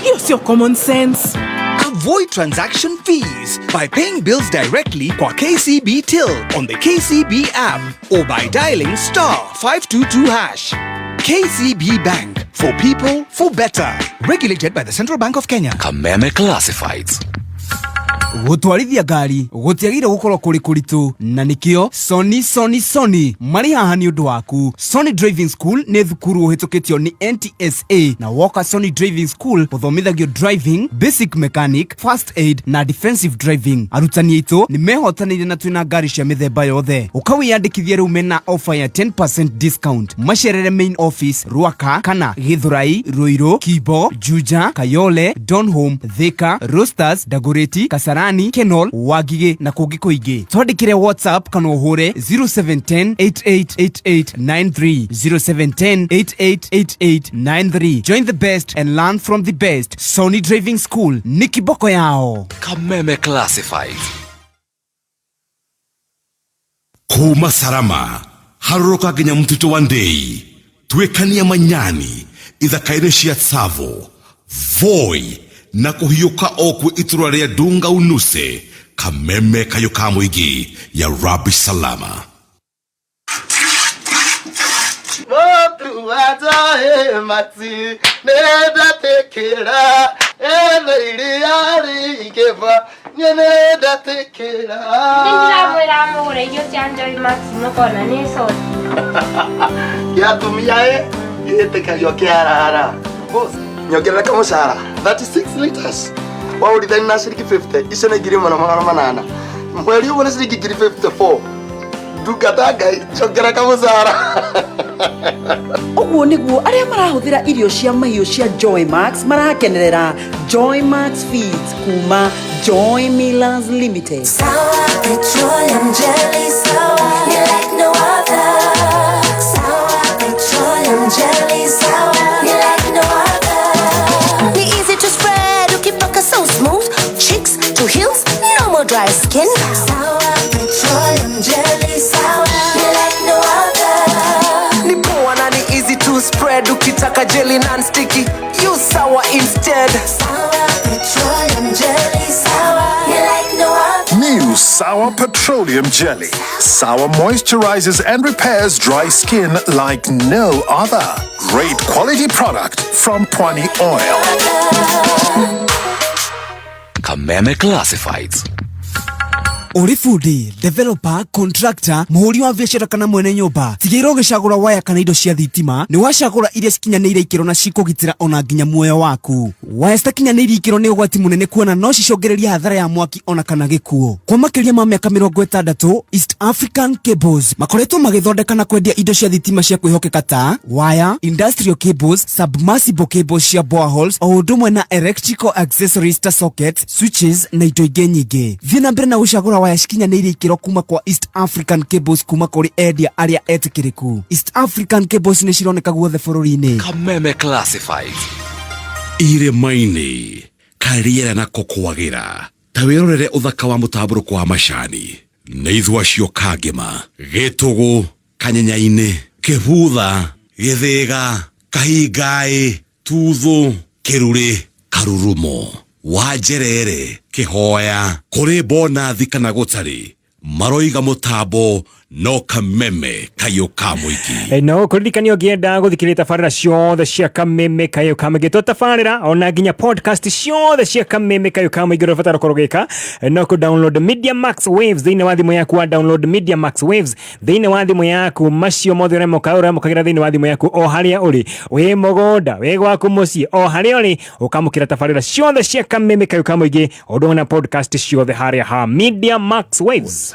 hiyo sio common sense. Avoid transaction fees by paying bills directly kwa KCB Till on the KCB app or by dialing star 522 hash. KCB Bank, for people, for better. Regulated by the Central Bank of Kenya. Kameme Classifieds. Gũtwarithia ngari gũtiagĩrĩire gũkorwo kũrĩ kũritũ, na nĩkĩo Sony Sony Sony marĩ haha nĩ ũndũ waku. Sony Driving School nĩ thukuru ũhĩtũkĩtio nĩ NTSA, na woka Sony Driving School gũthomithagio driving, basic mechanic, first aid na defensive driving. Arutani aitũ nĩ mehotanĩire na twĩna ngari cia mĩthemba yothe. Ũkawĩyandĩkithia rĩu mena offer ya 10% discount. Macerere main office Rwaka kana Githurai, Ruiru, Kibo, Juja, Kayole, Donholm, Thika, Roasters, Dagoretti, Kasarani, Kenol, Wangigĩ na kũngĩ kũingĩ. Twandĩkĩre WhatsApp kana ũhũre 0710 888893, 0710 888893. Join the best and learn from the best. Sony Driving School nĩ kiboko yao. Kameme Classifieds. Kuma Sarama harũrũka nginya mũtitũ wa Ndei, tuĩkania Manyani, ithaka-inĩ cia Tsavo, Voi na kũhiũka o kwĩ itũra rĩa Dunga Unuse. Kameme kayũ ka mũingĩ ya Rabi Salama. Motu ajae mati nĩndatĩkĩra ene iria rĩingĩva niĩ nĩndatĩkĩra. Nĩndĩramwĩra amũgũre irio cia Joy Max mũkona nĩ soda. Kĩa atumia ĩ gĩtĩkagio kĩarara. Boss, nyongerera kamũcara 36 liters waũrithani na ciringi 50, icio nĩ 1800 mweri ũguo nĩ ciringi 54,000. Ndungata Ngai, njongerera kamũcara. Ũguo nĩguo arĩa marahũthĩra irio cia mahiũ cia Joy Max marakenerera Joy Max Feeds kuma Joy Millers Limited. Sour petroleum jelly, sour, you like no other. Sour petroleum jelly, sour, you like no other. Be easy to spread, ukipaka so smooth, cheeks to heels, no more dry skin. Sour petroleum jelly, sour, you like no other. Ni poa na ni easy to spread, ukitaka jelly non-sticky, use sour instead. Sour petroleum jelly, sour, you like no other. New Sour Petroleum Jelly. Sour moisturizes and repairs dry skin like no other. Great quality product from Pwani Oil. Kameme Classifieds. Ũrĩ bundi, developer, contractor, mũhũri wa biacara kana mwene nyũmba, tigĩrĩra ũgĩcagũra waya kana indo cia thitima nĩ wacagũra iria cikinyanĩire ikĩro na cikũgitĩra ona nginya muoyo waku. Waya citakinyanĩirie ikĩro nĩ ũgwati mũnene kuona no cicũngĩrĩrie hathara ya mwaki ona kana gĩkuũ. Kwa makĩria ma mĩaka 60, East African Cables makoretwo magĩthondeka na kwendia indo cia thitima cia kwĩhokeka ta waya, industrial cables, submersible cables cia boreholes, o ũndũ ũmwe na electrical accessories ta sockets, switches na indo ingĩ nyingĩ. Thiĩ na mbere na gũcagũra waya cikinyanĩirie ikĩro kuma kwa East African Cables kuma kũrĩ endia arĩa etĩkĩrĩku. East African Cables nĩ cironeka guothe bũrũri-inĩ. Kameme Classifieds. Irĩma-inĩ karĩera nako kwagĩra ta wĩrorere ũthaka wa mũtambũrũko wa macani nĩ ithua acio kangĩma gĩtũgũ kanyenya-inĩ kĩbutha gĩthĩga kahingaĩ tuthũ kĩrurĩ karurumo wanjerere kĩhoya kũrĩ bonathi kana gũtarĩ maroiga mũtambo no kameme kayũ ka mũingĩ. No kũririkania ũngĩenda gũthikĩrĩria tabarĩra ciothe cia Kameme Kayũ ka Mũingĩ, to tabarĩra ona nginya podcast ciothe cia Kameme Kayũ ka Mũingĩ, ũrĩa ũbatara gũkorwo ũgĩka no kũ download Media Max Waves thĩinĩ wa thimũ yaku. Wa download Media Max Waves thĩinĩ wa thimũ yaku, macio mothe ũramũkagĩra thĩinĩ wa thimũ yaku o harĩa ũrĩ, wĩ mũgũnda, wĩ gwaku mũciĩ, o harĩa ũrĩ, ũkamũkĩra tabarĩra ciothe cia Kameme Kayũ ka Mũingĩ o ũndũ ũmwe na podcast ciothe harĩa ha Media Max Waves.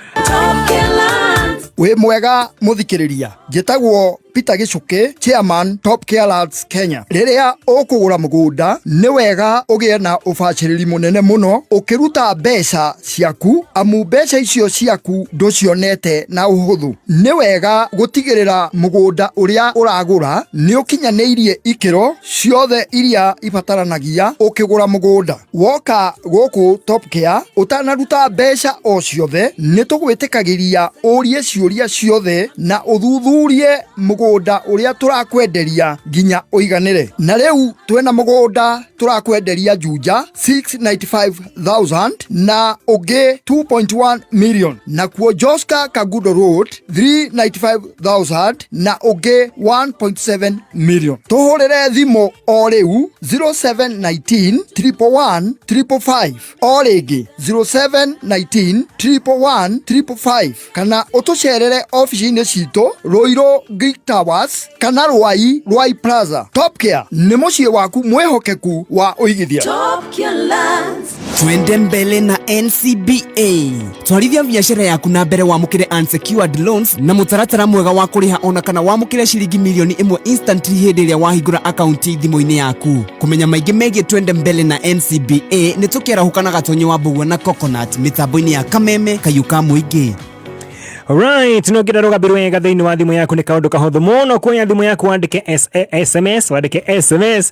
Wĩ mwega mũthikĩrĩria, njĩtagwo Peter Gĩcũkĩ, chairman Top Care Lands Kenya. Rĩrĩa ũkũgũra mũgũnda nĩ wega ũgĩe na ũbacĩrĩri mũnene mũno ũkĩruta mbeca ciaku, amu mbeca icio ciaku ndũcionete na ũhũthũ. Nĩ wega gũtigĩrĩra mũgũnda ũrĩa ũragũra nĩ ũkinyanĩirie ikĩro ciothe iria ibataranagia ũkĩgũra mũgũnda. Woka gũkũ Top Care ũtanaruta mbeca o ciothe, nĩ tũgwĩtĩkagĩria ũrie ciũria ciothe na ũthuthurie mũgũnda ũrĩa tũrakwenderia nginya ũiganĩre. Na rĩu twĩna mũgũnda tũrakwenderia Juja 695,000 na ũngĩ 2.1 million, nakuo Joska Kangundo Road 395,000 na ũngĩ 1.7 million. Tũhũrĩre thimũ o rĩu 0719 111 555, o rĩngĩ 0719 111 555, kana ũtũcerere ofici-inĩ citũ Ruiru Greek Towers kana Ruai Ruai Plaza. Top Care nĩ mũciĩ waku mwĩhokeku wa ũigithia. Twende mbele na NCBA. Twarithia biacara yaku na mbere, wamũkĩre unsecured loans na mũtaratara mwega wa kũrĩha, ona kana wamũkĩre ciringi 1,000,000 instantly hĩndĩ ĩrĩa wahingũra akaunti thimũ-inĩ yaku. Kũmenya maingĩ megiĩ Twende Mbele na NCBA, nĩ tũkĩarahũka na Gatonyi wa Mbũgua na Coconut mĩtambo-inĩ ya Kameme Kayũ ka Mũingĩ. Right, no ngĩenda rũgambi rwega thĩinĩ wa thimũ yaku, nĩ kaũndũ kahũthũ mũno kuoya thimũ yaku wandĩke SMS, wandĩke SMS.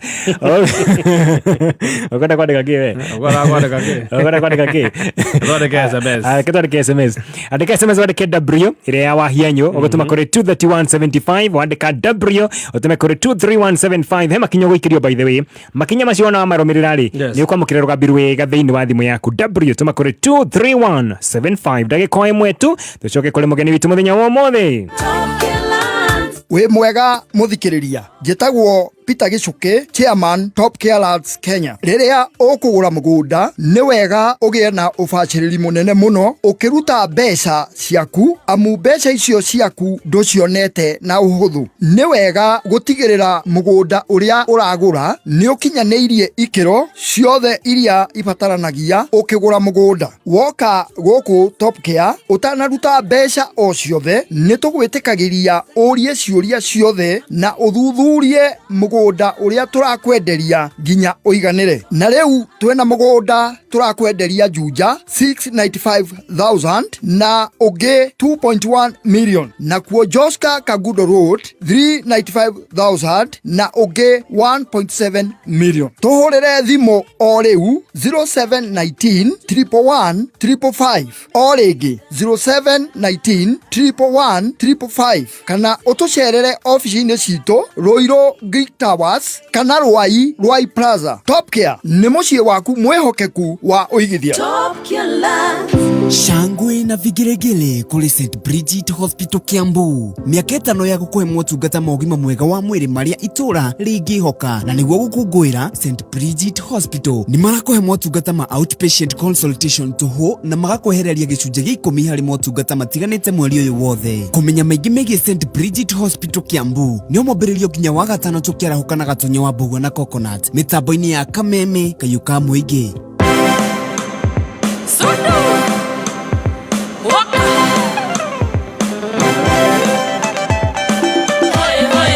Ũkwenda kwandĩka kĩ we? Ũkwenda kwandĩka kĩ? Ũkwenda kwandĩka kĩ? Twandĩke SMS. Ah, reke twandĩke SMS. Andĩka SMS, wandĩke W ĩrĩa ya Wahianyũ, ũgũtũma kũrĩ 23175. Wandĩka W ũtũme kũrĩ 23175. He makinya ũgũikĩrio, by the way, makinya macio wona wamarũmĩrĩra rĩ, nĩ ũkwamũkĩra rũgambi rwega thĩinĩ wa thimũ yaku. W tũma kũrĩ 23175. Ndagĩka o ĩmwe tu tũcoke kũrĩ mũgeni witũ mũthenya wa ũmũthĩ. Wĩ mwega mũthikĩrĩria, njĩtagwo Peter Gĩchũkĩ, chairman Top Care Lads Kenya. Rĩrĩa ũkũgũra mũgũnda nĩ wega ũgĩe na ũbacĩrĩri mũnene mũno ũkĩruta mbeca ciaku, amu mbeca icio ciaku ndũcionete na ũhũthũ. Nĩ wega gũtigĩrĩra mũgũnda ũrĩa ũragũra nĩ ũkinyanĩirie ikĩro ciothe iria ibataranagia ũkĩgũra mũgũnda. Woka gũkũ Top Care ũtanaruta mbeca o ciothe, nĩ tũgwĩtĩkagĩria ũrie ciũria ciothe na ũthuthurie mũgũnda ũrĩa tũrakwenderia nginya ũiganĩre. Na rĩu twĩna mũgũnda tũrakwenderia Juja 695,000 na ũngĩ 2.1 million, nakuo Joska Kangundo Road 395,000 na ũngĩ 1.7 million. Tũhũrĩre thimũ o rĩu 0719 111 555, o rĩngĩ 0719 111 555, kana ũtũcerere ofici-inĩ citũ Ruiru Greek Towers kana Ruai Ruai Plaza. Top Care nĩ mũciĩ waku mwĩhokeku wa ũigithia. Shangwe na vigelegele kũrĩ St Bridget Hospital Kiambu. Mĩaka 5 ya gũkũhe motungata ma ũgima mwega wa mwĩrĩ marĩa itũra rĩngĩhoka, na nĩguo gũkũngũĩra St Bridget Hospital nĩ marakũhe motungata ma outpatient consultation tũhũ na magakwehereria gĩcunjĩ gĩa 10 harĩ motungata matiganĩte mweri ũyũ wothe. Kũmenya maingĩ megiĩ St Bridget Hospital Kiambu nĩ mwambĩrĩrio nginya wa gatano tũkĩarahũka na Gatonyo wa Mbũgua na Coconut mĩtambo-inĩ ya Kameme Kayũ ka Mũingĩ. Sundu. Waka. Hoi, hoi.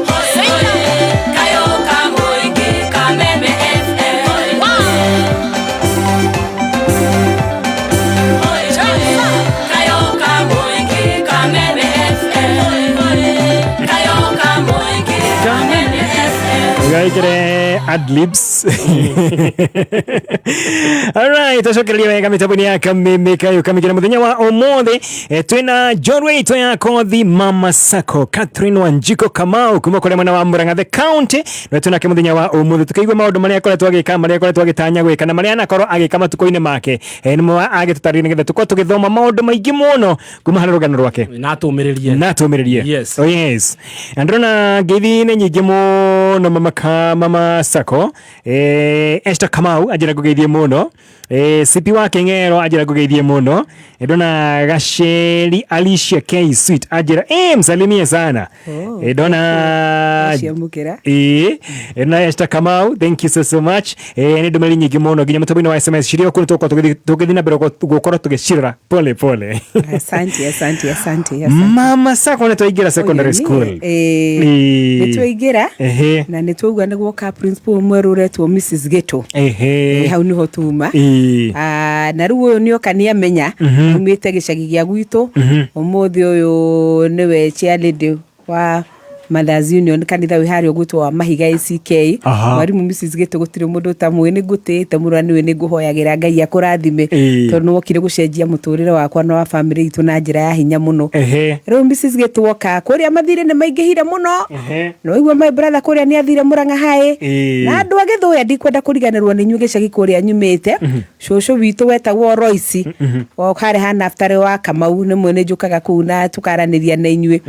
Hoi, hoi. Kayo ka Mũingĩ, Kameme FM. Hoi, hoi. Kayo ka Mũingĩ, Kameme FM. Hoi, hoi. Kayo ka Mũingĩ, Kameme FM. Gaikire adlibs. Alright, tucokereria wega mĩtambo-inĩ ya Kameme Kayũ Kamĩkĩra mũthenya wa ũmũthĩ. Twĩna njorua itũ ya kothi Mama Sacco Catherine Wanjiko Kamau kuma kũrĩa mwena wa Murang'a the county, na twĩnake mũthenya wa ũmũthĩ tũkĩigua maũndũ marĩa akoretwo agĩka, marĩa akoretwo agĩtanya gwĩka na marĩa anakorwo agĩka matukũ-inĩ make. Nĩmo agĩtũtarĩria nĩgetha tũkorwo tũgĩthoma maũndũ maingĩ mũno kuma harĩ rũgano rwake na atũmĩrĩrie. Na atũmĩrĩrie. Yes. Oh, yes. Na ndĩrona ngeithi nĩ nyingĩ mũno mama, Mama Sacco. Esther Kamau anjĩra ngũgeithie mũno. CP wa Keng'ero anjĩra ngũgeithie mũno. Ndona Gaceri Alicia K Sweet anjĩra msalimie sana. Oh, Ndona Ciamũkĩra. Na Esther Kamau, thank you so so much. Nĩ ndũmĩrĩri nyingĩ mũno nginya mũtambo-inĩ wa SMS cirĩ o kũu, nĩ tũgũkorwo tũgĩthiĩ na mbere gũkorwo tũgĩcirora pole pole. Asante, asante, asante, asante. Mama Sacco, nĩ twaingĩra secondary school. Nĩ twaingĩra na nĩ twauga nĩ gwoka principal mwerũ ũretwo Mrs Gĩtũ. Hau nĩho tuma. Na rĩu ũyũ nĩoka nĩ amenya umĩte gĩcagi gĩa gwitũ. Ũmũthĩ ũyũ nĩwe chairlady wa Mothers Union kanitha wĩ harĩa ũgwĩtwo wa Mahiga ACK. Mwarimũ Mrs Gĩtũ gũtirĩ mũndũ ũtamũĩ, nĩ ngũtĩĩte mũno na nĩwe nĩ ngũhoyagĩra Ngai akũrathime tondũ nĩ wokire gũcenjia mũtũrĩre wakwa na wa family itũ na njĩra ya hinya mũno. Rĩu Mrs Gĩtũ oka kũrĩa mathirĩ nĩ maingĩhire mũno. Na waigua my brother kũrĩa nĩ athire Murang'a High. Na andũ a Gĩthũya ndikwenda kũriganĩrwo nĩ inyuĩ gĩcagi kũrĩa nyumĩte. Cũcũ witũ wetagwo Royce o harĩa ha Naftali wa Kamau, nĩ mwene njũkaga kũu na tũkaranĩria na inyuĩ.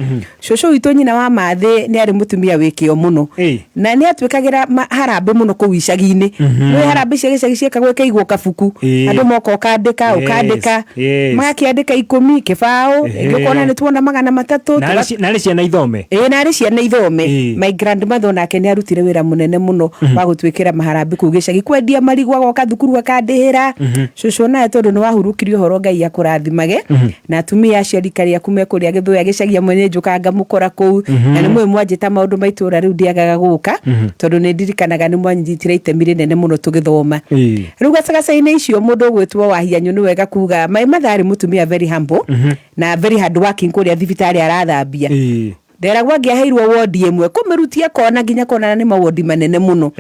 Cũcũ witũ nyina wa Mathĩ nĩ arĩ mũtumia wĩ kĩo mũno na nĩ atwĩkagĩra harambĩ mũno kũu icagi-inĩ. Nĩ harambĩ cia gĩcagi ciĩkagwo ĩkaigwo kabuku, andũ moka ũkandĩka, ũkandĩka, magakĩandĩka 10 kĩbaũ, ĩngĩ ũkona nĩ tuona 300. Na arĩ ciana ithome. Ĩĩ, na arĩ ciana ithome. My grandmother onake nĩ arutire wĩra mũnene mũno wa gũtwĩkĩra maharambĩ kũu gĩcagi, kwendia marigũ, agoka thukuru akandĩhĩra. Cũcũ nawe tondũ nĩ wahurũkirie ũhoro, Ngai akũrathimage. Na atumia acio a rika rĩaku me kũrĩa Gĩthũya gĩcagi amwe nĩ njũkaga ngamũkora kũu. Na nĩ mũĩ mwanjĩta maũndũ ma itũũra rĩu ndiagaga gũka, tondũ nĩ ndirikanaga nĩ mwanyitire itemi rĩnene mũno tũgĩthoma. Rĩu gacagaca-inĩ icio mũndũ ũgwĩtwo Wahianyũ nĩ wega kuga my mother arĩ mũtumia very humble na very hard working kũrĩa thibitarĩ arathambia. Nderagwo angĩaheirwo wodi ĩmwe kũmĩrutia kona nginya kona, na nĩ mawodi manene mũno.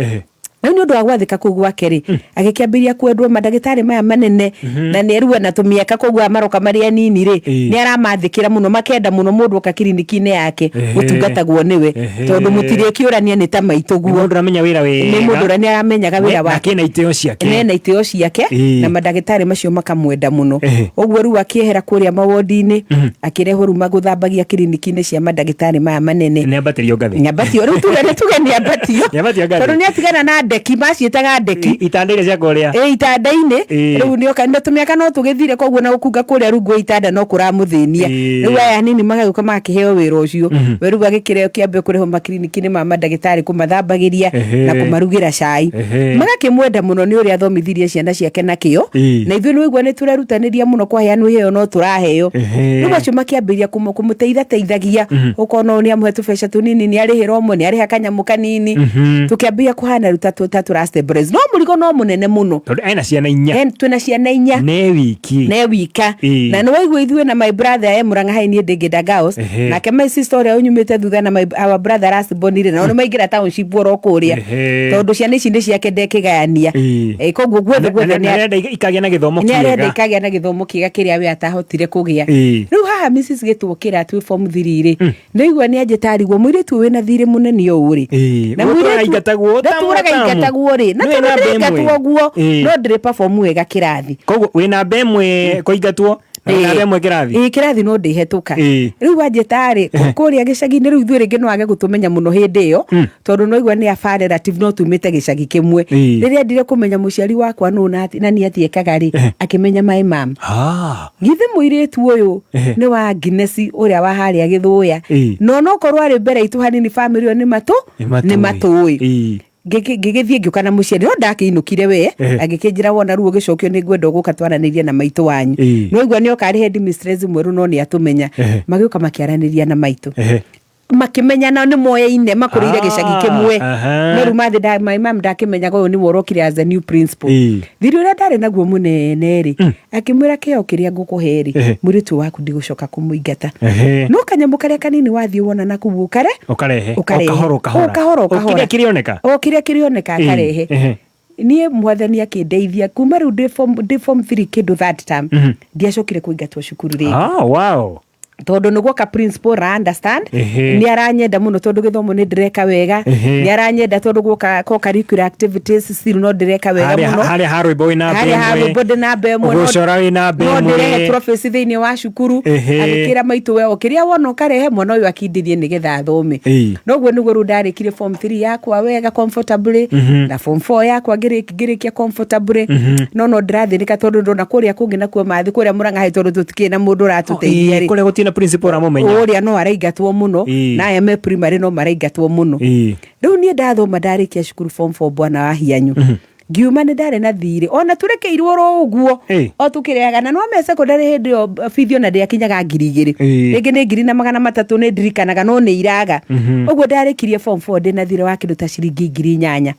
Rĩu nĩ ũndũ wa gwathĩka kũu gwake rĩ, agĩkĩambĩrĩria kwendwo mandagĩtarĩ maya manene, na nĩ erua na tũmĩaka, koguo aya maroka marĩ anini rĩ, nĩ aramathĩkĩra mũno, makenda mũno mũndũ oka kiriniki-inĩ yake gũtungatagwo nĩwe, tondũ mũtirĩkĩũrania nĩ ta maitũ guo. Nĩ mũndũ ũramenya wĩra wega. Nĩ mũndũ ũrĩa nĩ aramenyaga wĩra wake. Na ena itĩo ciake. Na ena itĩo ciake, na mandagĩtarĩ macio makamwenda mũno. Ũguo rĩu akĩehera kũrĩa mawondi-inĩ, akĩrehwo rĩu magũthambagia kiriniki-inĩ cia mandagĩtarĩ maya manene. Nĩ ambatĩrio ngathĩ. Nĩ ambatio, rĩu tuge nĩ tuge nĩ ambatio. Nĩ ambatio ngathĩ. Tondũ nĩ atigana na ndeki, maciĩtaga ndeki. Itanda iria cia kũrĩa. Ĩ itanda-inĩ. Rĩu nĩ oka, na tũmĩaka no tũgĩthire, koguo na gũkunga kũrĩa rungu wa itanda no kũramũthĩnia. Rĩu aya anini magagĩũka magakĩheo wĩra ũcio. We rĩu agĩkĩrehwo kĩambio kũrehwo makiriniki-inĩ ma mandagĩtarĩ kũmathambagĩria na kũmarugĩra cai. Magakĩmwenda mũno nĩ ũrĩa athomithirie ciana ciake na kĩo. Na ithuĩ nĩ waigua nĩ tũrerutanĩria mũno kwaheanwo iheo no tũraheo. Rĩu acio makĩambĩrĩria kũmũteithateithagia. Ũkona ũyũ nĩ amũhe tũbeca tũnini, nĩ arĩhĩra ũmwe, nĩ arĩha kanyamũ kanini. Tũkĩambĩrĩria kũhana rĩu ta tũra stabilize. No mũrigo no mũnene mũno. Tondũ ena ciana inya. Twĩna ciana inya. Ne wiki. Ne wika. Na nĩ waigua ithuĩ na my brother e Murang'a hai niĩ ndĩ Ngĩnda Girls. Nake my sister ũrĩa ũnyumĩte thutha na my, our brother last born rĩ, nao nĩ maingĩra township oro kũrĩa. Tondũ ciana ici nĩ ciake ndekĩgayania. Koguo guothe guothe Na arenda ikagĩa na gĩthomo nĩ arenda kĩega. ikagĩa na gĩthomo kĩega kĩrĩa we atahotire kũgĩa. Rĩu haha Mrs Gĩtũkĩra twĩ form 3 rĩ, ndaigua nĩ anjĩtarigwo mũirĩtu ũyũ wĩna thirĩ mũnene ũũ rĩ. Na mũirĩtu aingatagwo ndatũraga aingatagwo rĩ, na Nĩwe tondũ namba ĩmwe. ndĩraingatwo ũguo no ndĩrĩ perform wega kĩrathi. Koguo wĩ namba ĩmwe kũingatwo na wĩ namba ĩmwe kĩrathi. Ĩĩ kĩrathi no ndĩhetũka. Rĩu wanjĩta rĩ, kũrĩa gĩcagi-inĩ rĩu ithuĩ rĩngĩ no age gũtũmenya mũno hĩndĩ ĩyo, tondũ no igua nĩ a far relative no tumĩte gĩcagi kĩmwe. Rĩrĩa endire kũmenya mũciari wakwa nũ na nĩ atĩa ekaga rĩ, akĩmenya my mum. Githĩ mũirĩtu ũyũ nĩ wa Agnes ũrĩa wa harĩa Gĩthũya? Na onokorwo arĩ mbere itũ hanini famĩlĩ ĩyo nĩ matũ nĩ matũĩ. Ngĩgĩthiĩ ngĩũka na mũciari no ndakĩinũkire we, agĩkĩnjĩra wona rĩu ũgĩcokio nĩ ngwenda ũgũka twaranĩrie na maitũ wanyu. No igua nĩ oka arĩ headmistress mwerũ no nĩ atũmenya. Magĩũka makĩaranĩria na maitũ. Makĩmenyana nĩ moyaine makũrĩire gĩcagi kĩmwe. No rĩu mathĩ my mum ndakĩmenyaga ũyũ nĩwe ũrokire as a new principal. Thirĩ ũrĩa ndarĩ naguo mũnene rĩ, akĩmwĩra kĩheo kĩrĩa ngũkũhe rĩ, mũirĩtu waku ndigũcoka kũmũingata. No kanyamũ karĩa kanini wathiĩ wona na kũu ũkare Ũkarehe. Ũkarehe. O kahora, o kahora. O kahora, o O kĩrĩa kahora. kĩrĩoneka. O kĩrĩa kĩrĩoneka akarehe. Niĩ mwathani akĩndeithia kuma rĩu ndĩ form 3 kĩndũ that term. Ndiacokire kũingatwo cukuru rĩngĩ. Ah, wow. Tondũ nĩ guoka principal ra understand, nĩ aranyenda mũno tondũ gĩthomo nĩ ndĩreka wega, nĩ aranyenda tondũ guoka co-curricular activities still no ndĩreka wega mũno. Harĩa ha rwĩmbo wĩ namba Harĩa ha ĩmwe. rwĩmbo ndĩ namba ĩmwe, Gũcora wĩ namba no ĩmwe. ndĩrehe trophies thĩinĩ wa cukuru. Agĩkĩra maitũ we o kĩrĩa wona ũkarehe mwana ũyũ akindĩrie nĩgetha athome. Noguo nĩguo rĩu ndarĩkirie form 3 yakwa wega comfortably, na form 4 yakwa ngĩrĩkia comfortably. No ndĩrathĩnĩka tondũ ndona kũrĩa kũngĩ nakuo mathi kũrĩa Mũrang'a hai tondũ tũtikĩrĩ na mũndũ ũratũteithia rĩ. Kũrĩa gũtirĩ na principal ũramũmenya. Ũrĩa no araingatwo mũno, na aya me primary no maraingatwo mũno. Rĩu niĩ ndathoma ndarĩkia cukuru form 4 bwana wa Hianyu. Ngiuma nĩ ndarĩ na thirĩ ona tũrekeirwo oro ũguo o tũkĩrĩaga, na no me secondary hĩndĩ ĩyo bithi ona ndĩakinyaga ngiri igĩrĩ. Rĩngĩ nĩ 1300 nĩ ndirikanaga no nĩ iraga. Ũguo ndarĩkirie form 4 ndĩ na thirĩ wa kĩndũ ta ciringi ngiri inyanya.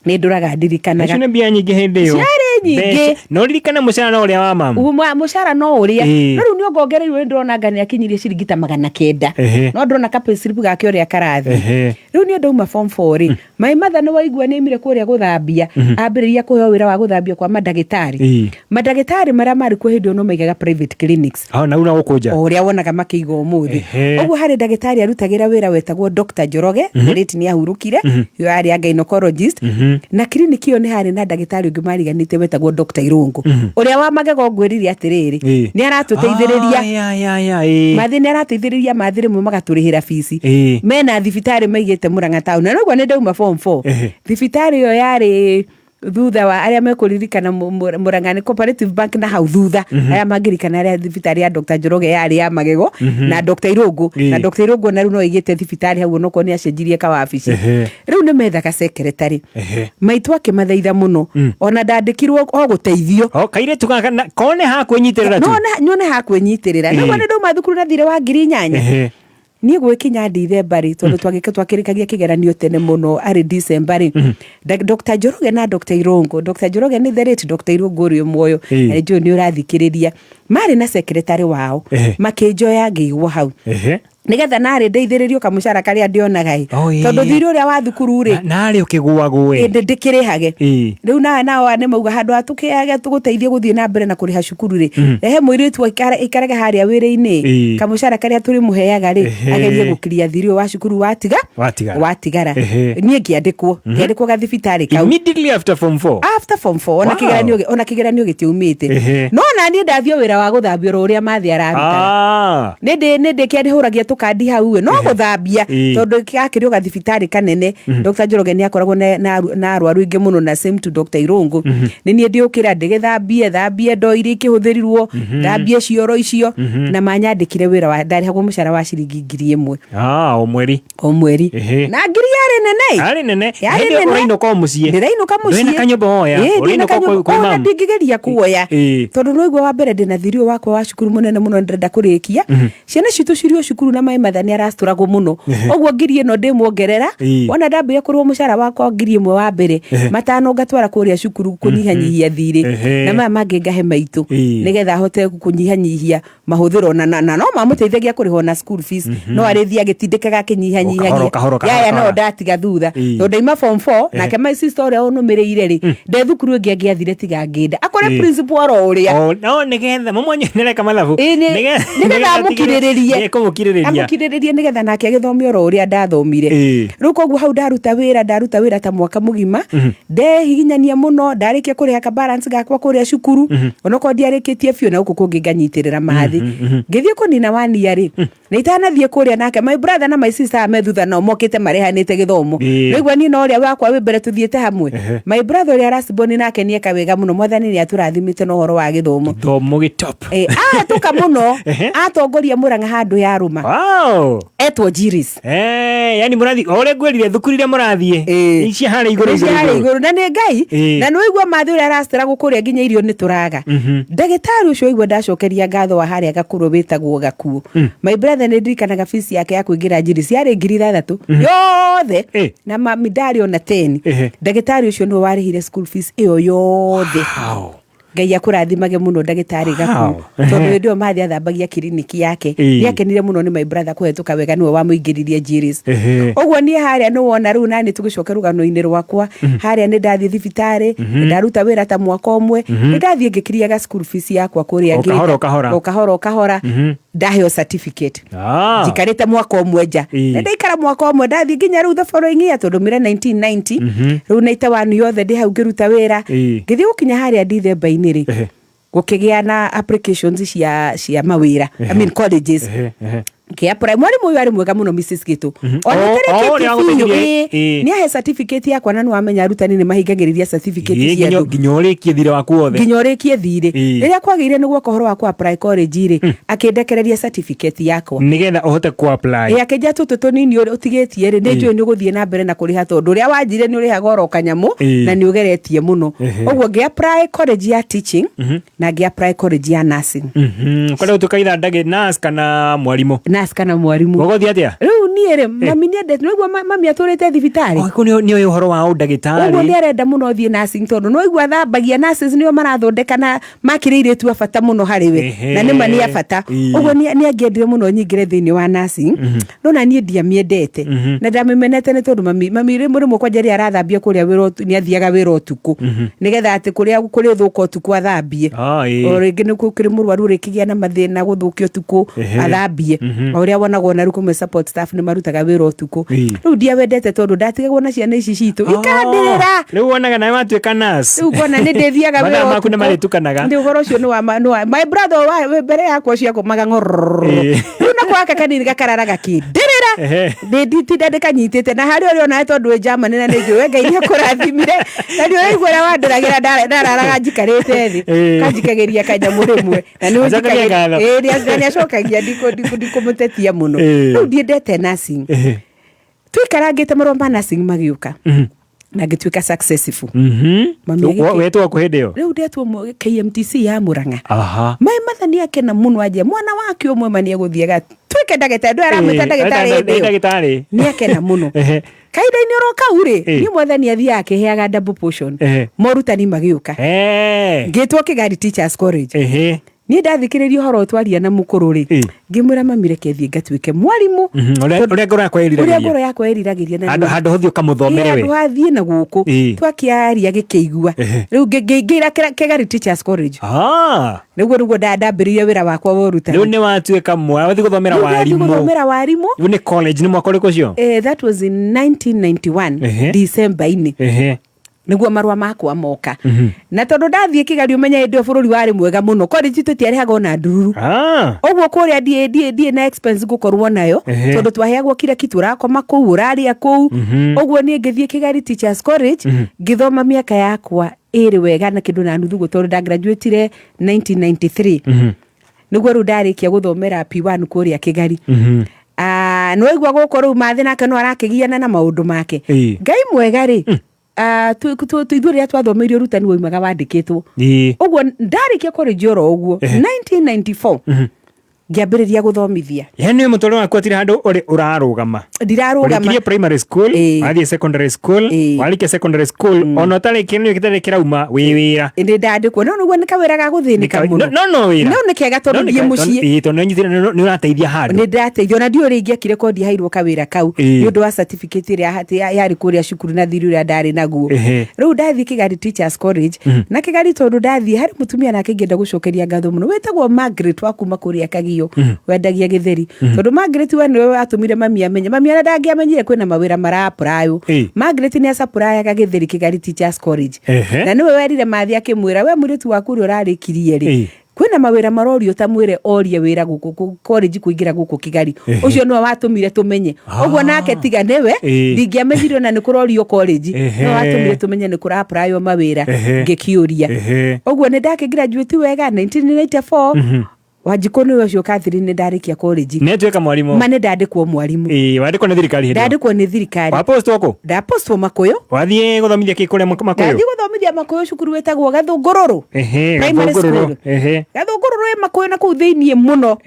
Nĩ ndũraga ndirikanaga. Icio nĩ mbia nyingĩ hĩndĩ ĩyo. Ciarĩ nyingĩ. Mbeca. No ririkana mũcara no ũrĩa wa mamu. Mũcara no ũrĩa. No rĩu nĩ ongongereirwo nĩ ndĩrona anga nĩ akinyirie ciringi ta 900. No ndĩrona ka pay slip gake ũrĩa karathiĩ. Rĩu niĩ ndauma form 4 rĩ, my mother nĩ waigua nĩ aimire kũrĩa gũthambia, ambĩrĩria kũheo wĩra wa gũthambia kwa mandagĩtarĩ. Mandagĩtarĩ marĩa marĩ kuo hĩndĩ ĩyo no maigaga private clinics. Ah, na una gũkũ nja. O ũrĩa wonaga makĩiga ũmũthĩ. Ũguo harĩ ndagĩtarĩ arutagĩra wĩra wetagwo Dr. Njoroge, the late nĩ ahurũkire, ũyũ arĩ a gynecologist. Na clinic ĩyo nĩ harĩ na ndagĩtarĩ ũngĩ mariganĩte wetagwo Dr. Irũngũ. Ũrĩa wa magego ngwĩrire atĩrĩrĩ, nĩ aratũteithĩrĩria. Ah, ya, ya, ya, ĩĩ. Mathĩ nĩ arateithĩrĩria mathĩ rĩmwe magatũrĩhĩra bici. Mena thibitarĩ maigĩte Murang'a town. Na noguo nĩ ndauma form 4. Thibitarĩ ĩyo yarĩ thutha wa arĩa mekũririkana Murang'a nĩ Cooperative Bank na hau thutha. Arĩa mangĩririkana arĩa thibitarĩ ya Dr. Njoroge yarĩ ya magego na Dr. Irũngũ. Na Dr. Irũngũ na rĩu no aigĩte thibitarĩ hau onokorwo nĩ acenjirie kawabici. Rĩu nĩ methaga secretary. Maitũ akĩmathaitha mũno. Ona ndandĩkirwo o gũteithio. O kairĩtu gaka na kone ha kwĩnyitĩrĩra tu. No nyone ha kwĩnyitĩrĩra. Nĩguo nĩ ndauma thukuru na thirĩ wa ngiri inyanya. Niĩ gwĩkinya Dithemba rĩ, tondũ twakĩrĩkagia kĩgeranio tene mũno arĩ December rĩ, Dr. Njoroge na Dr. Irũngũ, Dr. Njoroge nĩ the late Dr. Irũngũ ũrĩ muoyo, na nĩnjũĩ nĩ ũrathikĩrĩria, marĩ na secretary wao, makĩnjoya ngĩigwo hau. Nĩgetha narĩ ndeithĩrĩrio kamũcara karĩa ndĩonaga ĩ. Oh, ĩĩ. Tondũ thirĩ ũrĩa wa thukuru rĩ, Narĩ ũkĩgũagũe. Ĩndĩ ndĩkĩrĩhage. Rĩu nawe nao nĩ mauga handũ ha tũkĩage tũgũteithie gũthiĩ na mbere na kũrĩha cukuru rĩ, rehe mũirĩtu aikarage harĩa wĩra-inĩ, kamũcara karĩa tũrĩmũheaga rĩ, agerie gũkiria thirĩ ũyũ wa cukuru watiga Watigara. watigara. Niĩ ngĩandĩkwo, ngĩandĩkwo gathibitarĩ kau. Immediately after form 4. After form 4, ona kĩgeranio ona kĩgeranio gĩtiaumĩte. No na niĩ ndathiĩ o wĩra wa gũthambia oro ũrĩa mathĩ ararutaga. Nĩ ndĩ nĩ ndĩ kĩhũragia tũkandi hau ĩ, no gũthambia, tondũ gakĩrĩ o gathibitarĩ kanene. Dr. Njoroge nĩ akoragwo na arwaru aingĩ mũno, na same to Dr. Irũngũ. Nĩ niĩ ndĩũkĩra ndĩgĩthambie, thambie ndoo iria ikĩhũthĩrirwo, thambie cioro icio, na manyandĩkire wĩra wa ndarĩhagwo mũcara wa ciringi 1000. Ah, o mweri. O mweri. Na ngiri yarĩ nene. Yarĩ nene. Yarĩ Hĩndĩ ĩyo nene. ũrainũka o mũciĩ. Ndĩrainũka mũciĩ. Ndũrĩ na kanyũmba woya. Ĩĩ, ndirĩ na Ũrainũka kanyũmba. kwĩ Ona mamu. ndingĩgeria kuoya. Tondũ nĩ waigua wa mbere ndĩna thirĩ ũyũ wakwa wa cukuru mũnene mũno ndĩrenda kũrĩkia. Ciana citũ cirĩ o cukuru na maĩ matha nĩ aracitũragwo mũno. Ũguo 1000 ĩno ndĩmuongerera. Wona ndambĩrĩria kũrĩhwo mũcara wakwa 1000 wa mbere, 500 ngatwara kũrĩa cukuru kũnyihanyihia thirĩ. Na maya mangĩ ngahe maitũ. Nĩgetha ahote kũnyihanyihia mahũthĩro na no mamũteithagia kũrĩhwo na school fees, no arĩthiĩ agĩtindĩkaga akĩnyihanyihagia. Kahora, kahora, kahora, Yaya no kahora. ndatiga thutha, tondũ ndaima form 4, nake my sister ũrĩa ũnũmĩrĩire rĩ, nde thukuru ĩngĩ angĩathire tiga ngĩnda akore principal oro ũrĩa. Oh, no nĩgetha mũmwonye nĩreka mathabu. Ĩĩ, nĩgetha amũkirĩrĩrie. Kũmũkirĩrĩria. Amũkirĩrĩrie nĩgetha nake agĩthome oro ũrĩa ndathomire. Rĩu koguo hau ndaruta wĩra, ndaruta wĩra ta mwaka mũgima, ndehihinyania mũno, ndarĩkia kũrĩha ka balance gakwa kũrĩa cukuru, onokorwo ndiarĩkĩtie biũ, na gũkũ kũngĩ nganyitĩrĩra mathĩ. Ngĩthiĩ kũnina wania rĩ, na itanathiĩ kũrĩa nake my brother na my sister aya me thutha nao mokĩte marehanĩte gĩthomo. Rĩu niĩ na ũrĩa wakwa wĩ mbere tũthiĩte hamwe. My brother ũrĩa last born nake nĩeka wega mũno, mwathani nĩ atũrathimĩte na ũhoro wa gĩthomo. Gĩthomo gĩ top. Ahĩtũka mũno, atongoria Mũrang'a handũ yarũma. Etwo Jiris. Yani mũrathiĩ o ũrĩa ngwĩrire, thukuru iria mũrathiĩ ici harĩa igũrũ. Nĩ igũrũ harĩa igũrũ. Igũrũ na nĩ Ngai. Na nĩ waigua mathĩ ũrĩa aracitĩra gũkũrĩa nginya irio nĩ tũraga. Ndagĩtarĩ ũcio waigua ndacokeria ngatho wa harĩa Gakũrũ wĩtagwo Gakuo. My brother nĩ ndirikanaga fees yake ya kũingĩra Jiris yarĩ 6000 yothe, na mami ndarĩ ona 10. Ndagĩtarĩ ũcio nĩwe warĩhire school fees ĩyo yothe. Ngai akũrathimage mũno ndagĩtarĩ Gakuo, tondũ hĩndĩ ĩyo mathĩ athambagia kiriniki yake. Nĩ akenire mũno nĩ my brother kũhetũka wega, nĩwe wamũingĩririe Jiris. Ũguo niĩ harĩa nĩ wona rĩu nani tũgĩcoke rũgano-inĩ rwakwa, harĩa nĩ ndathiĩ thibitarĩ, nĩ ndaruta wĩra ta mwaka ũmwe, nĩ ndathiĩ ngĩkiriaga school fees yakwa kũrĩa. O kahora, Ngĩka- o kahora. O kahora o kahora, ndaheo certificate. Njikarĩte mwaka ũmwe nja. Na ndaikara mwaka ũmwe, ndathiĩ nginya rĩu the following year, tondũ mire 1990 rĩu naita wanu yothe ndĩ hau ngĩruta wĩra. Ngĩthiĩ gũkinya harĩa Dithemba-inĩ rĩ, gũkĩgĩa na applications cia mawĩra, I mean colleges. Ehe, ehe. Ngĩ-apply. Mwarimũ ũyũ arĩ mwega mũno, Mrs. Gĩtũ, ona O ũrĩa ĩtarĩkĩtie biũ. wagũteithirie, Nĩ ahe certificate yakwa, na nĩ wamenya arutani nĩ mahingagĩrĩria certificate cia andũ. Nginya ũrĩkie thirĩ waku wothe. Nginya ũrĩkie thirĩ. Rĩrĩa kwagĩire nĩ guoka ũhoro wa kũ apply college rĩ, akĩndekereria certificate yakwa nĩgetha ũhote ku apply. Ĩ, akĩnjia tũtũ tũnini ũrĩa ũtigĩtie rĩ, nĩ njũĩ nĩ ũgũthiĩ na mbere na kũrĩha, tondũ ũrĩa wanjire nĩ ũrĩhaga oro kanyamũ, na nĩ ũgeretie mũno. Ũguo ngĩ apply college ya teaching na ngĩ apply college ya nursing. Kwenda gũtuĩka either nurse kana mwarimũ. Nurse kana mwarimũ. Ũgũthiĩ atĩa? Rĩu niĩ rĩ, mami nĩendete, nĩwaigua mami atũrĩte thibitarĩ. Kũ nĩ ũĩ ũhoro wa ũndagĩtarĩ. Ũguo nĩ arenda mũno thiĩ nursing, tondũ nĩwaigua thambagia, nurses nĩo marathondeka na makĩrĩ airĩtu a bata mũno harĩ we. Na nĩma nĩ a bata. Ũguo nĩ angĩendire mũno nyingĩre thĩinĩ wa nursing, no na niĩ ndiamĩendete na ndamĩmenete nĩ tondũ mami rĩmwe rĩmwe kwanja rĩrĩa arathambia kũrĩa wĩra nĩ athiaga wĩra ũtukũ, nĩgetha atĩ kũrĩa kũrĩ thũka ũtukũ athambie. Ah, ĩĩ. O rĩngĩ nĩ kũrĩ mũrwaru ũrĩkĩgĩa na mathĩna gũthũkia ũtukũ, athambie. O ũrĩa wonagwo na rĩu kũmwe support staff nĩ marutaga wĩra ũtukũ. Rĩu ndiawendete tondũ ndatigagwo na ciana ici citũ ikandĩrĩra. Rĩu wonaga nawe watuĩka nurse. Rĩu ngona nĩ ndĩthiaga Mathaa wĩra maku nĩ ũtukũ. marĩtukanaga. Nĩ ũhoro ũcio nĩ wa my brother wa wĩ mbere yakwa ũcio akomaga ng'ororo. Rĩu nako gaka kanini gakarara gakĩndĩrĩra. Ndĩtinda ndĩkanyitĩte na harĩa ũrĩ onawe, tondũ wĩ Germany na nĩ njũĩ Ngai nĩ akũrathimire na nĩ ũraigua ũrĩa wandĩragĩra ndararaga njikarĩte thĩ. Kanjikagĩria kanyamũ rĩmwe na nĩ Acokagia ũnjikagĩria. ngatho. Ĩĩ, na nĩ acokagia, ndikũmũtetia mũno. Rĩu ndiendete nursing. Tũikarangĩte marũa ma nursing magĩũka na ngĩtuĩka successful. Mami Wetwo kũ hĩndĩ ĩyo? Rĩu ndetwo KMTC ya Murang'a. My mother nĩ akena mũno, anjia mwana wake ũmwe ma nĩ egũthiĩ agatuĩke ndagĩtarĩ, ndũĩ aramwĩta ndagĩtarĩ hĩndĩ ĩyo. Ndagĩtarĩ. Nĩ akena mũno. Kahinda-inĩ oro kau rĩ, niĩ mwathani athiaga akĩheaga double portion. Morutani magĩũka, ngĩtwo Kigari Teachers College. Niĩ ndathikĩrĩria ũhoro ũyũ twaria na mũkũrũ rĩ, ngĩmwĩra mami reke thiĩ ngatuĩke mwarimũ. Ũrĩa ngoro yakwa Ũrĩa ĩriragĩria. ngoro yakwa ĩriragĩria na Handũ handũ hothiĩ ũkamũthomere we. Handũ hathiĩ na gũkũ. Twakĩaria gĩkĩigua. Rĩu ngĩingĩra Kĩgari Teachers College. Nĩguo nĩguo ndambĩrĩirie wĩra wakwa wa ũrutani. Rĩu nĩ watuĩka mwa wathiĩ gũthomera Rĩu ndathiĩ warimũ. gũthomera warimũ. Rĩu nĩ college nĩ mwaka ũrĩkũ ũcio? That was in 1991 December-inĩ. Nĩguo marũa makwa moka. Na tondũ ndathiĩ Kĩgari ũmenye hĩndĩ ĩyo bũrũri warĩ mwega mũno, college tũtiarĩhaga ona ndururu. Ũguo kũrĩa ndiĩ ndiĩ ndiĩ na expense ngũkorwo nayo, tondũ twaheagwo kila kitu, ũrakoma kũu, ũrarĩa kũu. Ũguo niĩ ngĩthiĩ Kĩgari Teachers College, ngĩthoma mĩaka yakwa ĩrĩ wega na kĩndũ na nuthu tondũ nda graduatire 1993. Nĩguo rĩu ndarĩkia gũthomera P1 kũrĩa Kĩgari. Ah, nĩ waigua gũkũ rĩu mathĩ nake no arakĩgiana na maũndũ make. Ngai mwega rĩ, ithuĩ rĩrĩa twathomeire ũrutani waumaga wandĩkĩtwo. Ũguo ndarĩkia college oro ũguo 1994 ngĩambĩrĩria gũthomithia. Yani mũtũrĩre waku hatirĩ handũ ũrĩ ũrarũgama. Ndirarũgama. Ũrĩkirie primary school, wathiĩ secondary school, warĩkia secondary school, ona ũtarĩ kĩndũ gĩtarĩ kĩrauma wĩ wĩra. Ndĩ ndandĩkwo no nĩguo nĩ kawĩra ga gũthĩnĩka mũno. No wĩra. No nĩ kega tondũ No nĩ ndiĩ mũciĩ. Tondũ nĩ ũnyitĩte- nĩ ũrateithia handũ. Nĩ ndĩrateithio na ndiũĩ ũrĩa ingĩekire korwo ndiaheirwo kawĩra kau nĩ ũndũ wa certificate ĩrĩa yarĩ kũrĩa cukuru na thiri ũrĩa ndarĩ naguo. Rĩu ndathiĩ Kĩgari Teachers College, na Kĩgari tondũ ndathiĩ harĩ mũtumia nake ingĩenda gũcokeria ngatho mũno wĩtagwo Margaret wa kuma kũrĩa Kagio, wendagia gĩtheri. Tondũ Margaret we nĩwe watũmire mami amenye, mami ona ndangĩamenyire kwĩna mawĩra mara apply. Margaret nĩ acapurayaga gĩtheri Kĩgari Teachers College. Na nĩwe werire Mathi akĩmwĩra we mũirĩtu waku ũrĩa ũrarĩkirie rĩ, kwĩna mawĩra marorio ta mwĩre orie wĩra gũkũ college kũingĩra gũkũ Kĩgari. Ũcio nĩwe watũmire tũmenye. Ũguo nake tiga nĩwe, ndingĩamenyire ona nĩ kũrorio college. Nĩwe watũmire tũmenye nĩ kũra apply mawĩra, ngĩkĩũria. Ũguo nĩ ndakĩ graduate wega 1994. Wanjikũ nĩwe ũcio Catherine, nĩ ndarĩkia college. Nĩ atuĩka mwarimũ. Ma nĩ ndandĩkwo mwarimũ. Ĩĩ, wandĩkwo nĩ thirikari hĩndĩ ĩyo? Ndandĩkwo nĩ thirikari. Wapostwo kũ? Ndapostwo Makũyũ. Wathiĩ gũthomithia kĩ kũrĩa Makũyũ? Ndathiĩ gũthomithia Makũyũ cukuru wĩtagwo Gathũngũrũrũ. Primary Gathũngũrũrũ. school. Gathũngũrũrũ ĩ Makũyũ na kũu thĩiniĩ mũno.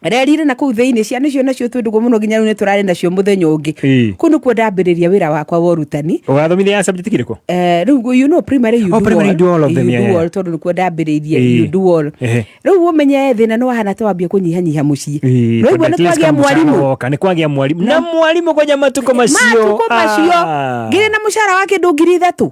Reri-inĩ na kũu thĩiniĩ, ciana icio nacio twĩ ndũgũ mũno nginya rĩu nĩ tũrarĩ nacio mũthenya ũngĩ. Kũu nĩkuo ndambĩrĩria wĩra wakwa wa ũrutani. Ũgathomithia ya subject kĩrĩkũ? Rĩu you know primary you Oh, do primary all. you do all of them, You yeah, do yeah. all, tondũ nĩkuo ndambĩrĩirie, you do all. Rĩu ũmenye thĩna nĩ wahana ta wambia kũnyihanyiha mũciĩ. Nĩ waigua Tondũ nĩ at least kwagĩa kamũcara mwarimũ. woka, nĩ kwagĩa mwarimũ. Na mwarimũ kwanja matukũ macio. Matukũ macio. Ngĩrĩ na mũcara wa kĩndũ 3,000.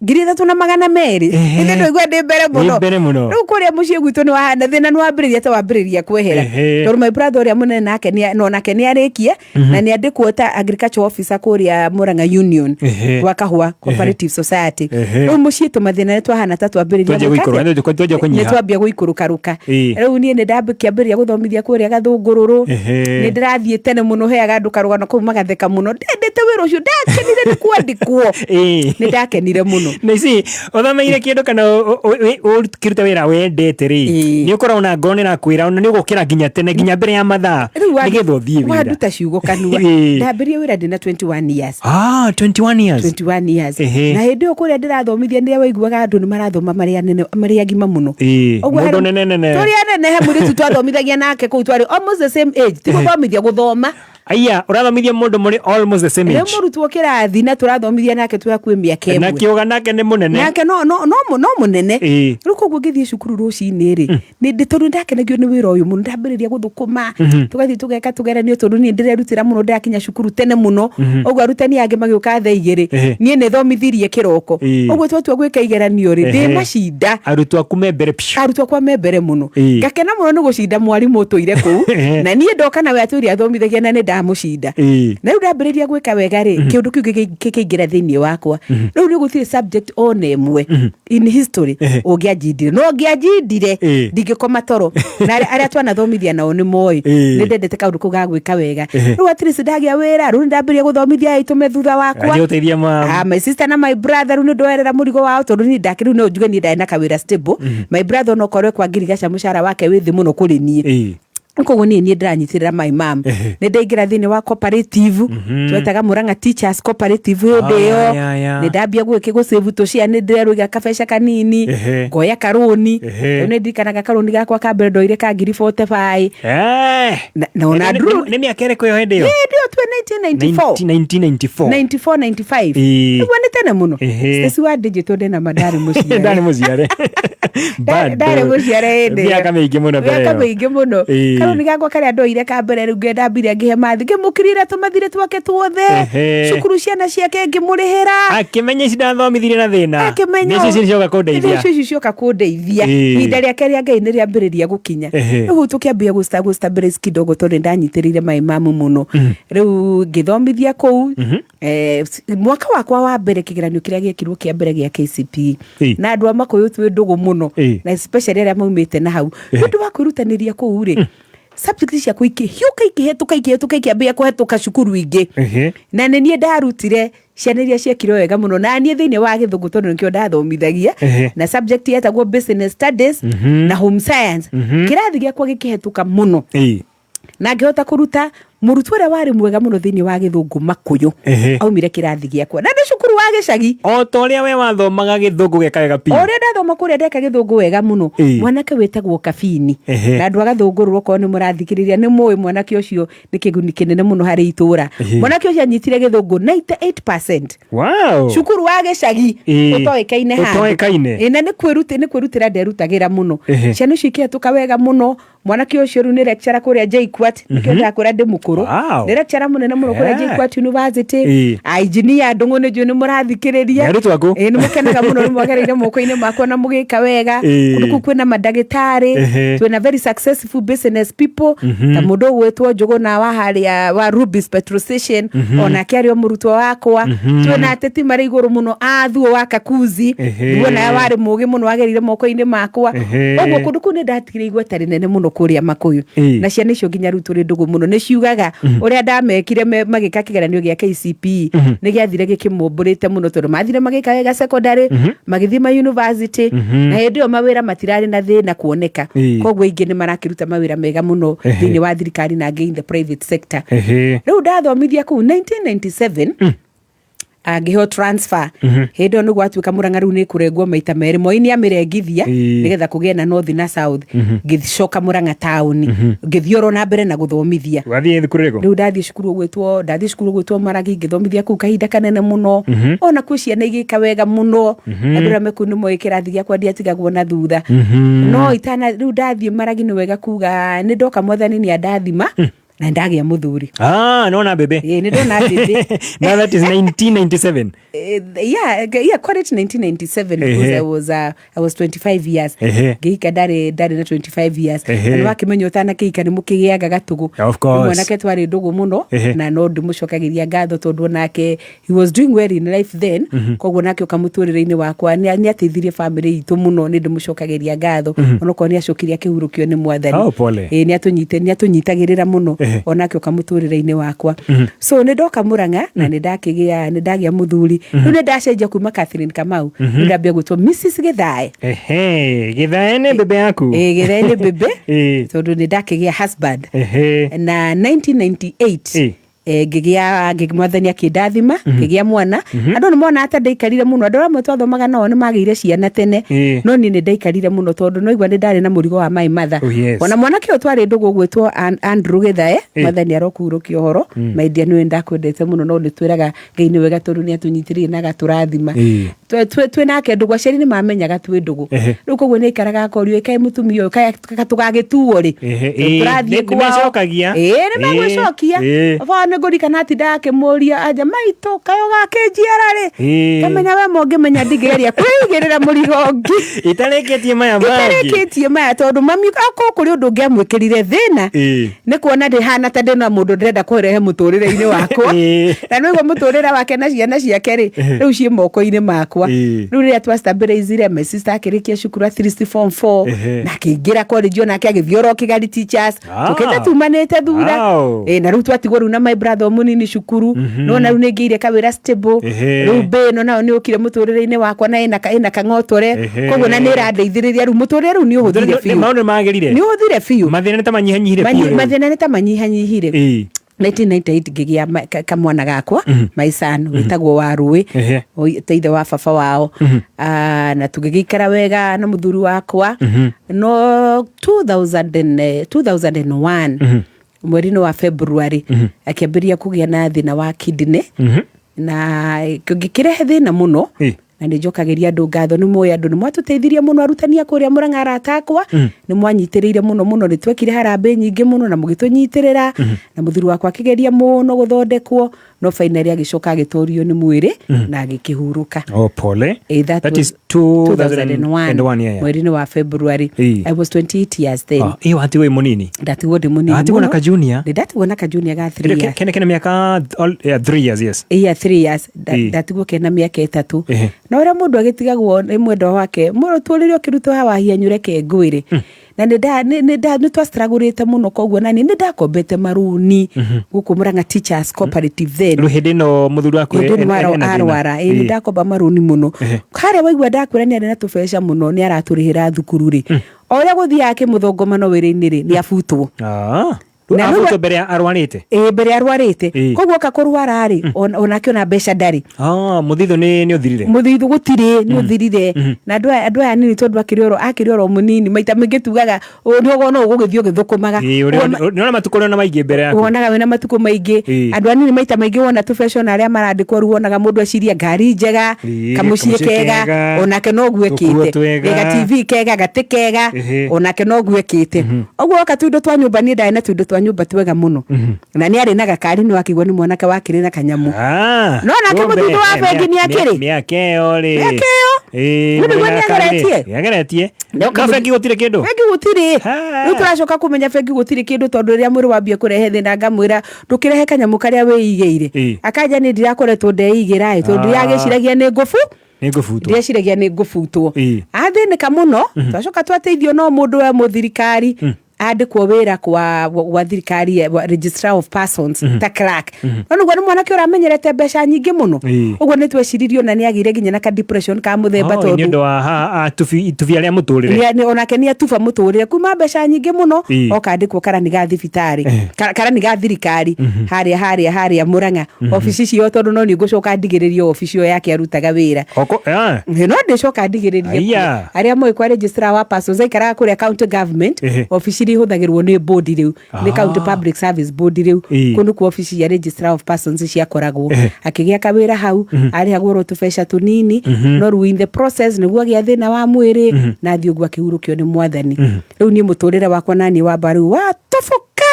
3,200. Ĩndĩ ndwaigua ndĩ mbere mũno. Ndĩ mbere mũno. Rĩu kũrĩa mũciĩ gwitũ nĩ wahana thĩna nĩ wambĩrĩria ta wambĩrĩria kwehera. Tondũ my brother ũrĩa mũnene nake no nake nĩ arĩkia na nĩ andĩkwo ta agriculture officer kũrĩa Murang'a Union gwa Kahũa Cooperative Society. Rĩu mũciĩ tũmathĩna nĩ twahana ta twambĩrĩria Twanjia gwĩka gũikũrũka, atĩa? twambia kũnyiha. Nĩ twambia gũikũrũkarũka. Rĩu niĩ nĩ ndakĩambĩrĩria gũthomithia kũrĩa Gathũngũrũrũ. Nĩ ndĩrathiĩ tene mũno heaga andũ karũgano kũu magatheka mũno. Ndendete wĩra ũcio, ndakenire nĩ kwandĩkwo. Nĩ ndakenire mũno. Na ici ũthomeire kĩndũ kana ũkĩruta wĩra wendete rĩ, nĩ ũkoragwo na ngoro nĩ ĩrakwĩra ona nĩ ũgũkĩra nginya tene nginya mbere ya mathaa Rĩu nĩgetha ũthiĩ wĩra. Wanduta ciugo kanua. Ndambĩrĩria wĩra ndĩna 21 years. 21 years. 21 years. Na hĩndĩ ĩyo kũrĩa ndĩrathomithia nĩrĩa waiguaga andũ nĩ marathoma marĩ anene, marĩ agima mũno. Ũguo Mũndũ harĩ- nene nene. Tũrĩ anene, he mũirĩtu twathomithagia nake kũu twarĩ almost the same age. Ti gũthomithia, gũthoma. Aya, ũrathomithia mũndũ mũrĩ almost the same Rĩu age. mũrutwo kĩrathi na tũrathomithia nake twĩ hakuhĩ mĩaka Na ĩmwe. kĩũga nake nĩ mũnene. Nake no mũnene. Rĩu koguo ngĩthiĩ cukuru rũcinĩ rĩ, nĩ ndĩ tondũ ndakenagio nĩ wĩra ũyũ mũno, ndambĩrĩria gũthũkũma, tũgathiĩ tũgeka tũgeranio tondũ niĩ ndĩrerutĩra mũno, ndĩrakinya cukuru tene mũno. Ũguo arutani angĩ magĩũka thaa igĩrĩ, niĩ nĩ thomithirie kĩroko. Ũguo twatua gwĩka igeranio rĩ, ndĩmacinda. Arutwo aku me mbere piũ. Arutwo akwa me mbere mũno. Ngakena mũno nĩ gũcinda mwarimũ ũtũire kũu. Na niĩ ndoka nawe atũire athomithagia na nĩ ndamũcinda. Na rĩu ndambĩrĩria gwĩka wega rĩ, kĩũndũ kĩu gĩkĩingĩra thĩinĩ wakwa. Rĩu nĩ gũtirĩ subject ona ĩmwe in history ũngĩanjindire. No ũngĩanjindire, ndingĩkoma toro. Na arĩa twanathomithia nao nĩ moĩ. Nĩ ndendete kaũndũ kau ga gwĩka wega. Rĩu at least ndagĩa wĩra, rĩu nĩ ndambĩrĩria gũthomithia aitũ me thutha wakwa. Athiĩ gũteithia ma- My sister na my brother, rĩu nĩ ndoerera mũrigo wao tondũ niĩ ndakĩ rĩu no njuge niĩ ndarĩ na kawĩra stable. My brother onokorwo kwa ngirigaca mũcara wake wĩ thĩ mũno kũrĩ niĩ. Koguo niĩ niĩ ndĩranyitĩrĩra my mom. Nĩ ndaingĩra thĩinĩ wa cooperative, twetaga Murang'a Teachers Cooperative hĩndĩ ĩyo. Nĩ ndambia gwĩkĩ gũsave tũcia, nĩ ndĩrerũiga kabeca kanini, ngoya karũni. Rĩu nĩ ndirikanaga karũni gakwa ka mbere ndoire ka ngiri 45. Na ona Nĩ mĩaka ĩrĩkũ ĩyo hĩndĩ ĩyo? Hĩndĩ ĩyo twĩ 1994. 1994. 94, 95. Ũguo nĩ tene mũno. Stacy wa digital ndĩna ma ndarĩ mũciare. Ndarĩ mũciare. Bado. Ndarĩ mũciare hĩndĩ ĩyo. Mĩaka mĩingĩ mũno mbere Mĩaka ĩyo. mĩingĩ mũno. Karũni gakwa karĩa ndoire ka mbere rĩu ngĩndambire ngĩhe mathi ngĩmũkirire tũmathirĩ twake tuothe. Cukuru ciana ciake ngĩmũrĩhĩra. Akĩmenya ici ndathomithirie na thĩna. Akĩmenya. Nĩcio ici cioka kũndeithia. Nĩcio ici cioka kũndeithia. Ihinda rĩake rĩa Ngai nĩ rĩambĩrĩria gũkinya. Rĩu tũkĩambia gũ stabilize kidogo tondũ nĩndanyitĩrĩire my mom mũno. Rĩu ngĩthomithia kũu. Mwaka wakwa wa mbere kĩgeranio kĩrĩa gĩekirwo kĩa mbere gĩa KCPE. Na andũ a Makũyũ twĩ ndũgũ mũno. Na especially arĩa maumĩte na hau. Nĩ ũndũ wa kwĩrutanĩria kũu rĩ, subject ciakwa ikĩhiũka, ikĩhetũka, ikĩhetũka, ikĩambia kũhetũka cukuru ingĩ. Na nĩ niĩ ndarutire ciana iria ciekire wega mũno na niĩ thĩinĩ wa gĩthũngũ tondũ nĩkĩo ndathomithagia. Na subject yetagwo business studies na home science. Kĩrathi gĩakwa gĩkĩhetũka mũno. Na ngĩhota kũruta mũrutwo ũrĩa warĩ mwega mũno thĩinĩ wa gĩthũngũ Makũyũ. Aumire kĩrathi gĩakwa na nĩ cukuru wa gĩcagi. O ta ũrĩa we wathomaga gĩthũngũ geka wega biũ. O ũrĩa ndathoma kũrĩa ndeka gĩthũngũ wega mũno. Mwanake wĩtagwo Kabini. Na andũ a Gathũngũrũ okorwo nĩ mũrathikĩrĩria nĩ mũĩ mwanake ũcio nĩ kĩguni kĩnene mũno harĩ itũra. Mwanake ũcio anyitire gĩthũngũ 98%. Wow. Cukuru wa gĩcagi ũtoĩkaine handũ. Ũtoĩkaine. Na nĩ kwĩrutĩra nderutagĩra mũno. Ciana icio ikĩhetũka wega mũno. Mwanake ũcio rĩu nĩ lecturer kũrĩa JKUAT, nĩkĩo ndĩrakwĩra ndĩ mũkũrũ. Nĩ lecturer mũnene mũno kũrĩa JKUAT University. A engineer Ndũng'ũ nĩ njũĩ nĩ mũrathikĩrĩria. Nĩ arutwo aku. Nĩ mũkenaga mũno nĩ mwagereire moko-inĩ makwa na mũgĩka wega. Kũndũ kũu kwĩna mandagĩtarĩ, twĩna very successful business people, ta mũndũ ũgwĩtwo Njũgũna wa harĩa wa Rubis Petrol Station, onake arĩ o mũrutwo wakwa. Twĩna ateti marĩ igũrũ mũno, a Thuo wa Kakuzi, nĩguo nawe warĩ mũgĩ mũno wagereire moko-inĩ makwa. Ũguo kũndũ kũu nĩ ndatigire igweta rĩnene mũno kũrĩa Makũyũ. Na ciana icio nginya rĩu tũrĩ ndũgũ mũno, nĩ ciugaga ũrĩa ndamekire magĩka kĩgeranio gĩa KCPE, nĩ gĩathire gĩkĩmombũrĩte mũno tondũ mathire magĩka wega secondary, magĩthiĩ ma university, na hĩndĩ ĩyo mawĩra matirarĩ na thĩna kuoneka. Koguo aingĩ nĩ marakĩruta mawĩra mega mũno thĩinĩ wa thirikari na angĩ in the private sector. Rĩu ndathomithia kũu 1997, angĩheo transfer. Hĩndĩ ĩyo nĩguo atuĩka Mũrang'a rĩu nĩ kũrengwo maita merĩ, Moi nĩ amĩrengithia nĩgetha kũgĩe na north na south. Ngĩcoka Mũrang'a taũni, ngĩthiĩ oro na mbere na gũthomithia. Wathiĩ thukuru ĩrĩkũ? Rĩu ndathiĩ cukuru ũgwĩtwo Maragi, ngĩthomithia kũu kahinda kanene mũno. Ona kwĩ ciana igĩka wega mũno. Andũ arĩa me kũu nĩ moĩ kĩrathi gĩakwa ndiatigagwo na thutha. No itana rĩu ndathiĩ Maragi nĩ wega kuga nĩ ndoka mwathani nĩ andathima na ndagĩa mũthuri. Nona bebe. Ĩĩ, nĩ ndona bebe. Now that is 1997. Yeah, call it 1997 because I was 25 years. Ngĩhika ndarĩ na 25 years. Na nĩ wakĩmenya ũtanakĩhika nĩ mũkĩgĩaga gatũgũ. Of course. Mwanake twarĩ ndũgũ mũno, na no ndĩmũcokagĩria ngatho tondũ onake he was doing well in life then. Koguo nake oka mũtũrĩre-inĩ wakwa nĩ ateithirie family itũ mũno, nĩ ndĩmũcokagĩria ngatho. Onokorwo nĩ acokire akĩhurũkio nĩ mwathani. Oh, pole. Ĩĩ, nĩ atũnyitagĩrĩra mũno. Onake oka mũtũrĩre-inĩ wakwa. So nĩ ndoka Mũrang'a na nĩ ndakĩgĩa, nĩ ndagĩa mũthuri. Rĩu nĩ ndacenjia kuma Catherine Kamau. Rĩu ndambia gwĩtwo Mrs Githae. Githae nĩ bebe yaku? Ĩĩ, Githae nĩ bebe. Tondũ nĩ ndakĩgĩa husband. Na 1998, ngĩgĩa mwathani akĩndathima, ngĩgĩa mwana. Andũ nĩ mona ata ndaikarire mũno, andũ amwe twathomaga nao nĩ magĩire ciana tene. No niĩ nĩ ndaikarire mũno tondũ no igua nĩ ndarĩ na mũrigo wa my mother. Oh, yes. Ona mwanake ũyũ twarĩ ndũgũ gwĩtwo Andrew Githae, mwathani arokũhurũkia ũhoro. My dear, nĩwe ndakwendete mũno, no nĩ twĩraga Ngai nĩ wega tondũ nĩ atũnyitĩrĩire na agatũrathima. Twĩ nake ndũgũ, aciari nĩ mamenyaga twĩ ndũgũ. Rĩu koguo nĩ aikaraga akorio, ĩkaĩ mũtumia ũyũ, kaĩ tũgagĩtuo rĩ? Tũrathiĩ Nĩ kwao. mecokagia. Ĩĩ, nĩ megwĩcokia. Baba nĩ ngũririkana atindaga akĩmũria, anja maitũ, kaĩ ũgakĩnjiara rĩ? Kamenya we mũngĩmenya ndingĩgeria kwĩigĩrĩra mũrigo ũngĩ. Itarĩkĩtie maya mangĩ. Itarĩkĩtie maya tondũ mami akorwo kũrĩ ũndũ ũngĩamwĩkĩrire thĩna. Nĩ kuona ndĩhana ta ndĩna mũndũ ndĩrenda kũrehe mũtũrĩre-inĩ wakwa. Na nĩ ũguo mũtũrĩre wake na ciana ciake rĩ, rĩu ciĩ moko-inĩ makwa. Rĩu rĩrĩa twa stabilize my sister akĩrĩkia cukuru at least form 4, na akĩingĩra college onake agĩthiĩ oro Kigali Teachers. Tũkĩte tumanĩte thutha. Na rĩu twatigwo rĩu na my Brother mũnini cukuru. Nona rĩu nĩ ngĩire kawĩra stable. Rĩu mbĩ ĩno nayo nĩ ũkire mũtũrĩre-inĩ wakwa na ĩna kang'otore. Koguo na nĩ ĩrandeithĩrĩria rĩu mũtũrĩre rĩu nĩ ũhũthire biũ. Maũndũ nĩ magĩrire. Nĩ ũhũthire biũ. Mathĩna nĩ ta manyihanyihire biũ rĩu. Mathĩna nĩ ta manyihanyihire. 1998 ngĩgĩa kamwana gakwa, my son wĩtagwo Warũĩ, ta ithe wa baba wao. Ah, na tũgĩgĩikara wega na mũthuri wakwa, no 2000 and, 2001 mweri-inĩ wa February akĩambĩrĩria kũgĩa na thĩna wa kidney na ngĩkĩrehe thĩna mũno. Na nĩ njokagĩria andũ ngatho, nĩ moĩ andũ nĩ mwatũteithirie mũno, arutani a kũrĩa Mũrang'a, arata akwa, nĩ mwanyitĩrĩire mũno mũno. Nĩ twekire harambĩ nyingĩ mũno na mũgĩtũnyitĩrĩra, na mũthuri wakwa akĩgeria mũno gũthondekwo, no finally agĩcoka agĩtorio nĩ mwĩrĩ na agĩkĩhurũka. Oh, pole. That That was is 2001, yeah. Mweri-inĩ wa February. I was 28 years then. Ah, ĩyo watigwo wĩ mũnini. Ndatigwo ndĩ mũnini Watigwo na mũno. ka junior. Nĩ ndatigwo na kajunior ga 3 years. Kene mĩaka yeah, 3 years, yes. Yeah, 3 years. Ndatigwo kena mĩaka 3. Na ũrĩa mũndũ agĩtigagwo nĩ mwendwa wake mũtũrĩre ũkĩrutwo wahianyũ, reke ngwĩre, na nĩ twastragũrĩte mũno, koguo nani nĩ ndakombete marũni gũkũ Murang'a Teachers Cooperative then. Rĩu hĩndĩ ĩno mũthuri waku Hĩndĩ ĩno ena thĩna. Arwara, ĩ nĩ ndakomba marũni mũno. Harĩa waigua ndakwĩra nĩ arĩ na tũbeca mũno, nĩ aratũrĩhĩra thukuru rĩ, o ũrĩa gũthiaga kĩmũthongomano wĩra-inĩ rĩ, nĩ abutwo. Ah. Na Abutwo mbere ya arwarĩte. Ĩ, mbere arwarĩte. Koguo oka kũrwara rĩ, onake ona mbeca ndarĩ. Ah, mũthithũ nĩ ũthirire. Mũthithũ gũtirĩ, nĩ ũthirire. Na andũ aya nini, tondũ akĩrĩ oro mũnini, maita maingĩ tugaga nĩ no ũgũgĩthiĩ ũgĩthũkũmaga. Nĩ ona matukũ ũrĩ ona maingĩ mbere yaku. Wonaga wĩna matukũ maingĩ. Andũ anini maita maingĩ wona tũbeca ona arĩa marandĩkwo, rĩu wonaga mũndũ eciria ngari njega, kamũciĩ kamũciĩ kega, kega, onake noguo tũkuo ekĩte. twega. Ga TV kega, gatĩ kega, onake noguo ekĩte. Ũguo woka tũindo twa nyũmba, niĩ ndarĩ na tũindo twa nyũmba twega mũno, na nĩ arĩ na gakari, nĩ wakĩigua nĩ mwanake wakĩrĩ na kanyamũ. No nake Kumbe, mũthithũ wa bengi nĩ akĩrĩ. Mĩaka ĩyo rĩ. Mĩaka ĩyo. Nĩ nĩguo mwĩna nĩageretie. gakari rĩ. Nĩageretie. No bengi gũtirĩ kĩndũ. Bengi gũtirĩ. Rĩu tũracoka kũmenya bengi gũtirĩ kĩndũ, tondũ rĩrĩa mwĩrĩ wambia kũrehe thĩna, ngamwĩra ndũkĩrehe kanyamũ karĩa wĩigĩire. Akanja nĩ ndirakoretwo ndeigĩra ĩ, tondũ ndiragĩciragia nĩ ngũbu Nĩ ngũbutwo. Ndĩreciragia nĩ ngũbutwo. Athĩnĩka mũno. Twacoka twateithio no mũndũ we mũthirikari, andĩkwo wĩra kwa thirikari registrar of persons ta clerk. No nĩguo nĩ mwanake ũramenyerete mbeca nyingĩ mũno. Ũguo nĩ tweciririe ona nĩ agĩire nginya na ka depression ka mũthemba. Oh, nĩ Tondũ ũndũ wa tubia rĩa mũtũrĩre. Onake nĩ atuba mũtũrĩre kuma mbeca nyingĩ mũno. Oka andĩkwo karani ga thibitarĩ, karani ga thirikari harĩa Mũrang'a, obici ciao, tondũ no nĩ ngũcoka ndigĩrĩrie obici ĩyo yake arutaga wĩra. No ndĩcoka ndigĩrĩrie Aya. kuo. Arĩa moĩ kwa registrar wa persons aikaraga kũrĩa county government, obici iria ihũthagĩrwo nĩ board rĩu nĩ county public service board rĩu. Kũu nĩkuo obici ya registrar of persons ciakoragwo. Akĩgĩa kawĩra hau, arĩhagwo oro tũbeca tũnini. No rĩu in the process nĩguo agĩa thĩna wa mwĩrĩ na athiĩ ũguo akĩhurũkio nĩ Mwathani. Rĩu niĩ mũtũrĩre wakwa naniĩ wamba rĩu watobũka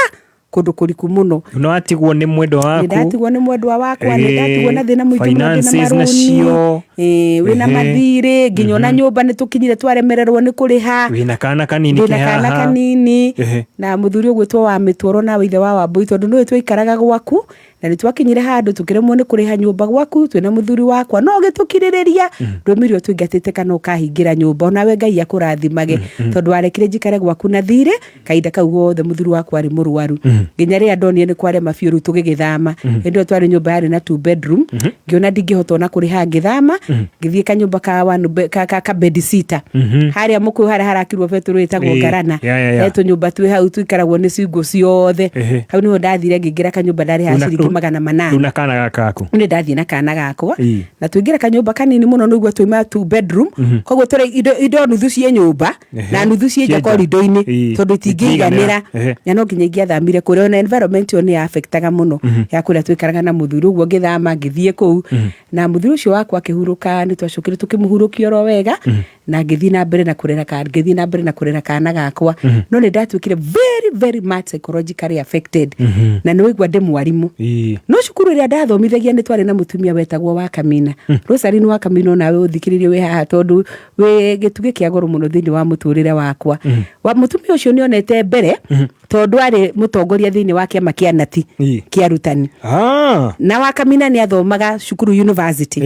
kũndũ kũriku mũno. No atigwo nĩ mwendwa Nĩ waku. ndatigwo nĩ mwendwa wakwa, nĩ ndatigwo na thĩna mũingĩ mũno, ndĩna Finances marũni. nacio. Wĩna mathirĩ nginya ona nyũmba nĩ tũkinyire twaremererwo nĩ kũrĩha. Wĩna kana kanini Ndĩna ke kana haha. kanini. Na mũthuri ũgwĩtwo wa mĩtworo nawe ithe wa Wambui, tondũ nĩwe twaikaraga gwaku, na nĩ twakinyire handũ tũkĩremwo nĩ kũrĩha nyũmba gwaku twĩna mũthuri wakwa, no ũgĩtũkirĩrĩria ndũmĩre ũtũingatĩte kana ũkahingĩra nyũmba. Onawe Ngai akũrathimage, tondũ warekire njikare gwaku na thirĩ kahinda kau gothe mũthuri wakwa arĩ mũrwaru, nginya rĩrĩa ndonire nĩ kwarema biũ, rĩu tũgĩgĩthama. Hĩndĩ ĩyo twarĩ nyũmba yarĩ na two bedroom, ngĩona ndingĩhota ona kũrĩha, ngĩthama ngĩthiĩ kanyũmba ka one ka bed sitter harĩa mũkũyũ harĩa harakirwo betũrũ ĩtagwo Ngarana. He tũnyũmba twĩ hau tũikaragwo nĩ cingũ ciothe. Hau nĩho ndathire ngĩingĩra kanyũmba ndarĩhaga ciringi 800. Rĩu na kana gaka gaku. Nĩ ndathiĩ na kana gakwa na tũingĩra kanyũmba kanini mũno, nĩguo twauma two bedroom, koguo tũrĩ indo nuthu ciĩ nyũmba na nuthu ciĩ nja Ciĩ nja. korido-inĩ, tondũ itingĩiganĩra. Na no nginya ingĩathamire kũrĩa, ona environment ĩyo nĩ yaffectaga mũno ya kũrĩa tũikaraga na mũthuri. Ũguo ngĩthama ngĩthiĩ kũu, na mũthuri ũcio wakwa akĩhurũka, nĩ twacokire tũkĩmũhurũkia oro wega, na ngĩthiĩ na mbere na kũrera ka ngĩthiĩ na mbere na kũrera kana gakwa. No nĩ ndatuĩkire very very much psychologically affected. Na nĩ waigua ndĩ mwarimũ, no cukuru ĩrĩa ndathomithagia nĩ twarĩ na mũtumia wetagwo wa Kamina, Rosaline wa Kamina, onawe ũthikĩrĩrie wĩ haha, tondũ wĩ gĩtugĩ kĩa goro mũno thĩinĩ wa mũtũrĩre wakwa. Wa mũtumia ũcio nĩ onete mbere, tondũ arĩ mũtongoria thĩinĩ wa kĩama kĩa nati kĩa arutani. Na wa Kamina nĩ athomaga cukuru university.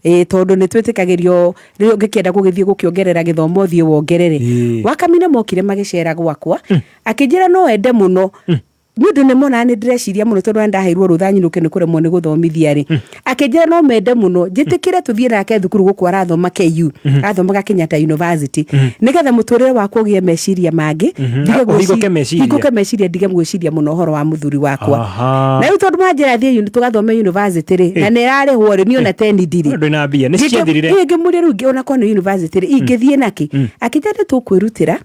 Ĩ tondũ nĩ twĩtĩkagĩrio rĩrĩa ũngĩkĩenda gũgĩthiĩ gũkĩongerera gĩthomo, ũthiĩ wongerere. Wa Kamina mokire magĩcera gwakwa, akĩnjĩra no ende mũno. Nĩ ũndũ nĩ monaga nĩ ndĩreciria mũno, tondũ ndaheirwo rũtha nyinũke nĩ kũremwo nĩ gũthomithia rĩ, akĩnjĩra no mende mũno njĩtĩkĩre tũthiĩ nake thukuru gũkũ arathoma KU, arathomaga Kenyatta University, nĩgetha mũtũrĩre wakwa ũgĩe meciria mangĩ, ndige Ũhingũke meciria. Hingũke meciria, ndige gwĩciria mũno ũhoro wa mũthuri wakwa. Na rĩu tondũ manjĩra thiĩ tũgathome university rĩ, na nĩ ĩrarĩhwo rĩ, niĩ ona teni ndirĩ. Ndwĩ na mbia, nĩ ciathirire. Ngĩmũria, rĩu onakorwo nĩ university rĩ, ingĩthiĩ nakĩ? Akĩnjĩra nĩ tũkwĩrutĩra,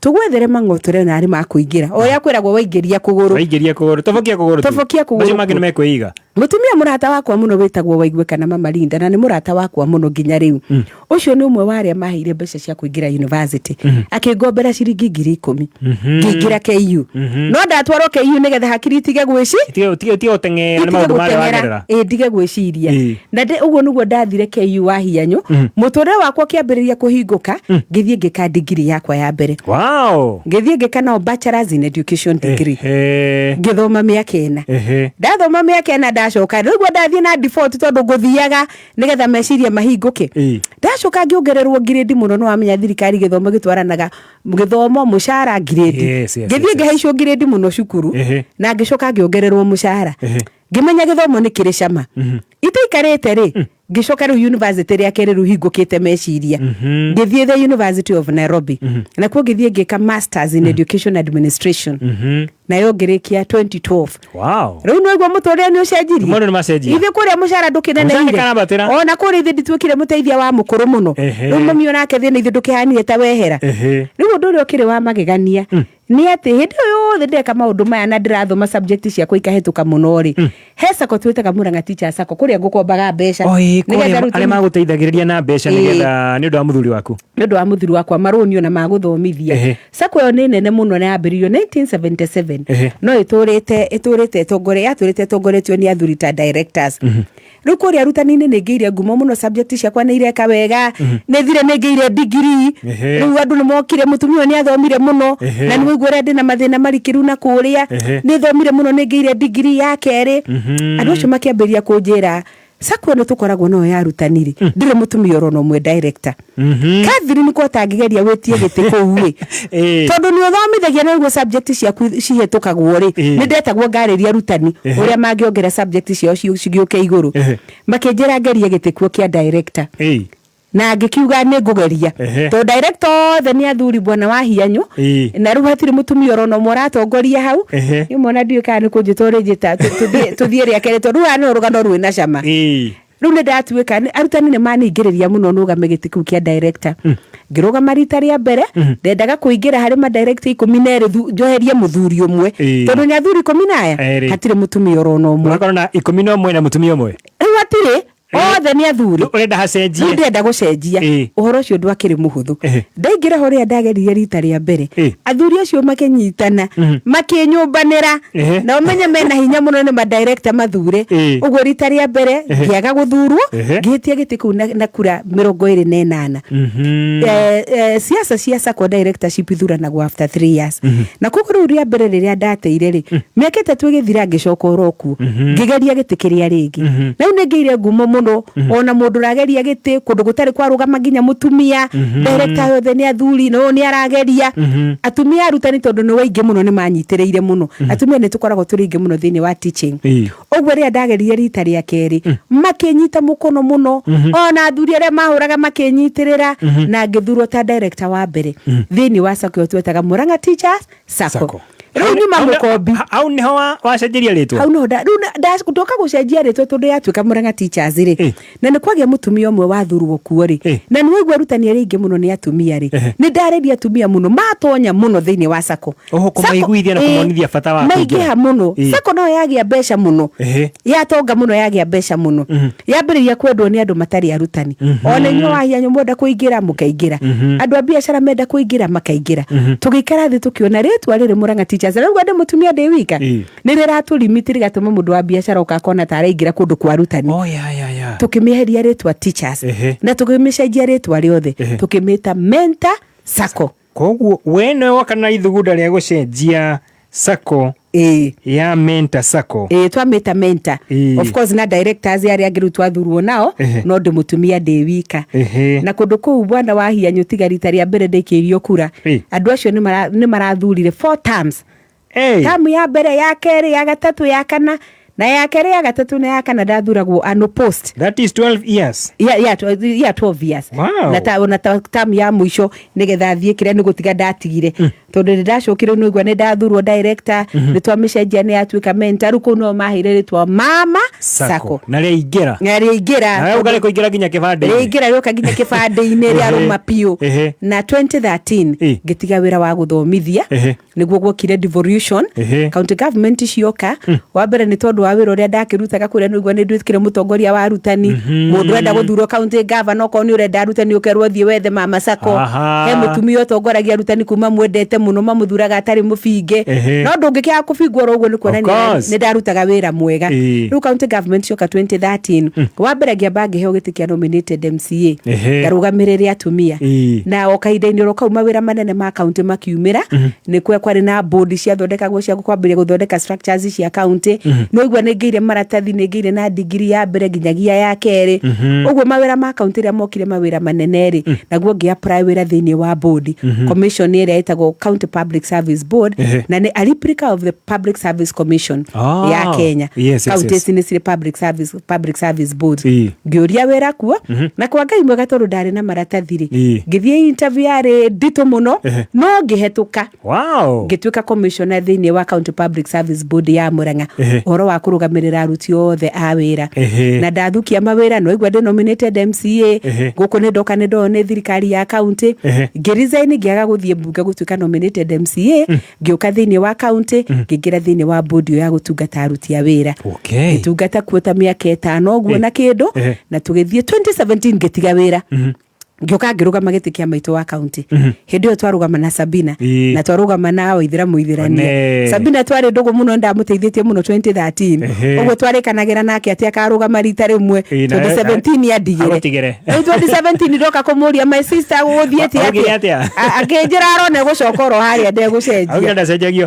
tũgwethere mang'otore na arĩ makũingĩra o ũrĩa kwĩragwo waingĩria kũgũrũ. Waingĩria kũgũrũ, tobokia kũgũrũ tu. Tobokia kũgũrũ Macio mangĩ kuo. nĩ mekwĩiga. Mũtumia mũrata wakwa mũno wĩtagwo Waigue kana Mama Linda, na nĩ mũrata wakwa mũno nginya rĩu, ũcio nĩ ũmwe wa arĩa maheire mbeca cia kũingĩra university. Akĩngombera ciringi 10,000, ngĩingĩra KU. No ndatwarwo KU nĩgetha hakiri itige gwĩci Utige gũteng'era nĩ itige maũndũ marĩa gũteng'era, wagerera. Ĩ, ndige gwĩciria. Na ũguo nĩguo ndathire KU wa Hianyũ. Mũtũrĩre wakwa ũkĩambĩrĩria kũhingũka. Ngĩthiĩ ngĩka ndigiri yakwa ya mbere. Ngĩthiĩ ngĩka nao bachelors in education degree. Ngĩthoma mĩaka 4. Ndathoma mĩaka 4, ndacoka rĩu ndathiĩ na default, tondũ ngũthiaga nĩgetha meciria mahingũke. Ndacoka ngĩongererwo ngirĩndi mũno. Nĩ wamenya thirikari gĩthomo gĩtwaranaga, gĩthomo, mũcara, ngirĩndi. Ngĩthiĩ ngĩhaicwo ngirĩndi mũno cukuru, na ngĩcoka ngĩongererwo mũcara. Ngĩmenya gĩthomo nĩ kĩrĩ cama. Itaikarĩte rĩ, ngĩcoka rĩu university rĩa kerĩ, rĩu hingũkĩte meciria, ngĩthiĩ the University of Nairobi. Nakuo ngĩthiĩ ngĩka masters in education administration, nayo ngĩrĩkia 2012. Rĩu nĩguo mũtũrĩre nĩ ũcenjirie. Maũndũ nĩ macenjia. Ithuĩ kũrĩa mũcara Mũcara ndũkĩneneire. Nĩkarambatĩra. Ona kũrĩa ithuĩ ndituĩkire mũteithia wa mũkũrũ mũno. Rĩu mami onake thĩna ithuĩ ndũkĩhanire ta wehera. Rĩu ũndũ ũrĩa ũkĩrĩ wa magegania nĩ atĩ hĩndĩ ĩyo yothe ndeka maũndũ maya na ndĩrathoma subject ciakwa ikahĩtũka mũno rĩ, he sacco twĩtaga Murang'a Teachers Sacco, kũrĩa ngũkombaga mbeca. O ĩ, Nĩgetha kũrĩa rĩu arĩa magũteithagĩrĩria na mbeca nĩgetha nĩ ũndũ wa mũthuri waku. Nĩ ũndũ wa mũthuri wakwa, marũni ona ma gũthomithia. Sacco ĩyo nĩ nene mũno na yambĩrĩirio 1977. No ĩtũrĩte ĩtongore yatũrĩte ĩtongoretio nĩ athuri ta directors. Rĩu kũrĩa arutani-inĩ nĩ ngĩire ngumo mũno, subject ciakwa nĩ ireka wega, nĩ thire nĩ ngĩire ndigiri. Rĩu andũ nĩ mokire, mũtumia ũyũ nĩ athomire mũno, na nĩ waigua ũrĩa ndĩna mathĩna marikĩru na kũrĩa. Nĩ thomire mũno, nĩ ngĩire ndigiri ya kerĩ. Andũ acio makĩambĩrĩria kũnjĩra sacco ĩno tũkoragwo nayo ya arutani rĩ, ndirĩ mũtumia orona ũmwe director. Catherine, ko tangĩgeria wĩtie gĩtĩ kũu rĩ, tondũ nĩ ũthomithagia na nĩguo subject ciaku cihĩtũkagwo rĩ. Nĩ ndetagwo ngarĩria arutani ũrĩa mangĩongera subject ciao cigĩũke igũrũ. Makĩnjĩra ngerie gĩtĩ kuo kĩa director, na ngĩkiuga nĩ ngũgeria, tondũ director othe nĩ athuri, bwana wa Hianyũ, na rĩu hatirĩ mũtumia orona ũmwe ũratongoria hau. Nĩ mona ndiũĩ kana nĩ kũnjĩta ũrĩnjĩta tũthiĩ rĩa kerĩ, tondũ rĩu haha nĩ rũgano rwĩna cama. Rĩu nĩ ndatuĩka arutani nĩ maningĩrĩria mũno nũgame gĩtĩ kĩu kĩa director. Ngĩrũgama rita rĩa mbere, ndendaga kũingĩra harĩ madirector 12 njoherie mũthuri ũmwe, tondũ nĩ athuri 11. Erĩ. Hatirĩ mũtumia orona ũmwe. Ũgakorwo na 11 na mũtumia ũmwe. Rĩu hatirĩ, othe nĩ athuri. Ũrenda hacenjie. Rĩu ndĩrenda gũcenjia. Ũhoro ũcio ndwakĩrĩ mũhũthũ. Ndaingĩra ho rĩrĩa ndageririe rita rĩa mbere, athuri acio makĩnyitana, makĩnyũmbanĩra, na ũmenye mena hinya mũno, nĩ madirector mathure. Ũguo rita rĩa mbere ngĩaga gũthurwo. Ngĩhĩtia gĩtĩ kĩu na kura 28. Siasa cia sacco directorship ithuranagwo after 3 years, na koguo rĩu rĩa mbere rĩrĩa ndateire rĩ, mĩaka 3 ĩgĩthira, ngĩcoka oro kuo, ngĩgeria gĩtĩ kĩrĩa rĩngĩ. Na rĩu nĩ ngĩire ngumo mũno, ona mũndũ ũrageria gĩtĩ kũndũ gũtarĩ kwarũgama nginya mũtumia director, yothe nĩ athuri, na ũyũ nĩ arageria. Atumia arutani, tondũ nĩ waingĩ mũno, nĩ manyitĩrĩire mũno. Atumia nĩ tũkoragwo tũrĩ aingĩ mũno thĩinĩ wa teaching. Ũguo rĩrĩa ndageririe rita rĩa kerĩ, makĩnyita mũkono mũno, ona athuri arĩa mahũraga makĩnyitĩrĩra, na ngĩthurwo ta director wa mbere thĩinĩ wa sacco ĩyo twetaga Murang'a Teachers Sacco. Sacco. Rĩu nyuma mũkombi. Hau nĩho wacenjeria rĩtwa? Hau niho rĩu ndoka gũcenjia rĩtwa, tondũ yatuĩka Murang'a Teachers rĩ, na nĩ kwagĩa mũtumia ũmwe wathurwo kuo rĩ, na nĩ waigua arutani arĩa aingĩ mũno nĩ atumia rĩ, nĩ ndarĩria atumia mũno matonya mũno thĩinĩ wa sacco. Oho, kũmaiguithia na kũmonithia bata wa maingĩha kũingĩra. Mũno. Sacco no yagĩa mbeca mũno, yatonga mũno, yagĩa mbeca mũno, yambĩrĩria kwendwo nĩ andũ matarĩ arutani. Ona inyuĩ wahianyũ mwenda kũingĩra mũkaingĩra, andũ a biacara menda kũingĩra makaingĩra. Tũgĩikara thĩ tũkĩona rĩtwa rĩrĩ Murang'a Teachers, rĩu andũ mũtumia ndĩ wika, nĩ rĩratũrimiti, rĩgatũma mũndũ wa biacara oka akona ta araingĩra kũndũ kwa arutani. Oh, ya. Tũkĩmĩeheria rĩtwa teachers na tũkĩmĩcenjia rĩtwa rĩothe, tũkĩmĩta Mentor Sacco. Koguo we nĩwe woka na ithugunda rĩa gũcenjia sacco ya Mentor Sacco. Ĩĩ, twamĩta Mentor. Of course na directors arĩa angĩ rĩu twathurwo nao, no ndĩ mũtumia ndĩ wika. Na kũndũ kũu, bwana wa Hianyũ, tiga rita rĩa mbere ndaikĩirio kura, andũ acio nĩ marathurire four terms. Tamu ya mbere, ya kerĩ, ya gatatũ, ya kana, na ya kerĩ, ya gatatũ na ya kana ndathuragwo unopposed. That is 12 years. Yeah, 12 years. Na tamu ya mũico nĩgetha thiĩ kĩrĩa nĩ gũtiga ndatigire, tondũ nĩ ndacokire nĩigua nĩ ndathurwo director. Nĩ twamĩcenjia, nĩ yatuĩka mentor. Rĩu kũu no maheire rĩtwa Mama Sacco. Na rĩaingĩra. Na rĩaingĩra. Nawe ũkarĩ kũingĩra nginya kĩbandĩ-inĩ. Rĩaingĩra, rĩoka nginya kĩbandĩ-inĩ, rĩarũma biũ. Na 2013 ngĩtiga wĩra wa gũthomithia. Nĩguo guokire devolution. County government cioka. Wa mbere nĩ tondũ wa wĩra ũrĩa ndakĩrutaga kũrĩa, nĩguo nĩ nduĩkire mũtongoria wa arutani. Mũndũ enda gũthurwo county governor, okorwo nĩ ũrenda arutani, ũkerwo thiĩ wethe Mama Sacco. He mũtumia ũtongoragia arutani kuma mwendete mũno, mamũthuraga atarĩ mũbinge. No ndũngĩkĩaga kũbingwo oro ũguo, nĩ kuonania nĩ ndarutaga wĩra mwega. Rĩu county government cioka 2013, wa mbere ngĩamba ngĩheo gĩtĩ kĩa nominated MCA, ngarũgamĩrĩre atumia. Na o kahinda-inĩ oro kau mawĩra manene ma county makiumĩra. Nĩ kwa kwarĩ na board ciathondekagwo cia kwambĩrĩria gũthondeka structures cia county. No igua nĩ ngĩire maratathi, nĩ ngĩire na ndigiri ya mbere nginyagia ya kerĩ. Ũguo mawĩra ma county rĩrĩa mokire, mawĩra manene rĩ, naguo ngĩ apply wĩra thĩinĩ wa board commission ĩrĩa ĩtagwo County Public Service Board, na nĩ a replica of the Public Service Commission ya Kenya. County nĩ cirĩ public service board. Ngĩũria wĩra kuo, na kwa Ngai mwega, tondũ ndarĩ na maratathi rĩ, ngĩthiĩ interview, yarĩ nditũ mũno, no ngĩhetũka. Ngĩtuĩka commissioner thĩinĩ wa County Public Service Board ya Murang'a, ũhoro wa kũrũgamĩrĩra aruti othe a wĩra. Na ndathukia mawĩra, no igua ndĩ nominated MCA. Gũkũ nĩ ndoka nĩ ndonwo nĩ thirikari ya county. Ngĩresign, ngĩaga gũthiĩ mbunge gũtuĩka nominated MCA, ngĩũka thĩinĩ wa county, ngĩingĩra thĩinĩ wa board ĩyo ya gũtungata aruti a wĩra. Ngĩtungata kuo ta mĩaka 5 ũguo na kĩndũ. Na tũgĩthiĩ 2017, ngĩtiga wĩra, ngĩũka ngĩrũgama gĩtĩ kĩa maitũ wa county. Hĩndĩ ĩyo twarũgama na Sabina. Na twarũgama na Waithĩra mũithĩrania. One. Sabina twarĩ ndũgũ mũno, ndamũteithĩtie mũno 2013. Ũguo twarĩkanagĩra nake atĩ akarũgama rita rĩmwe. 2017 yandigĩre. Agũtigĩre. Rĩu 2017 ndoka kũmũria, "My sister, gũgũthiĩte Augire atĩa?" atĩa? Akĩnjĩra arone gũcoka oro harĩa, ndegũcenjia. Augire ndacenjagio.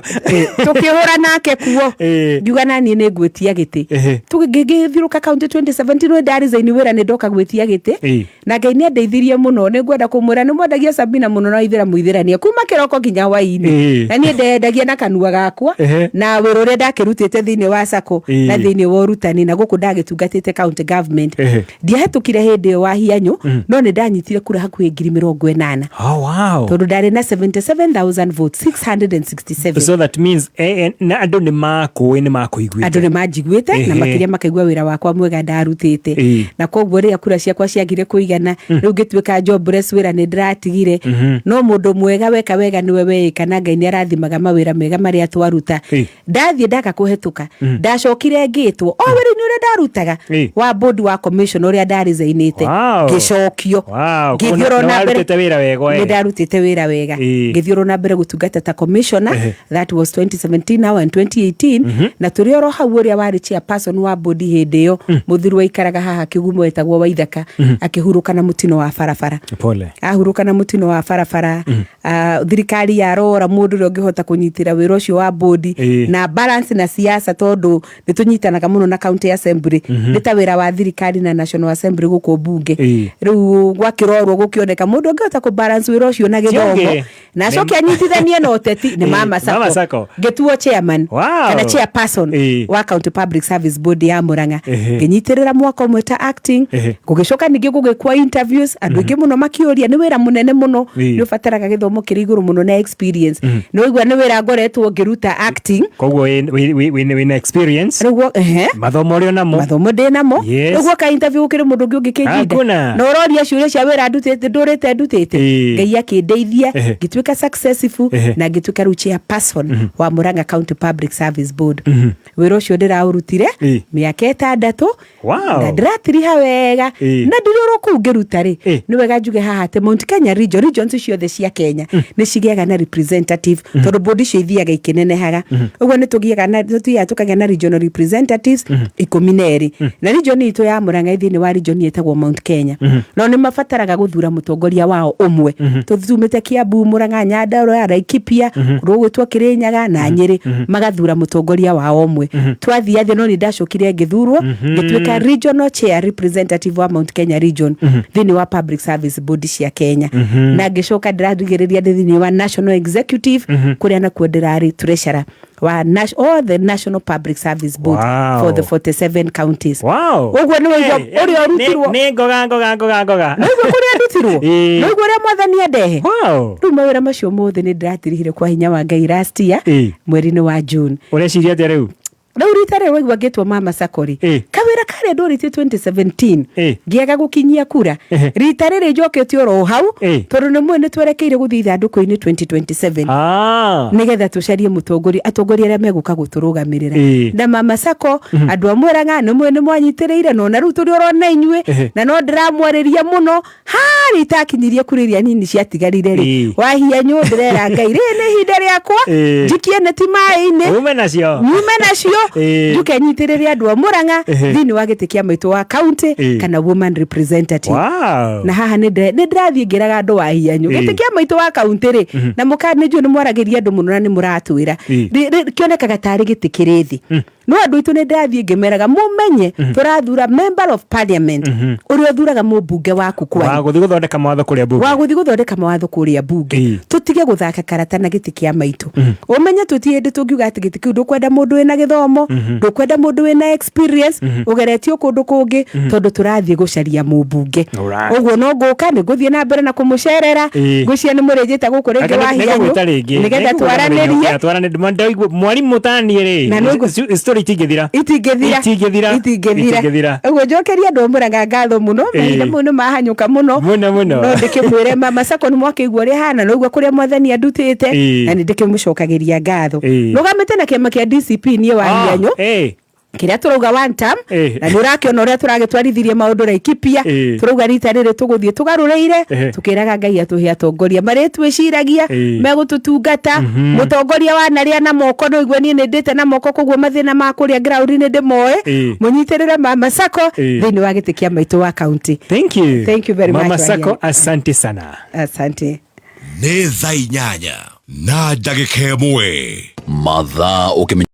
Tũkĩhũra nake kuo, ngiuga naniĩ nĩ ngwĩtia gĩtĩ. Ngĩthiũrũka county 2017, we ndaresign wĩra, nĩ ndoka gwĩtia gĩtĩ. Na Ngai nĩ andeithirie mũno. Nĩ ngwenda kũmwĩra nĩ mwendagia Sabina mũno na Waithĩra mũithĩrania kuma kĩroko nginya hwaĩ-inĩ. Na niĩ ndendagia na kanua gakwa na wĩra ũrĩa ndakĩrutĩte thĩinĩ wa sacco na thĩinĩ wa ũrutani, na gũkũ ndagĩtungatĩte county government. Ndiahĩtũkire hĩndĩ ĩyo wa hianyũ, no nĩ ndanyitire kura hakuhĩ 80,000. Tondũ ndarĩ na 77,000 votes, 667. So that means na andũ nĩ makũĩ, nĩ makũiguĩte. Andũ nĩ manjiguĩte na makĩria makaigua wĩra wakwa mwega ndarutĩte. Na koguo rĩrĩa kura ciakwa ciagire kũigana, rĩu ngĩtuĩka jobless, wĩra nĩ ndĩratigire. No mũndũ mwega weka wega nĩwe weĩka, na Ngai nĩ arathimaga mawĩra mega marĩa twaruta. Ndathiĩ ndaka kũhetũka, ndacokire ngĩtwo o wĩra-inĩ ũrĩa ndarutaga wa board wa commission ũrĩa ndaresignĩte. Ngĩcokio. Ngĩthiĩ oro Nĩ na mbere. warutĩte wĩra wega Nĩ ndarutĩte wĩra wega. Ngĩthiĩ oro na mbere gũtungata ta commissioner. That was 2017 now and 2018. Na tũrĩ oro hau, ũrĩa warĩ chairperson wa board hĩndĩ ĩyo, mũthuri waikaraga haha Kĩgumo wetagwo Waithaka, akĩhurũka na mũtino wa barabara. Pole. Ahurũka na mũtino wa barabara, thirikari yarora mũndũ ũrĩa ũngĩhota kũnyitĩra wĩra ũcio wa board na balance na siasa, tondũ nĩ tũnyitanaga mũno na county assembly. Nĩ ta wĩra wa thirikari na national assembly gũkũ mbunge. Rĩu gwakĩrorwo gũkĩoneka mũndũ ũngĩhota kũ balance wĩra ũcio na gĩthomo ũngĩ. Na acoke anyitithanie na ũteti nĩ Mama Mama Sacco. Sacco. Ngĩtuo chairman kana chairperson wa County Public Service Board ya Murang'a. Ngĩnyitĩrĩra mwaka ũmwe ta acting. Gũgĩcoka ningĩ gũgĩkwo interviews, andũ aingĩ mũno makĩũria. Nĩ wĩra mũnene mũno, nĩ ũbataraga gĩthomo kĩrĩ igũrũ mũno na experience. Nĩ waigua nĩ wĩra ngoretwo ngĩruta acting. Koguo wĩna experience. Rĩu ehe. Mathomo ũrĩ onamo. Mathomo ndĩ namo. Rĩu guoka interview gũkĩrĩ mũndũ ũngĩ ũngĩkĩnjinda. Hakuna. Na ũroria ciũria cia wĩra ndutĩte, ndũrĩte ndutĩte. Ngai akĩndeithia, ngĩtuĩka successful na ngĩtuĩka rĩu chairperson wa Murang'a County Public Service Board. Wĩra ũcio ndĩraũrutire mĩaka 6 na ndĩratiriha wega. Na ndĩrĩ oro kũu ngĩruta rĩ, nĩ wega njuge haha atĩ Mount Kenya region, regions ciothe cia Kenya nĩ cigĩaga na representative, tondũ board icio ithiaga ikĩnenehaga. Ũguo nĩ tũgĩaga na tũthiaga tũkagĩa na regional representatives 12, na region itũ ya Murang'a thĩinĩ wa region ĩtagwo Mount Kenya. No nĩ mabataraga gũthura mũtongoria wao ũmwe. Tũthumĩte Kiambu, Murang'a, Nyandarua, Laikipia, kũndũ gũgwĩtwo Kĩrĩnyaga na Nyĩrĩ, magathura mũtongoria wao ũmwe. Twathiathia, no nĩ ndacokire ngĩthurwo, ngĩtuĩka regional chair representative wa Mount Kenya region thĩinĩ wa Public Service Board cia Kenya. Na ngĩcoka ndĩrarigĩrĩria ndĩ thĩinĩ wa National Executive, kũrĩa nakuo ndĩrarĩ treasurer wa all the National Public Service Board for the 47 counties. Ũguo nĩ waigua ũrĩa ũrutirwo. Nĩ ngoga ngoga ngoga ngoga. Nĩguo kũrĩa ndutirwo. Nĩguo ũrĩa Mwathani andehe. Rĩu mawĩra macio mothe nĩ ndĩratirihire kwa hinya wa Ngai last year, mweri-inĩ wa June. Ũreciria atĩa rĩu? Rĩu rita rĩrĩ waigua ngĩtwo Mama Sacco rĩ, kawĩra karĩa ndũrĩtie 2017 ngĩaga gũkinyia kura, rita rĩrĩ njokete oro hau, tondũ nĩ mũĩ nĩ twerekeire gũthiĩ ithandũkũ-inĩ 2027, nĩgetha tũcarie mũtongoria, atongoria arĩa megũka gũtũrũgamĩrĩra. Na Mama Sacco, andũ a Murang'a, nĩ mũĩ nĩ mwanyitĩrĩire, na ona rĩu tũrĩ oro na inyuĩ. Na no ndĩramwarĩria mũno harĩa itakinyirie kura iria nini ciatigarire rĩ, wahianyũ ndĩrera Ngai rĩrĩ nĩ ihinda rĩakwa, njikie neti maĩ-inĩ, ume nacio, nyume nacio, njuke nyitĩrĩre andũ a Murang'a thĩinĩ wa gĩtĩ kĩa maitũ wa county kana woman representative. Na haha nĩ ndĩrathiĩ ngĩraga andũ wa hianyũ, gĩtĩ kĩa maitũ wa county rĩ, na mũka nĩ njũĩ nĩ mwaragĩria andũ mũno na nĩ mũratwĩra, kĩonekaga tarĩ gĩtĩ kĩrĩ thĩ, no andũ aitũ nĩ ndĩrathiĩ ngĩmeraga mũmenye tũrathura member of parliament ũrĩa ũthuraga mũmbunge waku kwanyu, wa gũthiĩ gũthondeka mawatho kũrĩa mbunge, wa gũthiĩ gũthondeka mawatho kũrĩa mbunge. Tũtige gũthaka karata na gĩtĩ kĩa maitũ. Ũmenye tũti hĩndĩ tũngiuga atĩ gĩtĩ kĩu ndũkwenda mũndũ wĩna gĩthomo, ndũkwenda mũndũ wĩna experience, ũgeretio kũndũ kũngĩ, tondũ tũrathiĩ gũcaria mũmbunge. Ũguo no ngũka nĩ ngũthiĩ na mbere na kũmũcerera. Ngwĩciria nĩ mũrĩnjĩta gũkũ rĩngĩ wa hianyũ rĩngĩ, nĩgetha twaranĩrie. Twaranĩrie mwarimũ taniĩ rĩ. Na nĩ story itingĩthira. Itingĩthira. Itingĩthira. Itingĩthira. Itingĩthira. Ũguo njokeria andũ a Murang'a ngatho mũno. Mahinda mau nĩ mahanyũka mũno. Mũno mũno. No ndĩkĩmwĩre Mama Sacco nĩ mwakĩigua ũrĩa hana, no igua kũrĩa Mwathani andutĩte, na nĩ ndĩkĩmũcokagĩria ngatho. Rũgamĩte na kĩama kĩa DCP niĩ wa hianyũ, kĩrĩa tũrauga one term, na nĩ ũrakĩona ũrĩa tũragĩtwarithirie maũndũ Laikipia. Tũrauga rita rĩrĩ tũgũthiĩ tũgarũrĩire, tũkĩraga Ngai atũhe atongoria marĩtwĩciragia, megũtũtungata. Mũtongoria wanarĩa na moko, no igue niĩ nĩ ndĩte na moko, koguo mathĩna ma kũrĩa ground nĩ ndĩmoĩ. Mũnyitĩrĩre Mama Sacco thĩinĩ wa gĩtĩ kĩa maitũ wa county. Thank you. Thank you very Mama much, Sacco. Wahianyũ. Asante sana. Asante. Nĩ thaa 8 na ndagĩka 1. Mathaa ũkĩmenya.